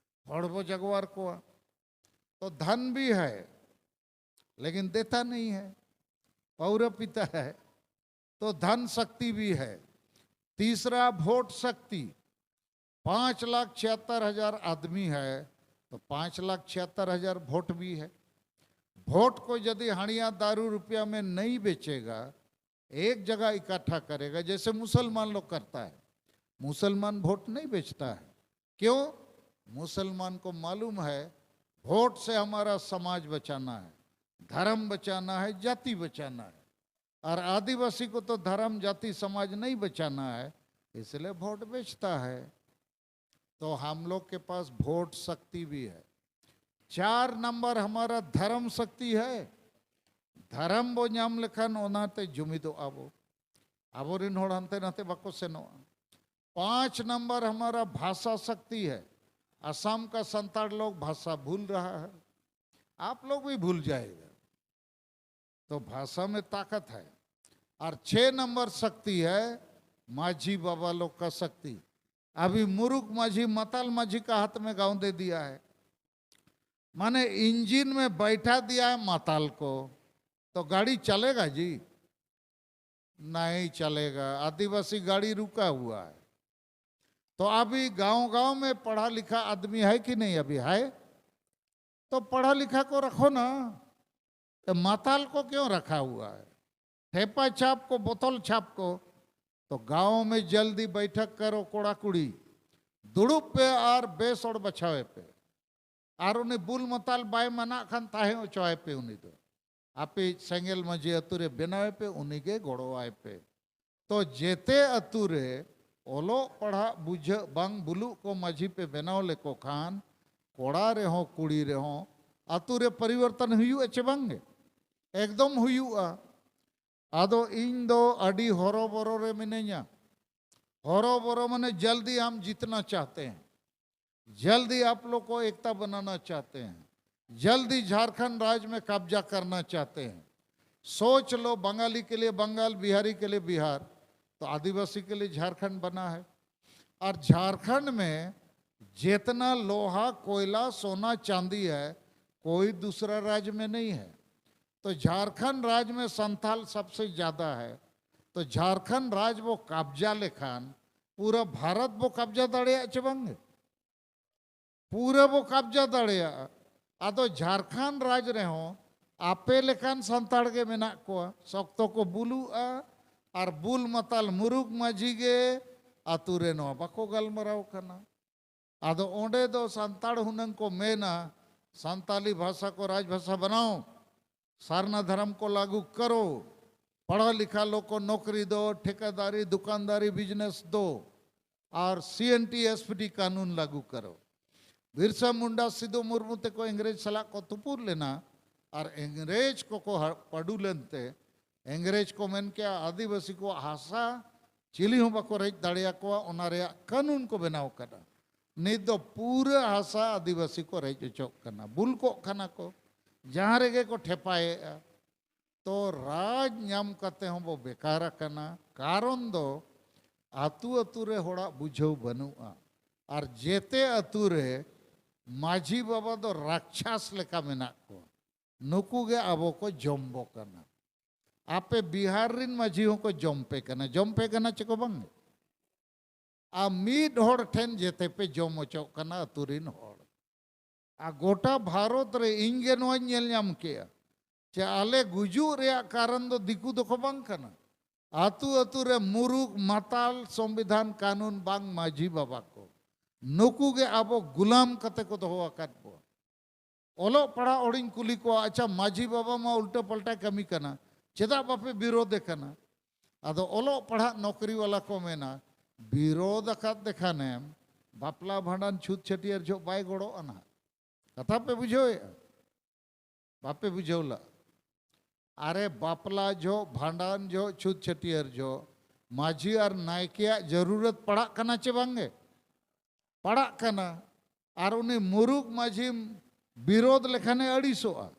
ᱦᱚᱲ ᱵᱚ ᱡᱟᱜᱣᱟᱨ ᱠᱚᱣᱟ᱾ ᱛᱚ ᱫᱷᱚᱱ ᱵᱷᱤ ᱦᱟᱭ, ᱞᱮᱠᱤᱱ ᱫᱮᱛᱟ ᱱᱟᱦᱤᱸ ᱦᱟᱭ, ᱯᱟᱣᱨᱟ ᱯᱤᱛᱟ ᱦᱟᱭ, ᱛᱚ ᱫᱷᱚᱱ ᱥᱚᱠᱛᱤ ᱵᱷᱤ ᱦᱟᱭ᱾ ᱛᱤᱥᱨᱟ ᱵᱷᱳᱴ ᱥᱚᱠᱛᱤ᱾ ᱯᱟᱸᱪ ᱞᱟᱠᱷ ᱪᱷᱤᱭᱟᱛᱛᱚᱨ ᱦᱟᱡᱟᱨ ᱟᱫᱢᱤ ᱦᱟᱭ, ᱛᱚ ᱯᱟᱸᱪ ᱞᱟᱠᱷ ᱪᱷᱤᱭᱟᱛᱛᱚᱨ ᱦᱟᱡᱟᱨ ᱵᱷᱳᱴ ᱵᱷᱤ ᱦᱟᱭ᱾ ᱵᱷᱳᱴ ᱠᱳ ᱡᱚᱫᱤ ᱦᱟᱸᱰᱤᱭᱟ ᱫᱟᱨᱩ ᱨᱩᱯᱤᱭᱟ ᱢᱮ ᱱᱟᱦᱤᱸ ᱵᱮᱪᱮᱜᱟ, ᱮᱠ ᱡᱟᱜᱟ ᱤᱠᱟᱴᱷᱟ ᱠᱟᱨᱮᱜᱟ, ᱡᱮᱥᱮ ᱢᱩᱥᱚᱞᱢᱟᱱ ᱞᱳᱜ ᱠᱟᱨᱛᱟ ᱦᱟᱭ᱾ ᱢᱩᱥᱚᱞᱢᱟᱱ ᱵᱷᱳᱴ ᱱᱟᱦᱤᱸ ᱵᱮᱪᱛᱟ ᱦᱟᱭ᱾ ᱠᱭᱳᱸ? ᱢᱩᱥᱚᱞᱢᱟᱱ ᱠᱳ ᱢᱟᱞᱩᱢ ᱦᱟᱭ, ᱵᱷᱳᱴ ᱥᱮ ᱦᱟᱢᱟᱨᱟ ᱥᱚᱢᱟᱡᱽ ᱵᱟᱪᱟᱱᱟ ᱦᱟᱭ, ᱫᱷᱚᱨᱚᱢ ᱵᱟᱪᱟᱱᱟ ᱦᱟᱭ, ᱡᱟᱹᱛᱤ ᱵᱟᱪᱟᱱᱟ ᱦᱟᱭ᱾ ᱟᱨ ᱟᱹᱫᱤᱵᱟᱹᱥᱤ ᱠᱳ ᱛᱚ ᱫᱷᱚᱨᱚᱢ, ᱡᱟᱹᱛᱤ, ᱥᱚᱢᱟᱡᱽ ᱱᱟᱦᱤᱸ ᱵᱟᱪᱟᱱᱟ ᱦᱟᱭ, ᱤᱥᱞᱤᱭᱮ ᱵᱷᱳᱴ ᱵᱮᱪᱛᱟ ᱦᱟᱭ᱾ ᱛᱚ ᱦᱟᱢ ᱞᱳᱜ ᱠᱮ ᱯᱟᱥ ᱵᱷᱳᱴ ᱥᱚᱠᱛᱤ ᱵᱷᱤ ᱦᱟᱭ᱾ ᱪᱟᱨ ᱱᱟᱢᱵᱟᱨ ᱦᱟᱢᱟᱨᱟ ᱫᱷᱚᱨᱚᱢ ᱥᱚᱠᱛᱤ ᱦᱟᱭ᱾ ᱫᱷᱚᱨᱚᱢ ᱵᱚ ᱧᱟᱢ ᱞᱮᱠᱷᱟᱱ ᱚᱱᱟᱛᱮ ᱡᱩᱢᱤᱫᱚᱜ ᱟᱵᱚ᱾ ᱟᱵᱚᱨᱤᱱ ᱦᱚᱲ ᱦᱟᱱᱛᱮ ᱱᱟᱛᱮ ᱵᱟᱠᱚ ᱥᱮᱱᱚᱜᱼᱟ᱾ ᱯᱟᱸᱪ ᱱᱟᱢᱵᱟᱨ ᱦᱟᱢᱟᱨᱟ ᱵᱷᱟᱥᱟ ᱥᱚᱠᱛᱤ ᱦᱟᱭ᱾ ᱟᱥᱟᱢ ᱠᱟ ᱥᱟᱱᱛᱟᱲ ᱞᱳᱜ ᱵᱷᱟᱥᱟ ᱵᱷᱩᱞ ᱨᱟᱦᱟ ᱦᱟᱭ, ᱟᱯ ᱞᱳᱜ ᱵᱷᱤ ᱵᱷᱩᱞ ᱡᱟᱭᱮᱜᱟ᱾ ᱛᱚ ᱵᱷᱟᱥᱟ ᱢᱮ ᱛᱟᱠᱚᱛ ᱦᱟᱭ᱾ ᱟᱨ ᱪᱷᱮ ᱱᱟᱢᱵᱟᱨ ᱥᱚᱠᱛᱤ ᱦᱟᱭ ᱢᱟᱹᱡᱷᱤ ᱵᱟᱵᱟ ᱞᱳᱜ ᱠᱟ ᱥᱚᱠᱛᱤ᱾ अभी मुरुख माझी, माताल माझी का हाथ में गांव दे दिया है। माने इंजन में बैठा दिया है माताल को, तो गाड़ी चलेगा जी? नहीं चलेगा। आदिवासी गाड़ी रुका हुआ है। तो अभी गांव गांव में पढ़ा लिखा आदमी है कि नहीं? अभी है। तो पढ़ा लिखा को रखो ना। तो माताल को क्यों रखा हुआ है? ठेपा छाप को, बोतल छाप को। तो गांव में जल्दी बैठक करो कोड़ा कुड़ी, दुड़ुब पे और बेसोड़ बछावे पे। ᱟᱨ ᱩᱱᱤ ᱵᱩᱞ ᱢᱟᱛᱟᱞ ᱵᱟᱭ ᱢᱟᱱᱟᱜ ᱠᱷᱟᱱ ᱛᱟᱦᱮᱸ ᱦᱚᱪᱚᱣᱟᱭ ᱯᱮ ᱩᱱᱤ ᱫᱚ᱾ ᱟᱯᱮ ᱥᱮᱸᱜᱮᱞ ᱢᱟᱹᱡᱷᱤ ᱟᱹᱛᱩ ᱨᱮ ᱵᱮᱱᱟᱣᱮ ᱯᱮ, ᱩᱱᱤ ᱜᱮ ᱜᱚᱲᱚᱣᱟᱭ ᱯᱮ᱾ ᱛᱚ ᱡᱮᱛᱮ ᱟᱹᱛᱩ ᱨᱮ ᱚᱞᱚᱜ ᱯᱟᱲᱦᱟᱜ ᱵᱩᱡᱷᱟᱹᱜ ᱵᱟᱝ ᱵᱩᱞᱩᱜ ᱠᱚ ᱢᱟᱹᱡᱷᱤ ᱯᱮ ᱵᱮᱱᱟᱣ ᱞᱮᱠᱚ ᱠᱷᱟᱱ, ᱠᱚᱲᱟ ᱨᱮᱦᱚᱸ ᱠᱩᱲᱤ ᱨᱮᱦᱚᱸ ᱟᱹᱛᱩ ᱨᱮ ᱯᱚᱨᱤᱵᱚᱨᱛᱚᱱ ᱦᱩᱭᱩᱜᱼᱟ ᱪᱮ ᱵᱟᱝ ᱜᱮ? ᱮᱠᱫᱚᱢ ᱦᱩᱭᱩᱜᱼᱟ᱾ ᱟᱫᱚ ᱤᱧ ᱫᱚ ᱟᱹᱰᱤ ᱦᱚᱨᱚᱵᱚᱨᱚ ᱨᱮ ᱢᱤᱱᱟᱹᱧᱟ᱾ ᱦᱚᱨᱚᱵᱚᱨᱚ ᱢᱟᱱᱮ ᱡᱚᱞᱫᱤ ᱟᱢ ᱡᱤᱛᱱᱟ ᱪᱟᱦᱛᱮ ᱦᱮᱸ, ᱡᱚᱞᱫᱤ ᱟᱯ ᱞᱳᱜ ᱠᱚ ᱮᱠᱛᱟ ᱵᱟᱱᱟᱱᱟ ᱪᱟᱦᱛᱮ ᱦᱮᱸ, ᱡᱚᱞᱫᱤ ᱡᱷᱟᱨᱠᱷᱚᱸᱰ ᱨᱟᱡᱽ ᱢᱮ ᱠᱟᱵᱽᱡᱟ ᱠᱟᱨᱱᱟ ᱪᱟᱦᱛᱮ ᱦᱮᱸ᱾ ᱥᱳᱪ ᱞᱳ, ᱵᱟᱝᱜᱟᱞᱤ ᱠᱮ ᱞᱤᱭᱮ ᱵᱟᱝᱜᱟᱞ, ᱵᱤᱦᱟᱨᱤ ᱠᱮ ᱞᱤᱭᱮ ᱵᱤᱦᱟᱨ, ᱛᱚ ᱟᱹᱫᱤᱵᱟᱹᱥᱤ ᱠᱮ ᱞᱤᱭᱮ ᱡᱷᱟᱨᱠᱷᱚᱸᱰ ᱵᱟᱱᱟ ᱦᱮᱸ᱾ ᱟᱨ ᱡᱷᱟᱨᱠᱷᱚᱸᱰ ᱢᱮ ᱡᱮᱛᱱᱟ ᱞᱳᱦᱟ, ᱠᱚᱭᱞᱟ, ᱥᱳᱱᱟ, ᱪᱟᱸᱫᱤ ᱦᱮᱸ, ᱠᱳᱭ ᱫᱩᱥᱨᱟ ᱨᱟᱡᱽ ᱢᱮ ᱱᱟᱦᱤ ᱦᱮᱸ᱾ ᱛᱚ ᱡᱷᱟᱨᱠᱷᱚᱸᱰ ᱨᱟᱡᱽ ᱢᱮ ᱥᱟᱱᱛᱟᱞ ᱥᱚᱵᱥᱮ ᱡᱟᱫᱟ ᱦᱮᱸ᱾ ᱛᱚ ᱡᱷᱟᱨᱠᱷᱚᱸᱰ ᱨᱟᱡᱽ ᱵᱚ ᱠᱟᱵᱽᱡᱟ ᱞᱮᱠᱷᱟᱱ ᱯᱩᱨᱟᱹ ᱵᱷᱟᱨᱚᱛ ᱵᱚ ᱠᱟᱵᱽᱡᱟ ᱫᱟᱲᱮᱭᱟᱜ ᱪᱮ ᱵᱟᱝ ᱜᱮ? ᱯᱩᱨᱟᱹ ᱵᱚ ᱠᱟᱵᱽᱡᱟ ᱫᱟᱲᱮᱭᱟᱜᱼᱟ᱾ ᱟᱫᱚ ᱡᱷᱟᱨᱠᱷᱚᱸᱰ ᱨᱟᱡᱽ ᱨᱮᱦᱚᱸ ᱟᱯᱮ ᱞᱮᱠᱟᱱ ᱥᱟᱱᱛᱟᱲ ᱜᱮ ᱢᱮᱱᱟᱜ ᱠᱚᱣᱟ, ᱥᱚᱠᱛᱚ ᱠᱚ ᱵᱩᱞᱩᱜᱼᱟ᱾ ᱟᱨ ᱵᱩᱞ ᱢᱟᱛᱟᱞ ᱢᱩᱨᱩᱠ ᱢᱟᱹᱡᱷᱤ ᱜᱮ ᱟᱹᱛᱩ ᱨᱮ ᱱᱚᱣᱟ ᱵᱟᱠᱚ ᱜᱟᱞᱢᱟᱨᱟᱣ ᱠᱟᱱᱟ᱾ ᱟᱫᱚ ᱚᱸᱰᱮ ᱫᱚ ᱥᱟᱱᱛᱟᱲ ᱦᱩᱱᱟᱹᱝ ᱠᱚ ᱢᱮᱱᱟ, ᱥᱟᱱᱛᱟᱞᱤ ᱵᱷᱟᱥᱟ ᱠᱚ ᱨᱟᱡᱽ ᱵᱷᱟᱥᱟ ᱵᱟᱱᱟᱣ, ᱥᱟᱨᱱᱟ ᱫᱷᱚᱨᱚᱢ ᱠᱚ ᱞᱟᱹᱜᱩ ᱠᱟᱨᱳ, ᱯᱟᱲᱦᱟ ᱞᱤᱠᱷᱟ ᱞᱳᱜ ᱠᱚ ᱱᱚᱠᱨᱤ ᱫᱚ, ᱴᱷᱮᱠᱮᱫᱟᱨᱤ, ᱫᱩᱠᱟᱱᱫᱟᱨᱤ, ᱵᱤᱡᱽᱱᱮᱥ ᱫᱚ, ᱟᱨ ᱥᱤ N T S P T ᱠᱟᱹᱱᱩᱱ ᱞᱟᱹᱜᱩ ᱠᱟᱨᱳ᱾ ᱵᱤᱨᱥᱟ ᱢᱩᱱᱰᱟ, ᱥᱤᱫᱩ ᱢᱩᱨᱢᱩ ᱛᱮᱠᱚ ᱤᱝᱨᱮᱡᱽ ᱥᱟᱞᱟᱜ ᱠᱚ ᱛᱩᱯᱩᱫ ᱞᱮᱱᱟ ᱟᱨ ᱤᱝᱨᱮᱡᱽ ᱠᱚᱠᱚ ᱦᱟ-, ᱯᱟᱹᱰᱩ ᱞᱮᱱᱛᱮ ᱤᱝᱨᱮᱡᱽ ᱠᱚ ᱢᱮᱱ ᱠᱮᱜᱼᱟ, ᱟᱹᱫᱤᱵᱟᱹᱥᱤ ᱠᱚᱣᱟᱜ ᱦᱟᱥᱟ ᱪᱤᱞᱤ ᱦᱚᱸ ᱵᱟᱠᱚ ᱨᱮᱡ ᱫᱟᱲᱮᱭᱟᱠᱚᱣᱟ, ᱚᱱᱟ ᱨᱮᱭᱟᱜ ᱠᱟᱹᱱᱩᱱ ᱠᱚ ᱵᱮᱱᱟᱣ ᱠᱟᱫᱟ᱾ ᱱᱤᱛ ᱫᱚ ᱯᱩᱨᱟᱹ ᱦᱟᱥᱟ ᱟᱹᱫᱤᱵᱟᱹᱥᱤ ᱠᱚ ᱨᱮᱡ ᱚᱪᱚᱜ ᱠᱟᱱᱟ, ᱵᱩᱞ ᱠᱚᱜ ᱠᱟᱱᱟ ᱠᱚ, ᱡᱟᱦᱟᱸ ᱨᱮᱜᱮ ᱠᱚ ᱴᱷᱮᱯᱟᱭᱮᱜᱼᱟ᱾ ᱛᱚ ᱨᱟᱡᱽ ᱧᱟᱢ ᱠᱟᱛᱮ ᱦᱚᱸ ᱵᱚ ᱵᱮᱠᱟᱨ ᱟᱠᱟᱱᱟ᱾ ᱠᱟᱨᱚᱱ ᱫᱚ ᱟᱹᱛᱩ ᱟᱹᱛᱩ ᱨᱮ ᱦᱚᱲᱟᱜ ᱵᱩᱡᱷᱟᱹᱣ ᱵᱟᱹᱱᱩᱜᱼᱟ᱾ ᱟᱨ ᱡᱮᱛᱮ ᱟᱹᱛᱩ ᱨᱮ ᱢᱟᱹᱡᱷᱤ ᱵᱟᱵᱟ ᱫᱚ ᱨᱟᱠᱪᱷᱟᱥ ᱞᱮᱠᱟ ᱢᱮᱱᱟᱜ ᱠᱚᱣᱟ᱾ ᱱᱩᱠᱩ ᱜᱮ ᱟᱵᱚ ᱠᱚ ᱡᱚᱢ ᱵᱚ ᱠᱟᱱᱟ᱾ ᱟᱯᱮ ᱵᱤᱦᱟᱨ ᱨᱤᱱ ᱢᱟᱹᱡᱷᱤ ᱦᱚᱸᱠᱚ ᱡᱚᱢ ᱯᱮ ᱠᱟᱱᱟ, ᱡᱚᱢ ᱯᱮ ᱠᱟᱱᱟ ᱪᱮ ᱠᱚ ᱵᱟᱝ? ᱟᱨ ᱢᱤᱫ ᱦᱚᱲ ᱴᱷᱮᱱ ᱡᱮᱛᱮ ᱯᱮ ᱡᱚᱢ ᱚᱪᱚᱜ ᱠᱟᱱᱟ, ᱟᱹᱛᱩ ᱨᱤᱱ ᱦᱚᱲ᱾ ᱟᱨ ᱜᱚᱴᱟ ᱵᱷᱟᱨᱚᱛ ᱨᱮ ᱤᱧ ᱜᱮ ᱱᱚᱣᱟᱧ ᱧᱮᱞ ᱧᱟᱢ ᱠᱮᱜᱼᱟ ᱡᱮ ᱟᱞᱮ ᱜᱩᱡᱩᱜ ᱨᱮᱭᱟᱜ ᱠᱟᱨᱚᱱ ᱫᱚ ᱫᱤᱠᱩ ᱫᱚᱠᱚ ᱵᱟᱝ ᱠᱟᱱᱟ᱾ ᱟᱹᱛᱩ ᱟᱹᱛᱩ ᱨᱮ ᱢᱩᱨᱩᱠ, ᱢᱟᱛᱟᱞ, ᱥᱚᱝᱵᱤᱫᱷᱟᱱ, ᱠᱟᱹᱱᱩᱱ ᱵᱟᱝ, ᱢᱟᱹᱡᱷᱤ ᱵᱟᱵᱟ ᱠᱚ, ᱱᱩᱠᱩ ᱜᱮ ᱟᱵᱚ ᱜᱩᱞᱟᱢ ᱠᱟᱛᱮ ᱠᱚ ᱫᱚᱦᱚ ᱟᱠᱟᱫ ᱵᱚᱱᱟ᱾ ᱚᱞᱚᱜ ᱯᱟᱲᱦᱟᱜ ᱦᱚᱲᱤᱧ ᱠᱩᱞᱤ ᱠᱚᱣᱟ, "ᱟᱪᱪᱷᱟ, ᱢᱟᱹᱡᱷᱤ ᱵᱟᱵᱟ ᱢᱟ ᱩᱞᱴᱟᱹ ᱯᱟᱞᱴᱟᱭ ᱠᱟᱹᱢᱤ ᱠᱟᱱᱟ, ᱪᱮᱫᱟᱜ ᱵᱟᱯᱮ ᱵᱤᱨᱳᱫᱮ ᱠᱟᱱᱟ?" ᱟᱫᱚ ᱚᱞᱚᱜ ᱯᱟᱲᱦᱟᱜ ᱱᱚᱠᱨᱤ ᱣᱟᱞᱟ ᱠᱚ ᱢᱮᱱᱟ, "ᱵᱤᱨᱳᱫ ᱟᱠᱟᱫ ᱫᱮᱠᱷᱟᱱᱮᱢ, ᱵᱟᱯᱞᱟ ᱵᱷᱟᱸᱰᱟᱱ ᱪᱷᱩᱛ ᱪᱷᱟᱹᱴᱭᱟᱹᱨ ᱡᱚᱦᱚᱜ ᱵᱟᱭ ᱜᱚᱲᱚᱜᱼᱟ ᱱᱟᱦᱟᱜ᱾" ᱠᱟᱛᱷᱟ ᱯᱮ ᱵᱩᱡᱷᱟᱹᱣᱮᱫᱼᱟ? ᱵᱟᱯᱮ ᱵᱩᱡᱷᱟᱹᱣ ᱞᱟ? ᱟᱨᱮ, ᱵᱟᱯᱞᱟ ᱡᱚᱦᱚᱜ, ᱵᱷᱟᱸᱰᱟᱱ ᱡᱚᱦᱚᱜ, ᱪᱷᱩᱛ ᱪᱷᱟᱹᱴᱭᱟᱹᱨ ᱡᱚᱦᱚᱜ ᱢᱟᱹᱡᱷᱤ ᱟᱨ ᱱᱟᱭᱠᱮᱭᱟᱜ ᱡᱟᱹᱨᱩᱨᱟᱛ ᱯᱟᱲᱟᱜ ᱠᱟᱱᱟ ᱪᱮ ᱵᱟᱝᱜᱮ? ᱯᱟᱲᱟᱜ ᱠᱟᱱᱟ᱾ ᱟᱨ ᱩᱱᱤ ᱢᱩᱨᱩᱠ ᱢᱟᱹᱡᱷᱤᱢ ᱵᱤᱨᱳᱫ ᱞᱮᱠᱷᱟᱱᱮ ᱟᱹᱲᱤᱥᱚᱜᱼᱟ᱾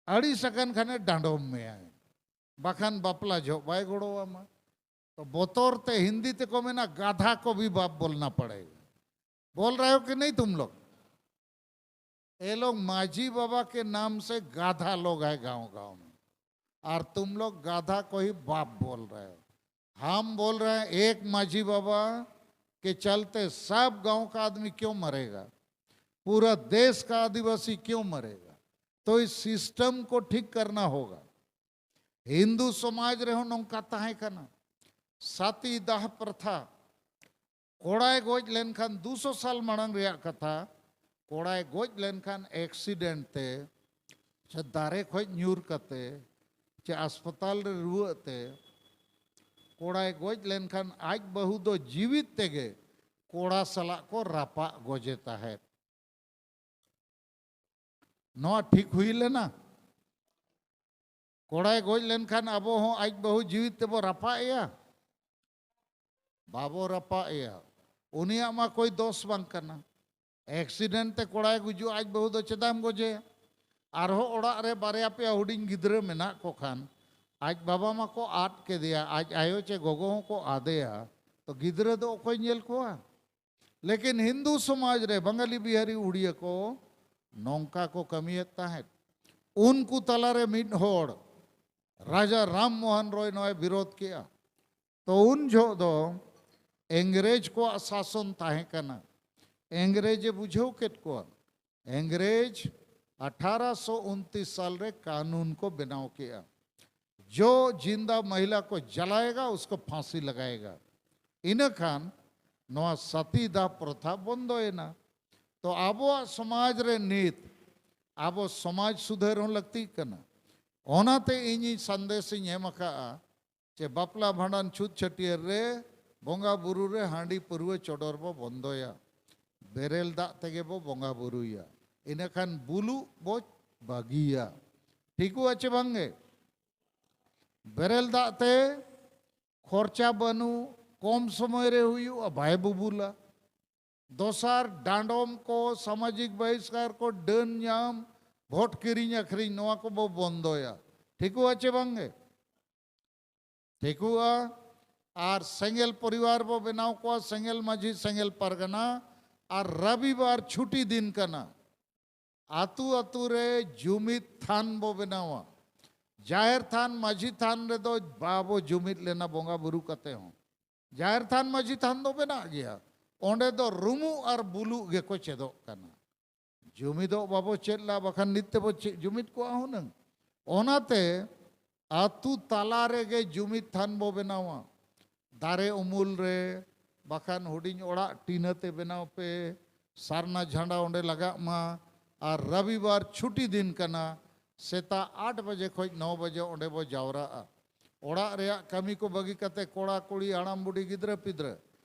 ᱟᱹᱲᱤᱥ ᱟᱠᱟᱱ ᱠᱷᱟᱱᱮ ᱰᱟᱸᱰᱚᱢ ᱢᱮᱭᱟᱭ, ᱵᱟᱠᱷᱟᱱ ᱵᱟᱯᱞᱟ ᱡᱚᱦᱚᱜ ᱵᱟᱭ ᱜᱚᱲᱚᱣᱟᱢᱟ᱾ ᱛᱚ ᱵᱚᱛᱚᱨ ᱛᱮ ᱦᱤᱱᱫᱤ ᱛᱮᱠᱚ ᱢᱮᱱᱟ, "ᱜᱟᱫᱷᱟ ᱠᱚ ᱵᱷᱤ ᱵᱟᱯ ᱵᱚᱞᱱᱟ ᱯᱟᱲᱮᱜᱟ᱾" बोल रहे हो कि नहीं तुम लोग? ये लोग माझी बाबा के नाम से गाधा लोग है गांव गांव में, और तुम लोग गाधा को ही बाप बोल रहे हो। हम बोल रहे हैं, एक माझी बाबा के चलते सब गांव का आदमी क्यों मरेगा, पूरा देश का आदिवासी क्यों मरेगा? तो इस सिस्टम को ठीक करना होगा। ᱦᱤᱱᱫᱩ ᱥᱚᱢᱟᱡᱽ ᱨᱮᱦᱚᱸ ᱱᱚᱝᱠᱟ ᱛᱟᱦᱮᱸ ᱠᱟᱱᱟ, ᱥᱟᱛᱤ ᱫᱟᱦ ᱯᱨᱚᱛᱷᱟ᱾ ᱠᱚᱲᱟᱭ ᱜᱚᱡ ᱞᱮᱱᱠᱷᱟᱱ, ᱫᱩᱥᱚ ᱥᱟᱞ ᱢᱟᱲᱟᱝ ᱨᱮᱭᱟᱜ ᱠᱟᱛᱷᱟ, ᱠᱚᱲᱟᱭ ᱜᱚᱡ ᱞᱮᱱᱠᱷᱟᱱ ᱮᱠᱥᱤᱰᱮᱱᱴ ᱛᱮ, ᱥᱮ ᱫᱟᱨᱮ ᱠᱷᱚᱡ ᱧᱩᱨ ᱠᱟᱛᱮ, ᱥᱮ ᱦᱟᱥᱯᱟᱛᱟᱞ ᱨᱮ ᱨᱩᱣᱟᱹᱜ ᱛᱮ, ᱠᱚᱲᱟᱭ ᱜᱚᱡ ᱞᱮᱱᱠᱷᱟᱱ ᱟᱡ ᱵᱟᱹᱦᱩ ᱫᱚ ᱡᱤᱣᱤᱫ ᱛᱮᱜᱮ ᱠᱚᱲᱟ ᱥᱟᱞᱟᱜ ᱠᱚ ᱨᱟᱯᱟᱜ ᱜᱚᱡᱮ ᱛᱟᱦᱮᱸᱫ᱾ ᱱᱚᱣᱟ ᱴᱷᱤᱠ ᱦᱩᱭ ᱞᱮᱱᱟ? ᱠᱚᱲᱟᱭ ᱜᱚᱡ ᱞᱮᱱᱠᱷᱟᱱ ᱟᱵᱚ ᱦᱚᱸ ᱟᱡ ᱵᱟᱹᱦᱩ ᱡᱤᱣᱤᱫ ᱛᱮᱵᱚ ᱨᱟᱯᱟᱜ ᱮᱭᱟ? ᱵᱟᱵᱚ ᱨᱟᱯᱟᱜ ᱮᱭᱟ᱾ ᱩᱱᱤᱭᱟᱜ ᱢᱟ ᱠᱳᱭ ᱫᱳᱥ ᱵᱟᱝ ᱠᱟᱱᱟ᱾ ᱮᱠᱥᱤᱰᱮᱱᱴ ᱛᱮ ᱠᱚᱲᱟᱭ ᱜᱩᱡᱩᱜ, ᱟᱡ ᱵᱟᱹᱦᱩ ᱫᱚ ᱪᱮᱫᱟᱜ ᱮᱢ ᱜᱚᱡᱮᱭᱟ? ᱟᱨᱦᱚᱸ ᱚᱲᱟᱜ ᱨᱮ ᱵᱟᱨᱭᱟ ᱯᱮᱭᱟ ᱦᱩᱰᱤᱧ ᱜᱤᱫᱽᱨᱟᱹ ᱢᱮᱱᱟᱜ ᱠᱚ ᱠᱷᱟᱱ, ᱟᱡ ᱵᱟᱵᱟ ᱢᱟᱠᱚ ᱟᱫ ᱠᱮᱫᱮᱭᱟ, ᱟᱡ ᱟᱭᱳ ᱪᱮ ᱜᱚᱜᱚ ᱦᱚᱸᱠᱚ ᱟᱫᱮᱭᱟ, ᱛᱚ ᱜᱤᱫᱽᱨᱟᱹ ᱫᱚ ᱚᱠᱚᱭ ᱧᱮᱞ ᱠᱚᱣᱟ? ᱞᱮᱠᱤᱱ ᱦᱤᱱᱫᱩ ᱥᱚᱢᱟᱡᱽ ᱨᱮ ᱵᱟᱝᱜᱟᱞᱤ ᱵᱤᱦᱟᱨᱤ ᱩᱲᱤᱭᱟ ᱠᱚ ᱱᱚᱝᱠᱟ ᱠᱚ ᱠᱟᱹᱢᱤᱭᱮᱫ ᱛᱟᱦᱮᱸᱫ᱾ ᱩᱱᱠᱩ ᱛᱟᱞᱟᱨᱮ ᱢᱤᱫ ᱦᱚᱲ ᱨᱟᱡᱟ ᱨᱟᱢ ᱢᱳᱦᱚᱱ ᱨᱚᱭ ᱱᱚᱣᱟᱭ ᱵᱤᱨᱳᱫᱷ ᱠᱮᱜᱼᱟ᱾ ᱛᱚ ᱩᱱ ᱡᱚᱦᱚᱜ ᱫᱚ ᱤᱝᱨᱮᱡᱽ ᱠᱚᱣᱟᱜ ᱥᱟᱥᱚᱱ ᱛᱟᱦᱮᱸ ᱠᱟᱱᱟ᱾ ᱤᱝᱨᱮᱡᱽ ᱮ ᱵᱩᱡᱷᱟᱹᱣ ᱠᱮᱫ ᱠᱚᱣᱟ᱾ ᱤᱝᱨᱮᱡᱽ ᱟᱴᱷᱟᱨᱚᱥᱚ ᱩᱱᱛᱤᱥ ᱥᱟᱞ ᱨᱮ ᱠᱟᱹᱱᱩᱱ ᱠᱚ ᱵᱮᱱᱟᱣ ᱠᱮᱜᱼᱟ, ᱡᱚ ᱡᱤᱱᱫᱟ ᱢᱟᱦᱤᱞᱟ ᱠᱚ ᱡᱟᱞᱟᱭᱮᱜᱟ, ᱩᱥᱠᱚ ᱯᱷᱟᱸᱥᱤ ᱞᱟᱜᱟᱭᱮᱜᱟ᱾ ᱤᱱᱟᱹ ᱠᱷᱟᱱ ᱱᱚᱣᱟ ᱥᱟᱛᱤ ᱫᱟᱦ ᱯᱨᱚᱛᱷᱟ ᱵᱚᱱᱫᱚᱭᱮᱱᱟ᱾ ᱛᱚ ᱟᱵᱚᱣᱟᱜ ᱥᱚᱢᱟᱡᱽ ᱨᱮ ᱱᱤᱛ ᱟᱵᱚ ᱥᱚᱢᱟᱡᱽ ᱥᱩᱫᱷᱟᱹᱨ ᱦᱚᱸ ᱞᱟᱹᱠᱛᱤᱜ ᱠᱟᱱᱟ᱾ ᱚᱱᱟᱛᱮ ᱤᱧᱤᱧ ᱥᱟᱸᱫᱮᱥ ᱤᱧ ᱮᱢ ᱟᱠᱟᱫᱼᱟ ᱡᱮ ᱵᱟᱯᱞᱟ ᱵᱷᱟᱸᱰᱟᱱ ᱪᱷᱩᱛ ᱪᱷᱟᱹᱴᱭᱟᱹᱨ ᱨᱮ ᱵᱚᱸᱜᱟ ᱵᱩᱨᱩ ᱨᱮ ᱦᱟᱺᱰᱤ ᱯᱟᱹᱨᱣᱟᱹ ᱪᱚᱰᱚᱨ ᱵᱚ ᱵᱚᱱᱫᱚᱭᱟ, ᱵᱮᱨᱮᱞ ᱫᱟᱜ ᱛᱮᱜᱮ ᱵᱚ ᱵᱚᱸᱜᱟ ᱵᱩᱨᱩᱭᱟ᱾ ᱤᱱᱟᱹᱠᱷᱟᱱ ᱵᱩᱞᱩᱜ ᱵᱚ ᱵᱟᱹᱜᱤᱭᱟ᱾ ᱴᱷᱤᱠᱚᱜᱼᱟ ᱪᱮ ᱵᱟᱝᱜᱮ? ᱵᱮᱨᱮᱞ ᱫᱟᱜ ᱛᱮ ᱠᱷᱚᱨᱪᱟ ᱵᱟᱹᱱᱩᱜ, ᱠᱚᱢ ᱥᱚᱢᱚᱭ ᱨᱮ ᱦᱩᱭᱩᱜᱼᱟ, ᱵᱟᱭ ᱵᱩᱵᱩᱞᱟ᱾ ᱫᱚᱥᱟᱨ, ᱰᱟᱸᱰᱚᱢ ᱠᱚ, ᱥᱟᱢᱟᱡᱤᱠ ᱵᱟᱦᱤᱥᱠᱟᱨ ᱠᱚ, ᱰᱟᱹᱱ ᱧᱟᱢ, ᱵᱷᱳᱴ ᱠᱤᱨᱤᱧ ᱟᱹᱠᱷᱨᱤᱧ, ᱱᱚᱣᱟ ᱠᱚᱵᱚ ᱵᱚᱱᱫᱚᱭᱟ᱾ ᱴᱷᱤᱠᱚᱜᱼᱟ ᱪᱮ ᱵᱟᱝᱜᱮ? ᱴᱷᱤᱠᱚᱜᱼᱟ᱾ ᱟᱨ ᱥᱮᱸᱜᱮᱞ ᱯᱚᱨᱤᱵᱟᱨ ᱵᱚ ᱵᱮᱱᱟᱣ ᱠᱚᱣᱟ, ᱥᱮᱸᱜᱮᱞ ᱢᱟᱹᱡᱷᱤ, ᱥᱮᱸᱜᱮᱞ ᱯᱟᱨᱜᱟᱱᱟ᱾ ᱟᱨ ᱨᱚᱵᱤᱵᱟᱨ ᱪᱷᱩᱴᱤ ᱫᱤᱱ ᱠᱟᱱᱟ᱾ ᱟᱹᱛᱩ ᱟᱹᱛᱩ ᱨᱮ ᱡᱩᱢᱤᱫ ᱛᱷᱟᱱ ᱵᱚ ᱵᱮᱱᱟᱣᱟ᱾ ᱡᱟᱦᱮᱨ ᱛᱷᱟᱱ, ᱢᱟᱹᱡᱷᱤ ᱛᱷᱟᱱ ᱨᱮᱫᱚ ᱵᱟᱵᱚ ᱡᱩᱢᱤᱫ ᱞᱮᱱᱟ ᱵᱚᱸᱜᱟ ᱵᱩᱨᱩ ᱠᱟᱛᱮ ᱦᱚᱸ᱾ ᱡᱟᱦᱮᱨ ᱛᱷᱟᱱ, ᱢᱟᱹᱡᱷᱤ ᱛᱷᱟᱱ ᱫᱚ ᱢᱮᱱᱟᱜ ᱜᱮᱭᱟ᱾ ᱚᱸᱰᱮ ᱫᱚ ᱨᱩᱢᱩᱜ ᱟᱨ ᱵᱩᱞᱩᱜ ᱜᱮᱠᱚ ᱪᱮᱫᱚᱜ ᱠᱟᱱᱟ᱾ ᱡᱩᱢᱤᱫᱚᱜ ᱵᱟᱵᱚ ᱪᱮᱫ ᱞᱮᱫ, ᱵᱟᱠᱷᱟᱱ ᱱᱤᱛ ᱛᱮᱵᱚ ᱪᱮᱫ ᱡᱩᱢᱤᱫ ᱠᱚᱜᱼᱟ ᱦᱩᱱᱟᱹᱝ᱾ ᱚᱱᱟᱛᱮ ᱟᱹᱛᱩ ᱛᱟᱞᱟ ᱨᱮᱜᱮ ᱡᱩᱢᱤᱫ ᱛᱷᱟᱱ ᱵᱚ ᱵᱮᱱᱟᱣᱟ᱾ ᱫᱟᱨᱮ ᱩᱢᱩᱞ ᱨᱮ, ᱵᱟᱠᱷᱟᱱ ᱦᱩᱰᱤᱧ ᱚᱲᱟᱜ ᱴᱤᱱᱟᱹ ᱛᱮ ᱵᱮᱱᱟᱣ ᱯᱮ, ᱥᱟᱨᱱᱟ ᱡᱷᱟᱸᱰᱟ ᱚᱸᱰᱮ ᱞᱟᱜᱟᱜ ᱢᱟ᱾ ᱟᱨ ᱨᱚᱵᱤᱵᱟᱨ ᱪᱷᱩᱴᱤ ᱫᱤᱱ ᱠᱟᱱᱟ, ᱥᱮᱛᱟᱜ ᱟᱴ ᱵᱟᱡᱮ ᱠᱷᱚᱱ ᱱᱚ ᱵᱟᱡᱮ ᱚᱸᱰᱮ ᱵᱚ ᱡᱟᱣᱨᱟᱜᱼᱟ᱾ ᱚᱲᱟᱜ ᱨᱮᱭᱟᱜ ᱠᱟᱹᱢᱤ ᱠᱚ ᱵᱟᱹᱜᱤ ᱠᱟᱛᱮ, ᱠᱚᱲᱟ ᱠᱩᱲᱤ, ᱦᱟᱲᱟᱢ ᱵᱩᱰᱷᱤ, ᱜᱤᱫᱽᱨᱟᱹ ᱯᱤᱫᱽᱨᱟᱹ,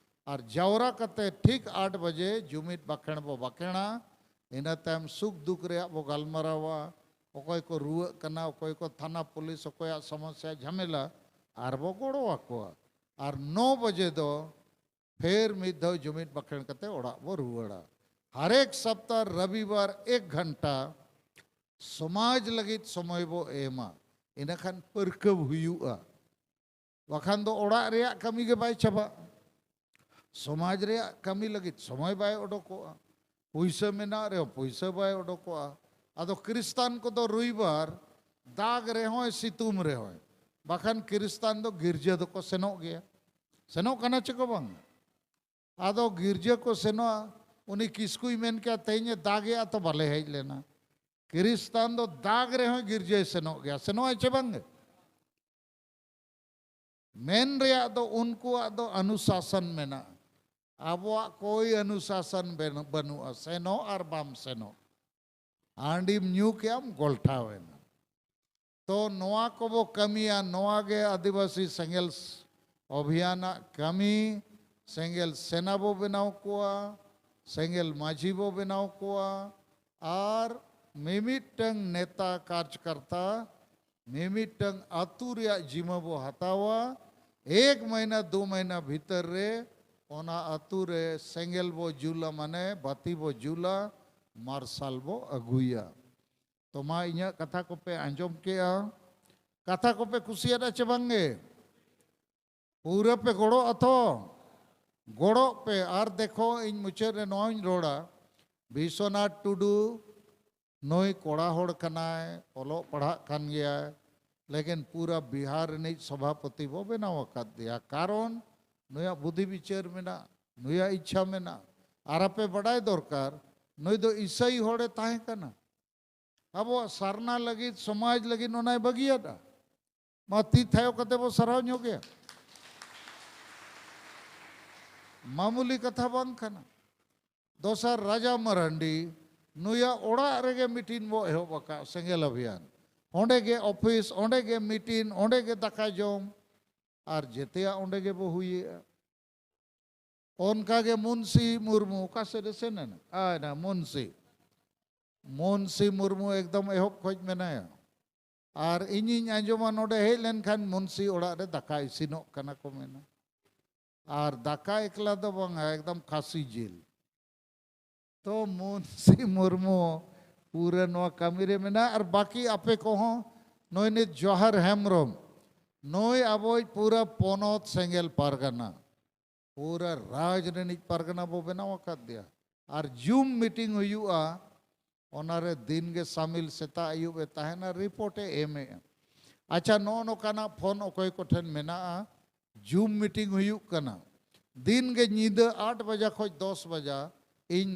ᱟᱨ ᱡᱟᱣᱨᱟ ᱠᱟᱛᱮ ᱴᱷᱤᱠ ᱟᱴ ᱵᱟᱡᱮ ᱡᱩᱢᱤᱫ ᱵᱟᱠᱷᱮᱬ ᱵᱚ ᱵᱟᱠᱷᱮᱬᱟ᱾ ᱤᱱᱟᱹ ᱛᱟᱭᱚᱢ ᱥᱩᱠ ᱫᱩᱠ ᱨᱮᱭᱟᱜ ᱵᱚ ᱜᱟᱞᱢᱟᱨᱟᱣᱟ᱾ ᱚᱠᱚᱭ ᱠᱚ ᱨᱩᱣᱟᱹᱜ ᱠᱟᱱᱟ, ᱚᱠᱚᱭ ᱠᱚ ᱛᱷᱟᱱᱟ ᱯᱩᱞᱤᱥ, ᱚᱠᱚᱭᱟᱜ ᱥᱚᱢᱚᱥᱥᱟ ᱡᱷᱟᱢᱮᱞᱟ, ᱟᱨ ᱵᱚ ᱜᱚᱲᱚ ᱟᱠᱚᱣᱟ᱾ ᱟᱨ ᱱᱚ ᱵᱟᱡᱮ ᱫᱚ ᱯᱷᱮᱨ ᱢᱤᱫ ᱫᱷᱟᱣ ᱡᱩᱢᱤᱫ ᱵᱟᱠᱷᱮᱬ ᱠᱟᱛᱮ ᱚᱲᱟᱜ ᱵᱚ ᱨᱩᱣᱟᱹᱲᱟ᱾ ᱦᱟᱨᱮᱠ ᱥᱟᱯᱛᱟ ᱨᱚᱵᱤᱵᱟᱨ ᱮᱠ ᱜᱷᱚᱱᱴᱟ ᱥᱚᱢᱟᱡᱽ ᱞᱟᱹᱜᱤᱫ ᱥᱚᱢᱚᱭ ᱵᱚ ᱮᱢᱟ, ᱤᱱᱟᱹᱠᱷᱟᱱ ᱯᱟᱹᱨᱠᱟᱹᱣ ᱦᱩᱭᱩᱜᱼᱟ᱾ ᱵᱟᱠᱷᱟᱱ ᱫᱚ ᱚᱲᱟᱜ ᱨᱮᱭᱟᱜ ᱠᱟᱹᱢᱤ ᱜᱮ ᱵᱟᱭ ᱪᱟᱵᱟᱜᱼᱟ᱾ ᱥᱚᱢᱟᱡᱽ ᱨᱮᱭᱟᱜ ᱠᱟᱹᱢᱤ ᱞᱟᱹᱜᱤᱫ ᱥᱚᱢᱚᱭ ᱵᱟᱭ ᱚᱰᱚᱠᱚᱜᱼᱟ᱾ ᱯᱩᱭᱥᱟᱹ ᱢᱮᱱᱟᱜ ᱨᱮᱦᱚᱸ ᱯᱩᱭᱥᱟᱹ ᱵᱟᱭ ᱚᱰᱚᱠᱚᱜᱼᱟ᱾ ᱟᱫᱚ ᱠᱷᱨᱤᱥᱴᱟᱱ ᱠᱚᱫᱚ ᱨᱚᱵᱤᱵᱟᱨ ᱫᱟᱜᱽ ᱨᱮᱦᱚᱸᱭ, ᱥᱤᱛᱩᱝ ᱨᱮᱦᱚᱸᱭ, ᱵᱟᱠᱷᱟᱱ ᱠᱷᱨᱤᱥᱴᱟᱱ ᱫᱚ ᱜᱤᱨᱡᱟᱹ ᱫᱚᱠᱚ ᱥᱮᱱᱚᱜ ᱜᱮᱭᱟ᱾ ᱥᱮᱱᱚᱜ ᱠᱟᱱᱟ ᱪᱮ ᱠᱚ ᱵᱟᱝ? ᱟᱫᱚ ᱜᱤᱨᱡᱟᱹ ᱠᱚ ᱥᱮᱱᱚᱜᱼᱟ᱾ ᱩᱱᱤ ᱠᱤᱥᱠᱩᱭ ᱢᱮᱱ ᱠᱮᱭᱟ, "ᱛᱮᱦᱮᱧ ᱮ ᱫᱟᱜᱮᱜᱼᱟ ᱛᱚ ᱵᱟᱞᱮ ᱦᱮᱡ ᱞᱮᱱᱟ᱾" ᱠᱷᱨᱤᱥᱴᱟᱱ ᱫᱚ ᱫᱟᱜᱽ ᱨᱮᱦᱚᱸ ᱜᱤᱨᱡᱟᱹᱭ ᱥᱮᱱᱚᱜ ᱜᱮᱭᱟ᱾ ᱥᱮᱱᱚᱜᱼᱟᱭ ᱪᱮ ᱵᱟᱝ ᱜᱮ? ᱢᱮᱱ ᱨᱮᱭᱟᱜ ᱫᱚ ᱩᱱᱠᱩᱣᱟᱜ ᱫᱚ ᱚᱱᱩᱥᱟᱥᱚᱱ ᱢᱮᱱᱟᱜᱼᱟ᱾ ᱟᱵᱚᱣᱟᱜ ᱠᱳᱭ ᱚᱱᱩᱥᱟᱥᱚᱱ ᱵᱮᱱ-, ᱵᱟᱹᱱᱩᱜᱼᱟ, ᱥᱮᱱᱚᱜ ᱟᱨ ᱵᱟᱢ ᱥᱮᱱᱚᱜ᱾ ᱦᱟᱺᱰᱤᱢ ᱧᱩ ᱠᱮᱜᱼᱟᱢ, ᱜᱚᱞᱴᱷᱟᱣ ᱮᱱᱟ᱾ ᱛᱚ ᱱᱚᱣᱟ ᱠᱚᱵᱚ ᱠᱟᱹᱢᱤᱭᱟ, ᱱᱚᱣᱟ ᱜᱮ ᱟᱹᱫᱤᱵᱟᱹᱥᱤ ᱥᱮᱸᱜᱮᱞ ᱚᱵᱷᱤᱭᱟᱱᱟᱜ ᱠᱟᱹᱢᱤ᱾ ᱥᱮᱸᱜᱮᱞ ᱥᱮᱱᱟ ᱵᱚ ᱵᱮᱱᱟᱣ ᱠᱚᱣᱟ, ᱥᱮᱸᱜᱮᱞ ᱢᱟᱹᱡᱷᱤ ᱵᱚ ᱵᱮᱱᱟᱣ ᱠᱚᱣᱟ, ᱟᱨ ᱢᱤᱢᱤᱫᱴᱟᱝ ᱱᱮᱛᱟ ᱠᱟᱨᱡᱽᱠᱟᱨᱛᱟ ᱢᱤᱢᱤᱫᱴᱟᱝ ᱟᱹᱛᱩ ᱨᱮᱭᱟᱜ ᱡᱤᱢᱟᱹ ᱵᱚ ᱦᱟᱛᱟᱣᱟ᱾ ᱮᱠ ᱢᱟᱹᱦᱱᱟᱹ ᱫᱩ ᱢᱟᱹᱦᱱᱟᱹ ᱵᱷᱤᱛᱟᱹᱨ ᱨᱮ ᱚᱱᱟ ᱟᱹᱛᱩ ᱨᱮ ᱥᱮᱸᱜᱮᱞ ᱵᱚ ᱡᱩᱞᱟ, ᱢᱟᱱᱮ ᱵᱟᱹᱛᱤ ᱵᱚ ᱡᱩᱞᱟ, ᱢᱟᱨᱥᱟᱞ ᱵᱚ ᱟᱹᱜᱩᱭᱟ᱾ ᱛᱚ ᱢᱟ, ᱤᱧᱟᱹᱜ ᱠᱟᱛᱷᱟ ᱠᱚᱯᱮ ᱟᱸᱡᱚᱢ ᱠᱮᱜᱼᱟ? ᱠᱟᱛᱷᱟ ᱠᱚᱯᱮ ᱠᱩᱥᱤᱭᱟᱫᱟ ᱪᱮ ᱵᱟᱝ ᱜᱮ? ᱯᱩᱨᱟᱹ ᱯᱮ ᱜᱚᱲᱚᱜᱼᱟ ᱛᱚ? ᱜᱚᱲᱚᱜ ᱯᱮ᱾ ᱟᱨ ᱫᱮᱠᱷᱚ, ᱤᱧ ᱢᱩᱪᱟᱹᱫ ᱨᱮ ᱱᱚᱣᱟᱧ ᱨᱚᱲᱟ, ᱵᱤᱥᱣᱚᱱᱟᱛᱷ ᱴᱩᱰᱩ ᱱᱩᱭ ᱠᱚᱲᱟ ᱦᱚᱲ ᱠᱟᱱᱟᱭ, ᱚᱞᱚᱜ ᱯᱟᱲᱦᱟᱜ ᱠᱟᱱ ᱜᱮᱭᱟᱭ, ᱞᱮᱠᱤᱱ ᱯᱩᱨᱟᱹ ᱵᱤᱦᱟᱨ ᱨᱤᱱᱤᱡ ᱥᱚᱵᱷᱟᱯᱚᱛᱤ ᱵᱚ ᱵᱮᱱᱟᱣ ᱟᱠᱟᱫ ᱫᱮᱭᱟ᱾ ᱠᱟᱨᱚᱱ ᱱᱩᱭᱟᱜ ᱵᱩᱫᱷᱤ ᱵᱤᱪᱟᱹᱨ ᱢᱮᱱᱟᱜᱼᱟ, ᱱᱩᱭᱟᱜ ᱤᱪᱪᱷᱟ ᱢᱮᱱᱟᱜᱼᱟ᱾ ᱟᱨ ᱟᱯᱮ ᱵᱟᱰᱟᱭ ᱫᱚᱨᱠᱟᱨ, ᱱᱩᱭ ᱫᱚ ᱤᱥᱟᱹᱭ ᱦᱚᱲᱮ ᱛᱟᱦᱮᱸ ᱠᱟᱱᱟ᱾ ᱟᱵᱚᱣᱟᱜ ᱥᱟᱨᱱᱟ ᱞᱟᱹᱜᱤᱫ, ᱥᱚᱢᱟᱡᱽ ᱞᱟᱹᱜᱤᱫ ᱚᱱᱟᱭ ᱵᱟᱹᱜᱤᱭᱟᱫᱼᱟ᱾ ᱢᱟ, ᱛᱤ ᱛᱷᱟᱭᱚ ᱠᱟᱛᱮ ᱵᱚ ᱥᱟᱨᱦᱟᱣ ᱧᱚᱜᱮᱭᱟ᱾ ᱢᱟᱢᱩᱞᱤ ᱠᱟᱛᱷᱟ ᱵᱟᱝ ᱠᱟᱱᱟ᱾ ᱫᱚᱥᱟᱨ, ᱨᱟᱡᱟ ᱢᱟᱨᱟᱱᱰᱤ, ᱱᱩᱭᱟᱜ ᱚᱲᱟᱜ ᱨᱮᱜᱮ ᱢᱤᱴᱤᱝ ᱵᱚ ᱮᱦᱚᱵ ᱟᱠᱟᱫ, ᱥᱮᱸᱜᱮᱞ ᱚᱵᱷᱤᱭᱟᱱ᱾ ᱚᱸᱰᱮ ᱜᱮ ᱚᱯᱷᱤᱥ, ᱚᱸᱰᱮ ᱜᱮ ᱢᱤᱴᱤᱝ, ᱚᱸᱰᱮ ᱜᱮ ᱫᱟᱠᱟ ᱡᱚᱢ, ᱟᱨ ᱡᱮᱛᱮᱭᱟᱜ ᱚᱸᱰᱮ ᱜᱮ ᱵᱚ ᱦᱩᱭᱮᱜᱼᱟ᱾ ᱚᱱᱠᱟ ᱜᱮ ᱢᱩᱱᱥᱤ ᱢᱩᱨᱢᱩ ᱚᱠᱟ ᱥᱮᱫ ᱮ ᱥᱮᱱ ᱮᱱᱟ? ᱟᱭ ᱱᱟ, ᱢᱩᱱᱥᱤ, ᱢᱩᱱᱥᱤ ᱢᱩᱨᱢᱩ ᱮᱠᱫᱚᱢ ᱮᱦᱚᱵ ᱠᱷᱚᱡ ᱢᱮᱱᱟᱭᱟ᱾ ᱟᱨ ᱤᱧᱤᱧ ᱟᱸᱡᱚᱢᱟ, ᱱᱚᱰᱮ ᱦᱮᱡ ᱞᱮᱱᱠᱷᱟᱱ ᱢᱩᱱᱥᱤ ᱚᱲᱟᱜ ᱨᱮ ᱫᱟᱠᱟ ᱤᱥᱤᱱᱚᱜ ᱠᱟᱱᱟ ᱠᱚ ᱢᱮᱱᱟ᱾ ᱟᱨ ᱫᱟᱠᱟ ᱮᱠᱞᱟ ᱫᱚ ᱵᱟᱝᱟ, ᱮᱠᱫᱚᱢ ᱠᱷᱟᱹᱥᱤ ᱡᱤᱞ᱾ ᱛᱚ ᱢᱩᱱᱥᱤ ᱢᱩᱨᱢᱩ ᱯᱩᱨᱟᱹ ᱱᱚᱣᱟ ᱠᱟᱹᱢᱤ ᱨᱮ ᱢᱮᱱᱟᱜᱼᱟ᱾ ᱟᱨ ᱵᱟᱹᱠᱤ ᱟᱯᱮ ᱠᱚᱦᱚᱸ, ᱱᱩᱭ ᱱᱤᱛ ᱡᱚᱦᱟᱨ ᱦᱮᱢᱵᱨᱚᱢ, ᱱᱩᱭ ᱟᱵᱚᱭᱤᱡ ᱯᱩᱨᱟᱹ ᱯᱚᱱᱚᱛ ᱥᱮᱸᱜᱮᱞ ᱯᱟᱨᱜᱟᱱᱟ᱾ ᱯᱩᱨᱟᱹ ᱨᱟᱡᱽ ᱨᱤᱱᱤᱡ ᱯᱟᱨᱜᱟᱱᱟ ᱵᱚ ᱵᱮᱱᱟᱣ ᱟᱠᱟᱫᱮᱭᱟ᱾ ᱟᱨ ᱡᱩᱢ ᱢᱤᱴᱤᱝ ᱦᱩᱭᱩᱜᱼᱟ, ᱚᱱᱟᱨᱮ ᱫᱤᱱ ᱜᱮ ᱥᱟᱢᱤᱞ, ᱥᱮᱛᱟᱜ ᱟᱹᱭᱩᱵ ᱮ ᱛᱟᱦᱮᱱᱟ, ᱨᱤᱯᱳᱨᱴ ᱮ ᱮᱢᱮᱜᱼᱟ᱾ ᱟᱪᱪᱷᱟ, ᱱᱚᱜᱼᱚ ᱱᱚᱝᱠᱟᱱᱟᱜ ᱯᱷᱳᱱ ᱚᱠᱚᱭ ᱠᱚᱴᱷᱮᱱ ᱢᱮᱱᱟᱜᱼᱟ, ᱡᱩᱢ ᱢᱤᱴᱤᱝ ᱦᱩᱭᱩᱜ ᱠᱟᱱᱟ, ᱫᱤᱱ ᱜᱮ ᱧᱤᱫᱟᱹ ᱟᱴ ᱵᱟᱡᱟ ᱠᱷᱚᱱ ᱫᱚᱥ ᱵᱟᱡᱟ ᱤᱧ